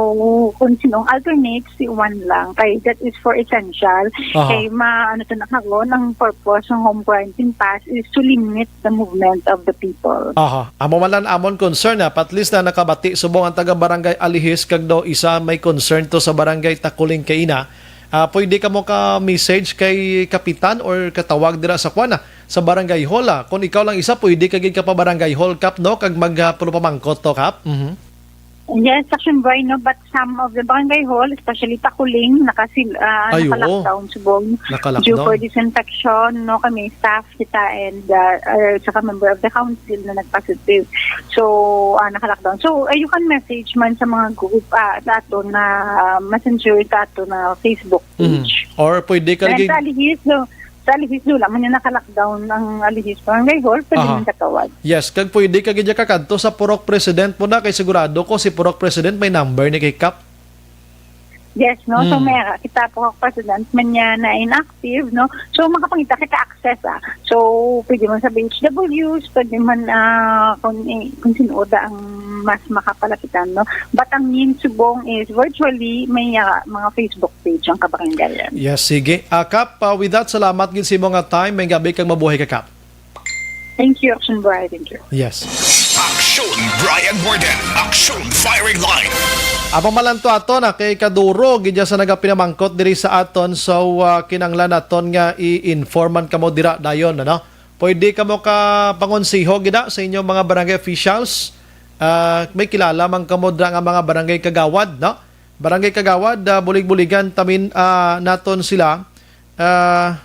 kung sinong alternate, si one lang. Kay that is for essential. Aha. Kay ma-, ano to na karon, ang purpose ng home quarantine pass is to limit the movement of the people. Aha. Amo man lang amon concern, ah, at least na nakabati subong ang taga Barangay Alihis kag daw isa may concern to sa Barangay Takuling kaina. Ah, pwede kamo ka-message kay Kapitan or katawag dira sa kuan, ah, sa Barangay Hall, ah. Kung ikaw lang isa, pwede ka gid ka pa Barangay Hall, Kap, no? Kag mag, ah, pulo pamangkot to, Kap. Mhm. Yes, Action Boy, no? But some of the barangay hall, especially Takuling, nakasil-, ah, Ay, oo. naka-lockdown subong Naka-lockdown. due for disinfection, no? Kami staff kita and, ah, ah, saka member of the council na nag-positive. So, ah, naka-lockdown. So, ah, you can message man sa mga group, ah, sa ato na, ah, messenger, sa ato na Facebook Mhm. page. Or pwede ka And lagi sa Alihis, no? Sa Alihis, wala man yung naka-lockdown ang Alihis Barangay Hall, pwede Aha. man katawag. Yes, kag pwede ka gid kakadto sa Purok President mo na, kay sigurado ko si Purok President may number ni kay Kap. Yes, no? So, Mm. may ara kita po, President, man niya na inactive, no? So, makapangita kita access, ah. So, pwede man sa B H Ws, pwede man, ah, kung, eh, kung sino da ang mas makapalapitan, no? But ang means subong is virtually, may, ah, mga Facebook page ang kabarangayan. Yes, sige. Ah, Kap, ah, with that, salamat gid sa imo nga time. May gabi kag mabuhay ka, Kap. Thank you, Action Brian. Thank you. Yes. Action Brian Warden. Action Firing Line. Apang malanto ato na kay kaduro gid sa nagapinamangkot diri sa aton, so, ah, kinanglan naton nga i-informan kamo dira dayon, ano? Pwede kamo ka pangonseho gid, ah, sa inyong mga barangay officials. Ah, may kilala man kamo dira nga mga barangay kagawad, no? Barangay kagawad, ah, bulig-buligan tamin, ah, naton sila. Ah,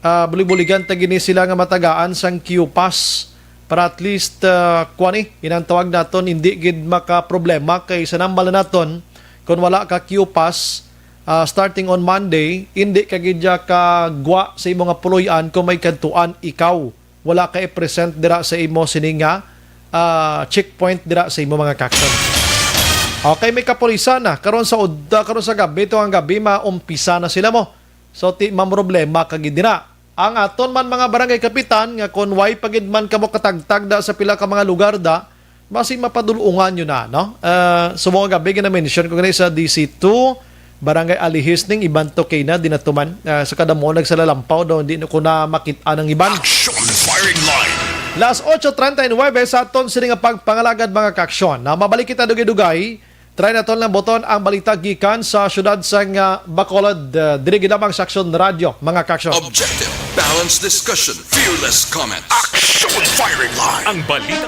ah, bulig-buligan ta gini sila nga matagaan sang Q pass para at least, ah, kuwan, eh, inang tawag naton, hindi gid makaproblema kay sa nambal naton, kung wala ka Q pass, ah, starting on Monday, hindi ka gid ya kagwa sa imo nga puloy-an kung may kadtuan ikaw wala ka i-present dira sa imo sini nga, ah, checkpoint dira sa imo mga kakson. Okay, may kapulisan na karon sa ud-, karon sa gabi, ito ang gabi, maumpisa na sila mo. So, ti mamroblema ka gid dira. Ang aton man mga barangay kapitan nga kon way pa gid man kamo katagtag da sa pila ka mga lugar da, basi mapadulungan nyo na, no? Ah, so, mga gabi, gina-mention ko gani sa D C two, Barangay Alihis ning iban to kay na, di na tuman, ah, sa kada mo nagsalalampa daw, hindi na ko na makit-an ang iban. Action Firing Line. Las ocho treinta y nueve sa aton sini nga pagpangalagad, mga kaaksyon. Na mabalik kita dugay-dugay, try naton lang buton ang balita gikan sa siyudad sang, ah, Bacolod, ah, diri gid lamang sa Aksyon Radyo, mga kaaksyon. Objective, balanced discussion, fearless comment. Action Firing Line. Ang balita.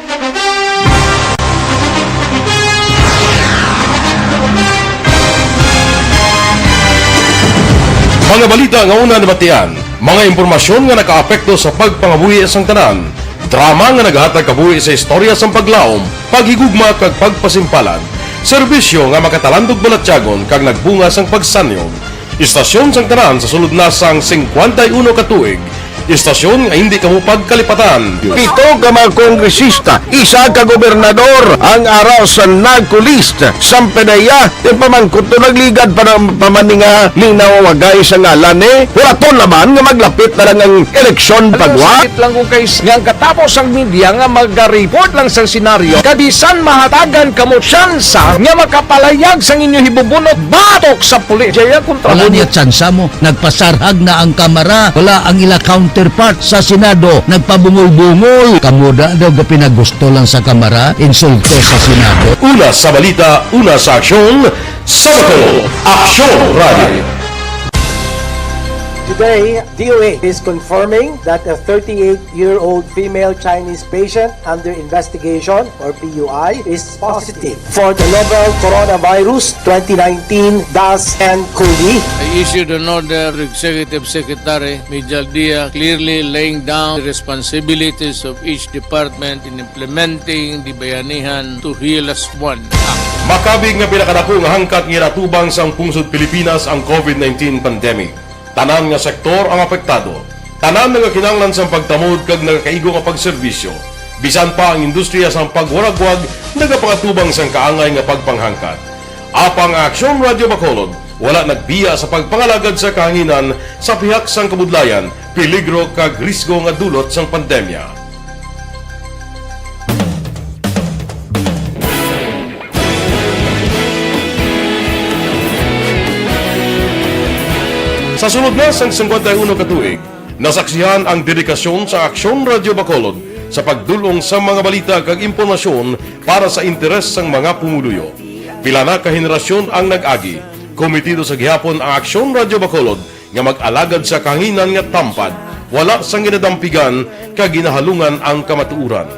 Mga balita nga una nabatian, mga impormasyon nga nakaapekto sa pagpangabuhi sang tanan, drama nga nagahatag kabuhi sa istorya sang paglaom, paghigugma kag pagpasimpalad, serbisyo nga makatalandog balatyagon kag nagbunga sang pagsanyog. Istasyon sang tanan sa sulod na sang singkwenta y uno ka tuig. Istasyon nga hindi kamo pagkalipatan. Pito ka mga kongresista, isa ka gobernador ang ara sa NAGCO list. Sampanaya, ti pamangkot to nagligad pa na, pa man ni nga ning nawawagay sa ngalan, eh. Wala to naman nga maglapit na lang ang eleksyon pagwa. Sakit lang kung kay s-, nga ang katapos ang media nga maga-report lang sa senaryo. Kabisan mahatagan kamo tsansa nga makapalayag sang inyo hibubunot batok sa pulis. Jaya kontra Wala mo niya tsansa mo. Nagpasarhag na ang Kamara. Wala ang ila counterpart sa Senado. Nagpabungol-bungol. Kamo da daw gapinagusto lang sa Kamara, insulto sa Senado. Una sa balita, una sa aksyon, sa Bacolod, Aksyon Radio. Today, D O A is confirming that a thirty-eight-year-old female Chinese patient under investigation, or P U I, is positive for the novel coronavirus twenty nineteen dash N COVID. I issued an order to Executive Secretary Mijal Dia, clearly laying down the responsibilities of each department in implementing the Bayanihan to Heal As One Act. Makabig nga pinakadako nga hangkat nga ginatubang sang pungsod Pilipinas ang COVID nineteen pandemic. Tanan nga sektor ang apektado. Tanan nagakinahanglan sang pagtamod kag nagakaigo nga pagserbisyo. Bisan pa ang industriya sang pagwaragwag nagapangatubang sang kaangay nga pagpanghangkat. Apang ang Aksyon Radyo Bacolod wala nagbiya sa pagpangalagad sa kahanginan sa pihak sang kabudlayan, peligro kag risgo nga dulot sang pandemya. Sa sulod na sang singkwenta y uno ka tuig, nasaksihan ang dedikasyon sa Aksyon Radyo Bacolod sa pagdul-ong sa mga balita kag impormasyon para sa interes sang mga pumuluyo. Pila na ka henerasyon ang nag-agi. Komitido sa gihapon ang Aksyon Radyo Bacolod nga mag-alagad sa kahanginan nga tampad, wala sang ginadampigan kag ginahalungan ang kamatuoran.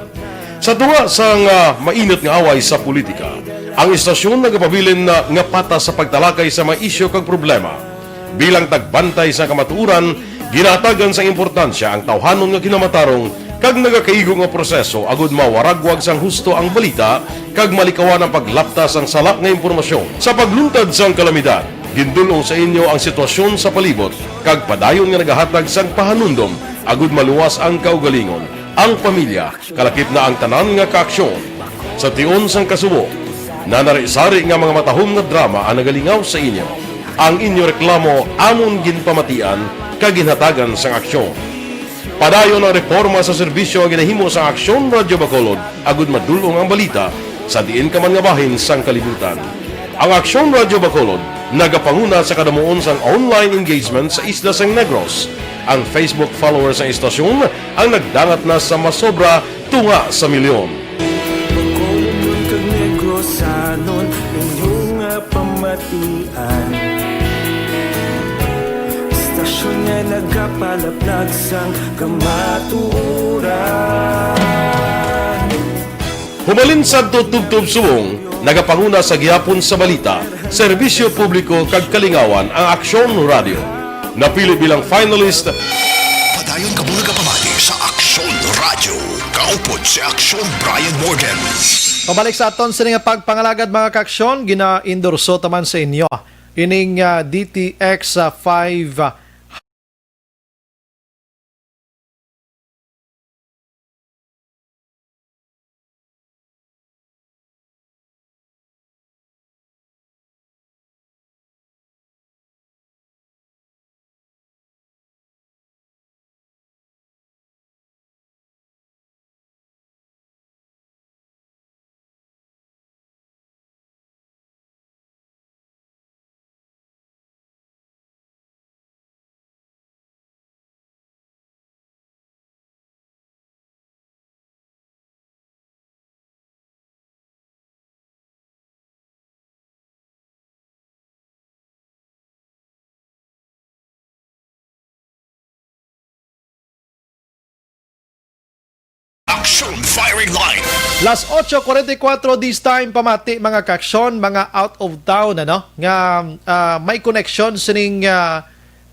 Sa tunga sang, ah, mainit nga away sa politika, ang istasyon nagapabilin na nga patas sa pagtalakay sa mga isyu kag problema. Bilang tagbantay sa kamatuoran, ginahatagan sang importansya ang tawhanon nga kinamatarong kag nagakaigo nga proseso agud mawaragwag sang husto ang balita kag malikawan ang paglapta sang sala nga impormasyon. Sa pagluntad sang kalamidad, gindul-ong sa inyo ang sitwasyon sa palibot kag padayon nga nagahatag sang pahanumdom agud maluwas ang kaugalingon, ang pamilya, kalakip na ang tanan nga kaaksyon. Sa tion sang kasubo, nanari-sari nga mga matahom nga drama ang nagalingaw sa inyo. Ang inyo reklamo amon ginpamatian kag ginhatagan sang aksyon. Padayon ang reporma sa serbisyo nga ginahimo sang Aksyon Radyo Bacolod agud madul-ong ang balita sa diin ka man nga bahin sang kalibutan. Ang Aksyon Radyo Bacolod nagapanguna sa kadamuon sang online engagement sa isla sang Negros. Ang Facebook followers sang istasyon ang nagdangat na sa masobra tunga sa milyon. Bacolodnon kag Negrosanon, inyo nga pamatian. Istasyon nga nagapalaplag sang kamatuoran. Humalin sadto tubtob subong, nagapanguna sa gihapon sa balita, serbisyo publiko kag kalingawan ang Aksyon Radio. Napili bilang finalist. Padayon kamo nagapamati sa Aksyon Radio. Kaupod si Aksyon Brian Morgan. Pabalik sa aton sini nga pagpangalagad, mga kaaksyon, gina-endorso ta man sa inyo ining, ah, D T X, ah, five, ah, Action Firing Line. Las ocho cuarenta y cuatro this time, pamati, mga kaaksyon, mga out of town, ano, nga, ah, may connection sining, ah,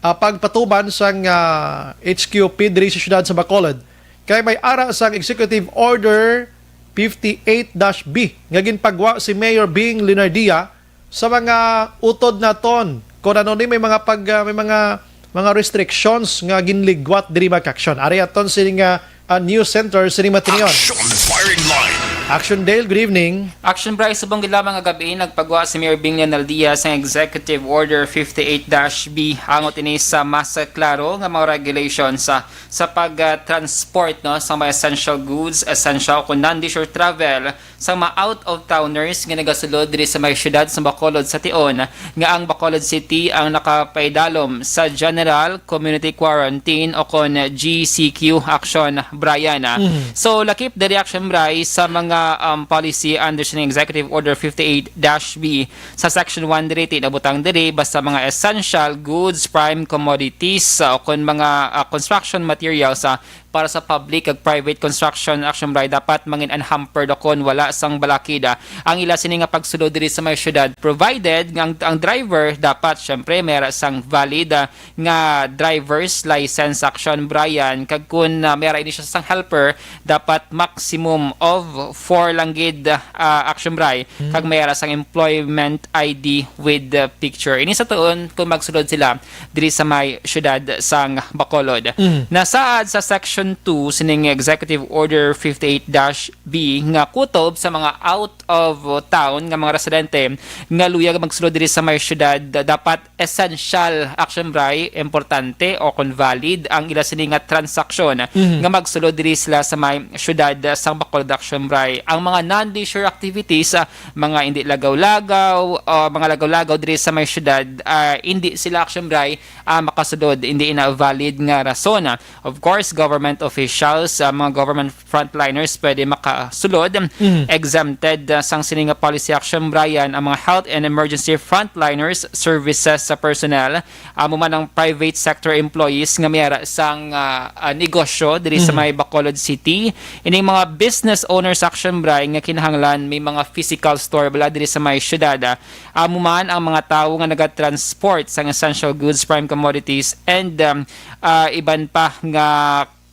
ah, pagpatuman sang, ah, H Q P diri sa siyudad sa Bacolod. Kay may ara sang Executive Order fifty-eight dash B nga ginpagwa si Mayor Bing Leonardia sa mga utod naton, kung ano ni may mga pag, ah, may mga, mga restrictions nga ginligwat diri, mga kaaksyon. Ari aton sini nga, ah, news center sini matinyon. Action Firing Line. Action Dale, good evening. Action Bryce, subong gid lamang nga gabi, nagpagwa si Mayor Bing Leonardia sang Executive Order fifty-eight dash B. Angot ini sa mas klaro nga mga regulations sa, sa pag, ah, transport, no, sa mga essential goods, essential o non-leisure travel sa mga out-of-towners nga nagasulod diri sa may siyudad sa Bacolod sa tion nga ang Bacolod City ang nakapaidalom sa General Community Quarantine o kon G C Q, Action Brian. Mhm. So, lakip diri, Action Bryce, sa mga, um, policy under sa Executive Order fifty-eight dash B sa Section one diri, ti nabutang diri, basta mga essential goods, prime commodities, uh, o kon mga, uh, construction materials, uh, para sa public kag private construction, Action Bryce, dapat mangin unhampered o kon wala sang balakid, ah, ang ila sini nga pagsulod diri sa may syudad, provided nga ang, ang driver dapat, syempre, may ara sang valid, ah, nga driver's license, Action Brian, kag kun, ah, may ara ini siya sang helper, dapat maximum of four lang gid, ah, Action Bryce, Mm. kag may ara sang employment I D with the picture. Ini sa tuon kung magsulod sila diri sa may siyudad sang Bacolod. Mm. Nasaad sa Section two sining Executive Order fifty-eight dash B nga kutob sa mga out of town nga mga residente nga luyag magsulod diri sa may siyudad, dapat essential, Action Bryce, importante o kon valid ang ila sini nga transaksyon Mhm. nga magsulod diri sila sa may siyudad sang Bacolod, Action Bryce. Ang mga non-leisure activities, ah, mga indi lagaw-lagaw, o mga lagaw-lagaw diri sa may syudad, ah, indi sila, Action Bryce, ah, makasulod, indi ina valid nga rason. Of course, government officials, ah, mga government frontliners pwede makasulod, Mhm. exempted, ah, sang sini nga policy, Action Brian, ang mga health and emergency frontliners services sa personnel, amo man ang private sector employees nga may ara sang, ah, ah, negosyo diri sa Mhm. may Bacolod City. Ining mga business owners, Action Bryce, nga kinahanglan may mga physical store bala diri sa may syudad, ah. Amo man ang mga tawo nga nagatransport sang essential goods, prime commodities, and, um, ah, iban pa nga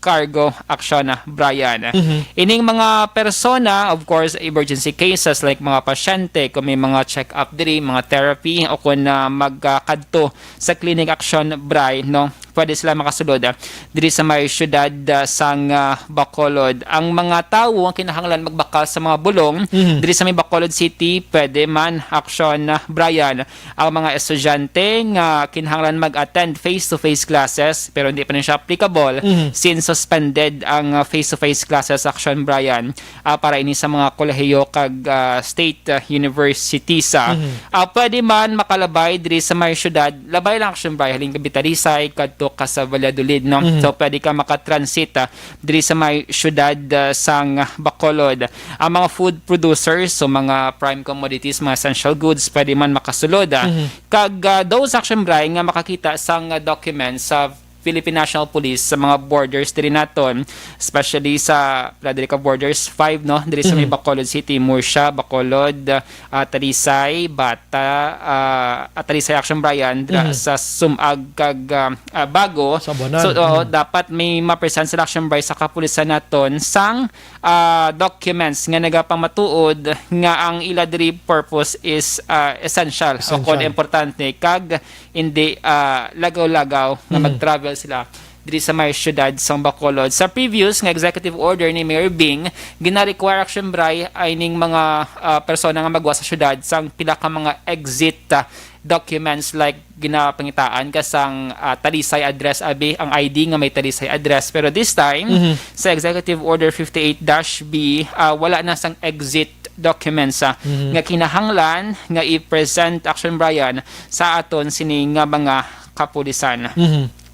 cargo, Action, ah, Brian. Mhm. Ining mga persona, of course, emergency cases like mga pasyente, kung may mga check-up diri, mga therapy, o kung, ah, magkakadto sa clinic, Action Bryce, no? pwede sila makasulod, ah, diri sa may siyudad, ah, sang, ah, Bacolod. Ang mga tawo ang kinahanglan magbakal sa mga bulong Mhm. diri sa may Bacolod City, pwede man, Action, ah, Brian. Ang mga estudyante nga kinahanglan mag-attend face-to-face classes, pero hindi pa rin siya applicable Mhm. since suspended ang, ah, face-to-face classes, Action Brian, ah, para ini sa mga kolehiyo kag, ah, state, ah, universities, ah. Mhm. Ah, pwede man makalabay diri sa may syudad, labay lang, Action Brian, halin ka Bitalisay, kadto ka sa Valladolid, no? Mhm. So, pwede ka makatransit, ah, diri sa may syudad, ah, sang Bacolod. Ang mga food producers, so mga prime commodities, mga essential goods, pwede man makasulod, ah. Mhm. Kag, ah, those, Action Brian, nga makakita sang, ah, documents sa Philippine National Police sa mga borders diri naton, especially sa pila diri ka borders, five, no, diri sa may Mhm. Bacolod City, Murcia, Bacolod, ah, Talisay, Bata, ah, ah, Talisay, Action Brian, dira Mhm. sa Sumag kag, ah, ah, Bago. Sa Buanan. So, oo, Mhm. dapat may ma-present sila, Action Brian, sa kapulisan naton sang, ah, documents nga nagapamatuod nga ang ila diri purpose is, ah, essential o Essential. kon importante kag hindi, ah, lagaw-lagaw nga Mm. mag-travel sila diri sa may siyudad sang Bacolod. Sa previous nga executive order ni Mayor Bing, gina-require, Action Brian, ay ning mga, ah, persona nga magwa sa siyudad sang pila ka mga exit, ah, documents, like ginapangitaan ka sang, ah, Talisay address, abi, ang I D nga may Talisay address. Pero this time, Mhm. sa Executive Order fifty-eight dash B, ah, wala na sang exit documents, ah, Mhm. nga kinahanglan nga i-present, Action Brian, sa aton sini nga mga kapulisan. Mhm.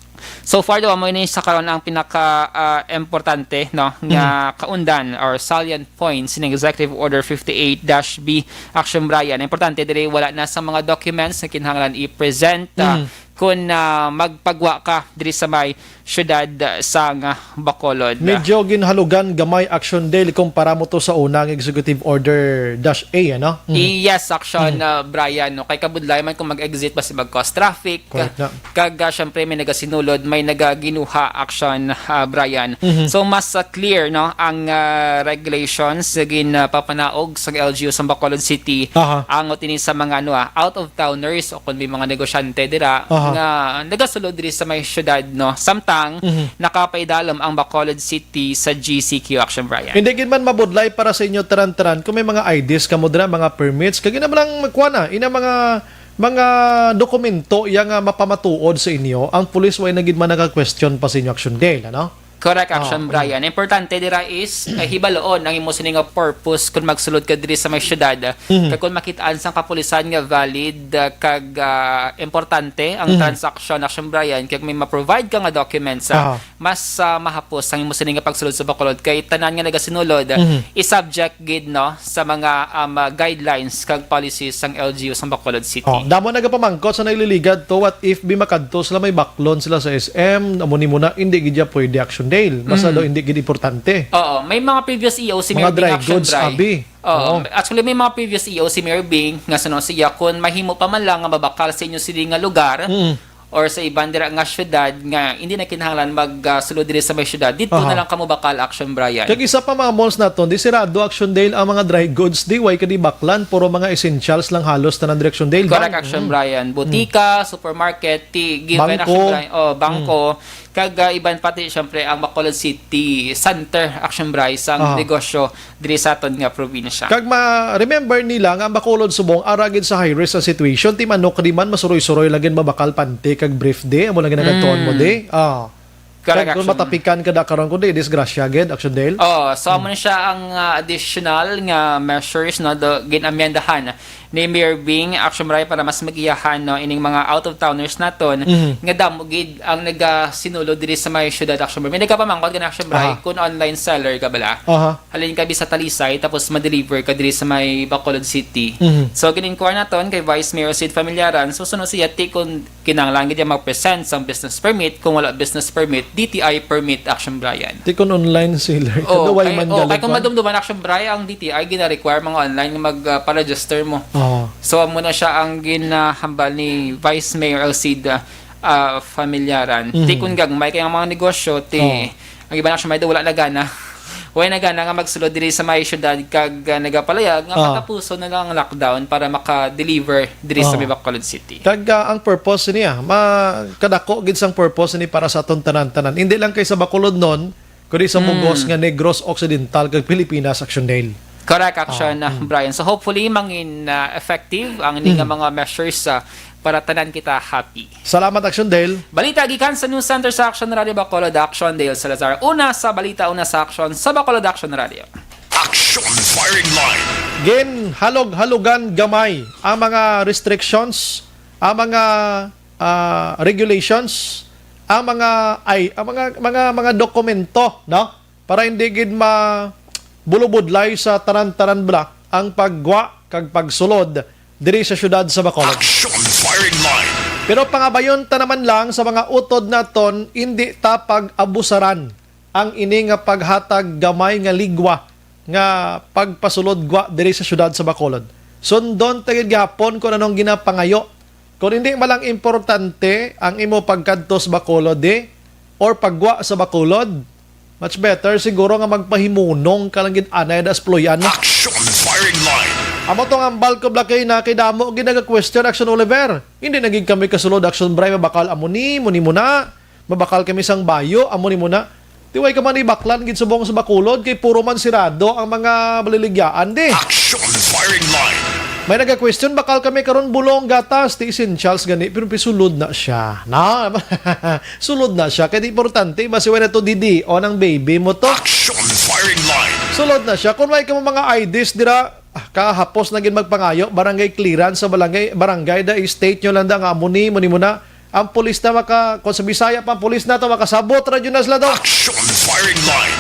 So far daw, amo ini sa karon ang pinaka, ah, importante, no, nga Mhm. kaundan or salient points ning Executive Order fifty-eight dash B, Action Brian. Importante diri, wala na sa mga documents nga kinahanglan i-present, ah, Mhm. kung, ah, magpagwa ka diri sa may syudad, ah, sang, ah, Bacolod. Medyo ginhalugan gamay, Action Dale, kumpara mo to sa una nga Executive Order dash A, ano? Mhm. Yes, Action, Mhm. ah, Brian, no? Kay kabudlay man kung mag-exit, basi mag-cause traffic. Correct na. Kag, ah, syempre, may nagasinulod, may nagaginuha, Action, ah, Brian. Mhm. So, mas, ah, clear, no, ang, ah, regulations nga ginpapanaog sa L G U sa Bacolod City. Aha. Angot ini sa mga, ano, ah, out-of-towners o kung may mga negosyante dira Aha. nga nagasulod diri sa may syudad, no. Samtang Mhm. nakapaidalom ang Bacolod City sa G C Q, Action Brian. Hindi gid man mabudlay para sa inyo tanan-tanan kung may mga I Ds kamo dira, mga permits, kag ina man lang magkuha na, ina mga, mga dokumento iya nga mapamatuod sa inyo, ang pulis way na gid man naka-question pa sa inyo, Action Dale, ano? Correct, Action Ah, Brian. Importante dira is, eh, hibaloon ang imo sini nga purpose kung magsulod ka diri sa may syudad. Mhm. Kag kung makitaan sang kapulisan nga valid, ah, kag, ah, importante ang Mhm. transaction, Action Brian, kag may ma-provide ka nga documents, ah, Aha. mas, ah, mahapos ang imo sini nga pagsulod sa Bacolod, kay tanan nga nagasinulod, Mhm. i-subject gid, no, sa mga, um, ah, guidelines kag policies sang L G U sang Bacolod City. Oh, damo nagapamangkot sa naililigad to, what if bi makadto sila, may baklon sila sa S M, amo ni mo na, hindi gid ya pwede, Action Dale. Basta Mm. daw hindi gid importante. Oo, may mga previous E O si Mga Mayor Bing, dry Action goods, Bri. abi. Oo, Oo. actually, may mga previous E O si Mayor Bing nga suno siya, kung mahimo pa man lang nga mabakal sa inyo sini nga lugar, Mm. or sa iban dira nga syudad nga hindi na kinahanglan mag, ah, sulod diri sa may syudad, dito Aha. na lang kamo bakal, Action Brian. Kag isa pa, mga malls naton, di sirado, Action Dale, ang mga dry goods, di way ka di baklan, puro mga essentials lang halos tanan diri, Action Dale. Correct, Bang-, Action mm. Brian. Mm. Butika, supermarket, ti, given, Bangko. Action Brian. Oh, bangko. Mm. Kag, ah, iban pati, syempre, ang Bacolod City Center, Action Brian, sang Aha. negosyo diri sa aton nga probinsya. Kag ma-remember nila nga ang Bacolod subong ara gid sa high risk nga situation, ti manok di man masuroy-suroy lang gid mabakal panty kag brief di, amo lang gid nagatuon mo Mm. di. Ah. Correct, Kag kung Action. matapikan ka da karon, kundi disgrasya gid, Action Dale. Oh, so amo Hmm. na siya ang, ah, additional nga measures, no, do, gin-amyendahan ni Mayor Bing, Action Brian, para mas magiyahan, no, ining mga out-of-towners naton Mhm. nga damo gid ang nagasinulod diri sa may syudad, Action Brian. May nagapamangkot ka na, Action Brian, Aha. kung online seller ka bala. Aha. Halin ka bi sa Talisay, tapos ma-deliver ka diri sa may Bacolod City. Mhm. So, gin-inquire naton kay Vice Mayor Sid Familiaran, so, suno siya, ti kung kinahanglan gid niya mag-present sang business permit, kung wala business permit, D T I permit, Action Brian. Ti kung online seller ka, Oh, daw way kay, man oh, galing kay kung kwan. madumduman, Action Brian, ang D T I gina-require mga online nga mag, ah, pa-register mo. Oo. So, amo na siya ang ginahambal ni Vice Mayor Alcid, ah, ah, Familiaran. Mhm. Ti kung gagmay kay ang mga negosyo, ti Oo. ang iba na siya may wala na gana. Way na gana nga magsulod diri sa may syudad kag, ah, nagapalayag nga Ah. patapuson na lang ang lockdown para maka-deliver diri sa Ah. may Bacolod City. Kag, ah, ang purpose niya, makadako gid sang purpose ni para sa aton tanan-tanan. Hindi lang kay sa Bacolod non, kundi sa Hmm. bugos nga Negros Occidental kag Pilipinas, Action Dale. Correct, Action, Ah, ah, hmm. Brian. So, hopefully, mangin, ah, effective ang ini nga Hmm. mga measures, ah, para tanan kita happy. Salamat, Action Dale. Balita gikan sa News Center sa Action Radio Bacolod, Action Dale Salazar. Una sa balita, una sa action sa Bacolod Action Radio. Action Firing Line. Ginhalog-halogan gamay ang mga restrictions, ang mga, ah, regulations, ang mga, ay, ang mga, mga, mga dokumento, no? Para hindi gid mabulubudlay sa tanan-tanan bala ang paggwa kag pagsulod diri sa siyudad sa Bacolod. Action Firing Line. Pero pangabayon ta naman lang sa mga utod naton, hindi ta pag-abusaran ang ini nga paghatag gamay nga ligwa nga pagpasulod gwa diri sa siyudad sa Bacolod. Sundon ta gid gihapon kung anong ginapangayo. Kung hindi man lang importante ang imo pagkadto sa Bacolod, eh, or paggwa sa Bacolod, much better siguro nga magpahimunong ka lang gid anay da sa puloy-an, no? Action Firing Line. Amo tong ambal ko, Black, kay na, kay damo gid naga-question, Action Oliver. Hindi na gid kami kasulod, Action Bri, mabakal amo ni, mo ni mo na. Mabakal kami sang bayo, amo ni mo na. Ti way ka man ibaklan gid subong sa Bacolod, kay puro man sirado ang mga maliligyaan, di. Action Firing Line. May naga-question, bakal kami karon bulong, gatas, ti essentials gani, pero pisulod na siya. Na, sulod na siya. Kaya di importante, basi way na to didi, o nang baby mo to. Action Firing Line. Sulod na siya. Kung may ka mo mga I Ds dira, ah, kahapos na gid magpangayo, barangay clearance sa barangay, barangay da, state nyo lang da, nga amo ni, mo ni mo na. Ang pulis na maka, kung sa Bisaya pa, ang pulis na to, makasabot, radyo na sila to. Action Firing Line.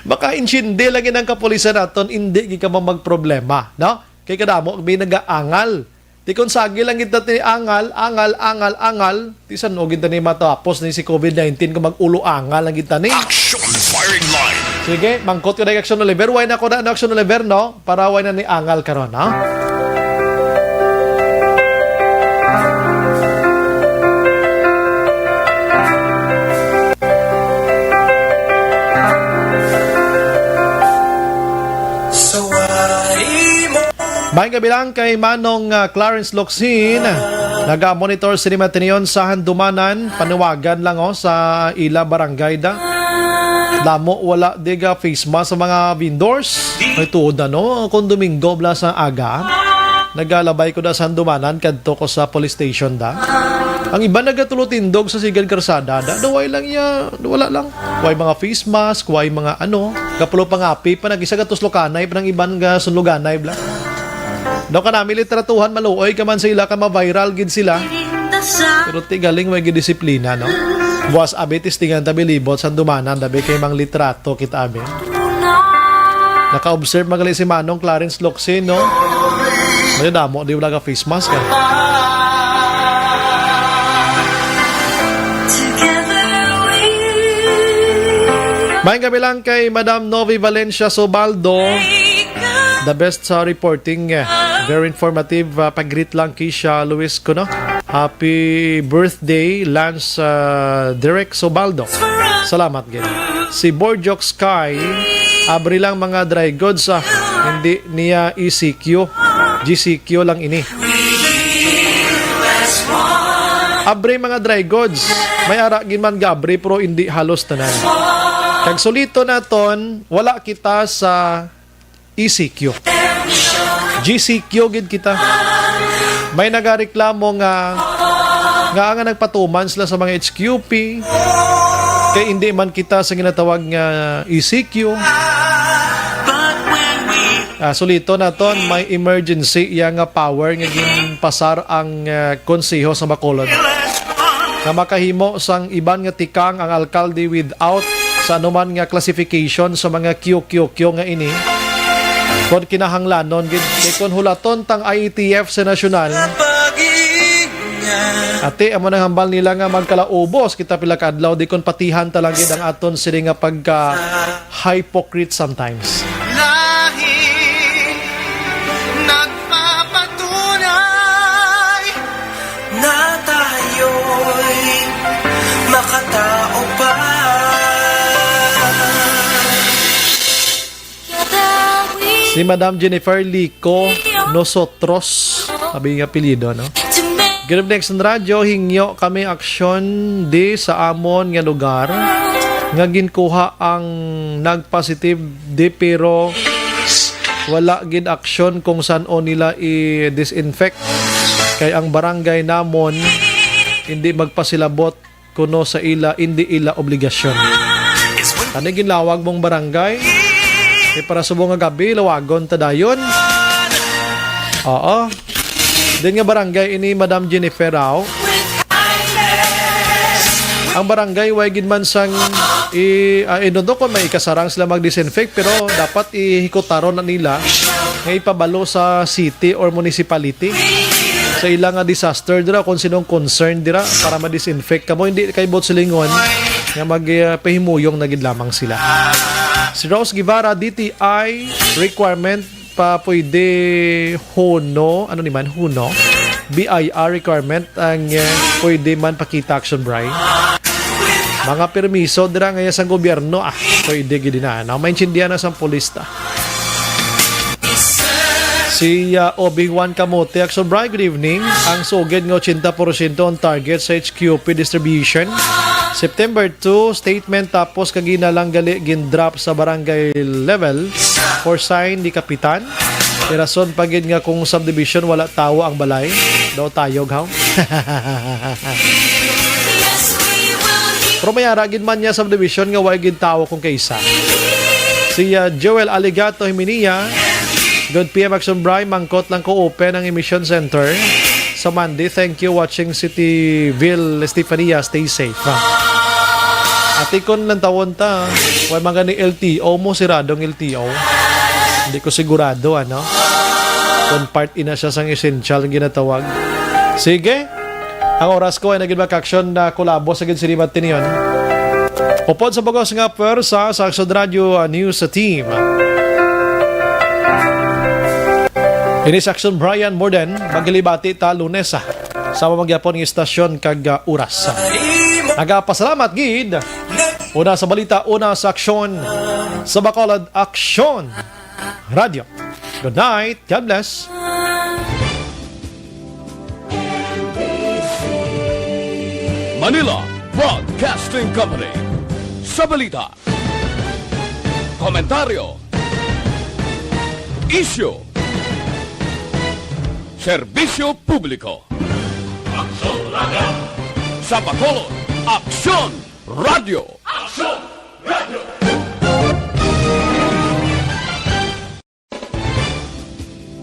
Maka-insindi lang yun ang kapulisan naton, hindi gid ka magproblema, no? Kay kadamo, may nagaangal. Di kung sagi lang kita ti angal, angal, angal, angal. Ti san-o gid tani matapos ni si covid nineteen kung mag-ulo angal lang gid tani. Action Firing Line. Sige, mangkot ko na yung Action Oliver. Why na ko na, ano, Action Oliver, no? Para why na ni angal karon, ha? Sa wari mo. Maayong gabi lang kay Manong, ah, Clarence Locsin. Naga-monitor sini matinion sa Handumanan. Panawagan lang, oh, sa ila barangay da. Damo wala diga face mask sa mga vendors. May tuod na, no? Kung Domingo bala sa aga, nagalabay ko da sa Handumanan, kadto ko sa police station da. Ang iba nagatulo tindog sa sigad karsada da. Daway lang iya, wala lang. Way mga face mask, way mga ano, kapulo pangapi pa, nag-isa ka tuslokanay pa ng iban nga sunluganay bala. Daw kanami litratuhan, maluoy ka man sa ila, ka ma-viral gid sila. Pero ti galing may gidisiplina, no? Buwas abi, testingan tabi libot sa Handumanan, dabi kay mang litrato kita abi. Naka-observe magali si Manong Clarence Locsin, no? May damo, di wala ka face mask, ah. Maayong gabi lang kay Madam Novi Valencia Sobaldo. The best sa reporting, eh. Very informative, ah, pag-greet lang kay siya, Luis, kuno. Happy birthday, Lance, ah, Direk Sobaldo. Salamat gid. Si Borjok Sky, abri lang mga dry goods, ah. Hindi niya E C Q. G C Q lang ini. Abri mga dry goods. May ara gid man gabri, pero hindi halos tanan. Kag sulito naton, wala kita sa E C Q. G C Q gid kita. May nagareklamo nga, nga nga nagpatuman sila sa mga H Q P, kay hindi man kita sa ginatawag nga E C Q. Ah, sulito naton, may emergency iya nga power nga ginpasar ang, ah, Konseho sa Bacolod, nga makahimo sang iban nga tikang ang alkalde without sa anuman nga classification sa mga Q Q Q nga ini. Kon kinahanglanon gid, kay kon hulaton tang I A T F sa nasyonal, ati, amo nang hambal nila nga magkalaubos kita pila ka adlaw, di kon patihan ta lang gid ang aton sini nga pagka hypocrite sometimes. Lahi nagpapatunay na tayo'y makatao pa. Si Madam Jennifer Lico Nosotros, sabi nga apelyido, no? Good evening, Aksyon Radyo. Hingyo kami aksyon di sa amon nga lugar nga ginkuha ang nag-positive di, pero wala gid aksyon kung san-o nila i-disinfect. Kay ang barangay namon hindi magpasilabot kuno sa ila, hindi ila obligasyon. Ano ginlawag mong barangay? Di para subong nga gabi, lawagon ta dayon. Oo. Din nga barangay ini, Madam Jennifer, raw. Ang barangay, way gid man sang i, ah, I don't know kung may ikasarang sila mag-disinfect, pero dapat ihikutaron na nila nga ipabalo sa city or municipality sa ila nga disaster dira, kung sinong concern dira para ma-disinfect kamo. Hindi kay bot silingon nga mag, ah, pahimuyong na gid lamang sila. Si Rose Guevara, D T I requirement pa pwede huno, ano ni man, huno? B I R requirement ang, eh, pwede man pakita, Action Bry. Mga permiso dira nga sang gobyerno, ah, pwede gid na. No? Maintindihan na sang pulis ta. Si, ah, Obi Juan Camote, Action Bry, good evening. Ang sugid nga ochenta porsyento ang target sa H Q P distribution. September two, statement tapos kagina lang gali gin-drop sa barangay level for sign ni Kapitan. May rason pa gid nga kung subdivision wala tawo ang balay. Daw tayog, haw? Pero may ara gid man niya subdivision nga wala gid tawo kung kaisa. Si, ah, Joel Aligato Himinia, good P M Action Bry, mangkot lang ko open ang emission center sa Monday. Thank you, watching Cityville, Estefania. Stay safe, ha? Ati kon lang tawon ta, wala man gani L T O mo, siradong L T O. Hindi ko sigurado, ano? Kung part ina siya sang essential ang ginatawag. Sige. Ang oras ko ay naging makaksyon na kulabo sa gid sinimat tiniyon. Upod sa bugos nga pwersa sa Aksyon Radio, uh, News Team. Ini si Aksyon Brian Morden, maglibati ta Lunes, ah, sa mga gyapon nga istasyon kag, ah, oras. Nagapasalamat gid. Una sa balita, una sa aksyon, sa Bacolod Aksyon Radio. Good night. God bless. Manila Broadcasting Company. Sa balita, komentaryo, isyu, serbisyo publiko. Aksyon Radio. Sa Bacolod, Aksyon Radio.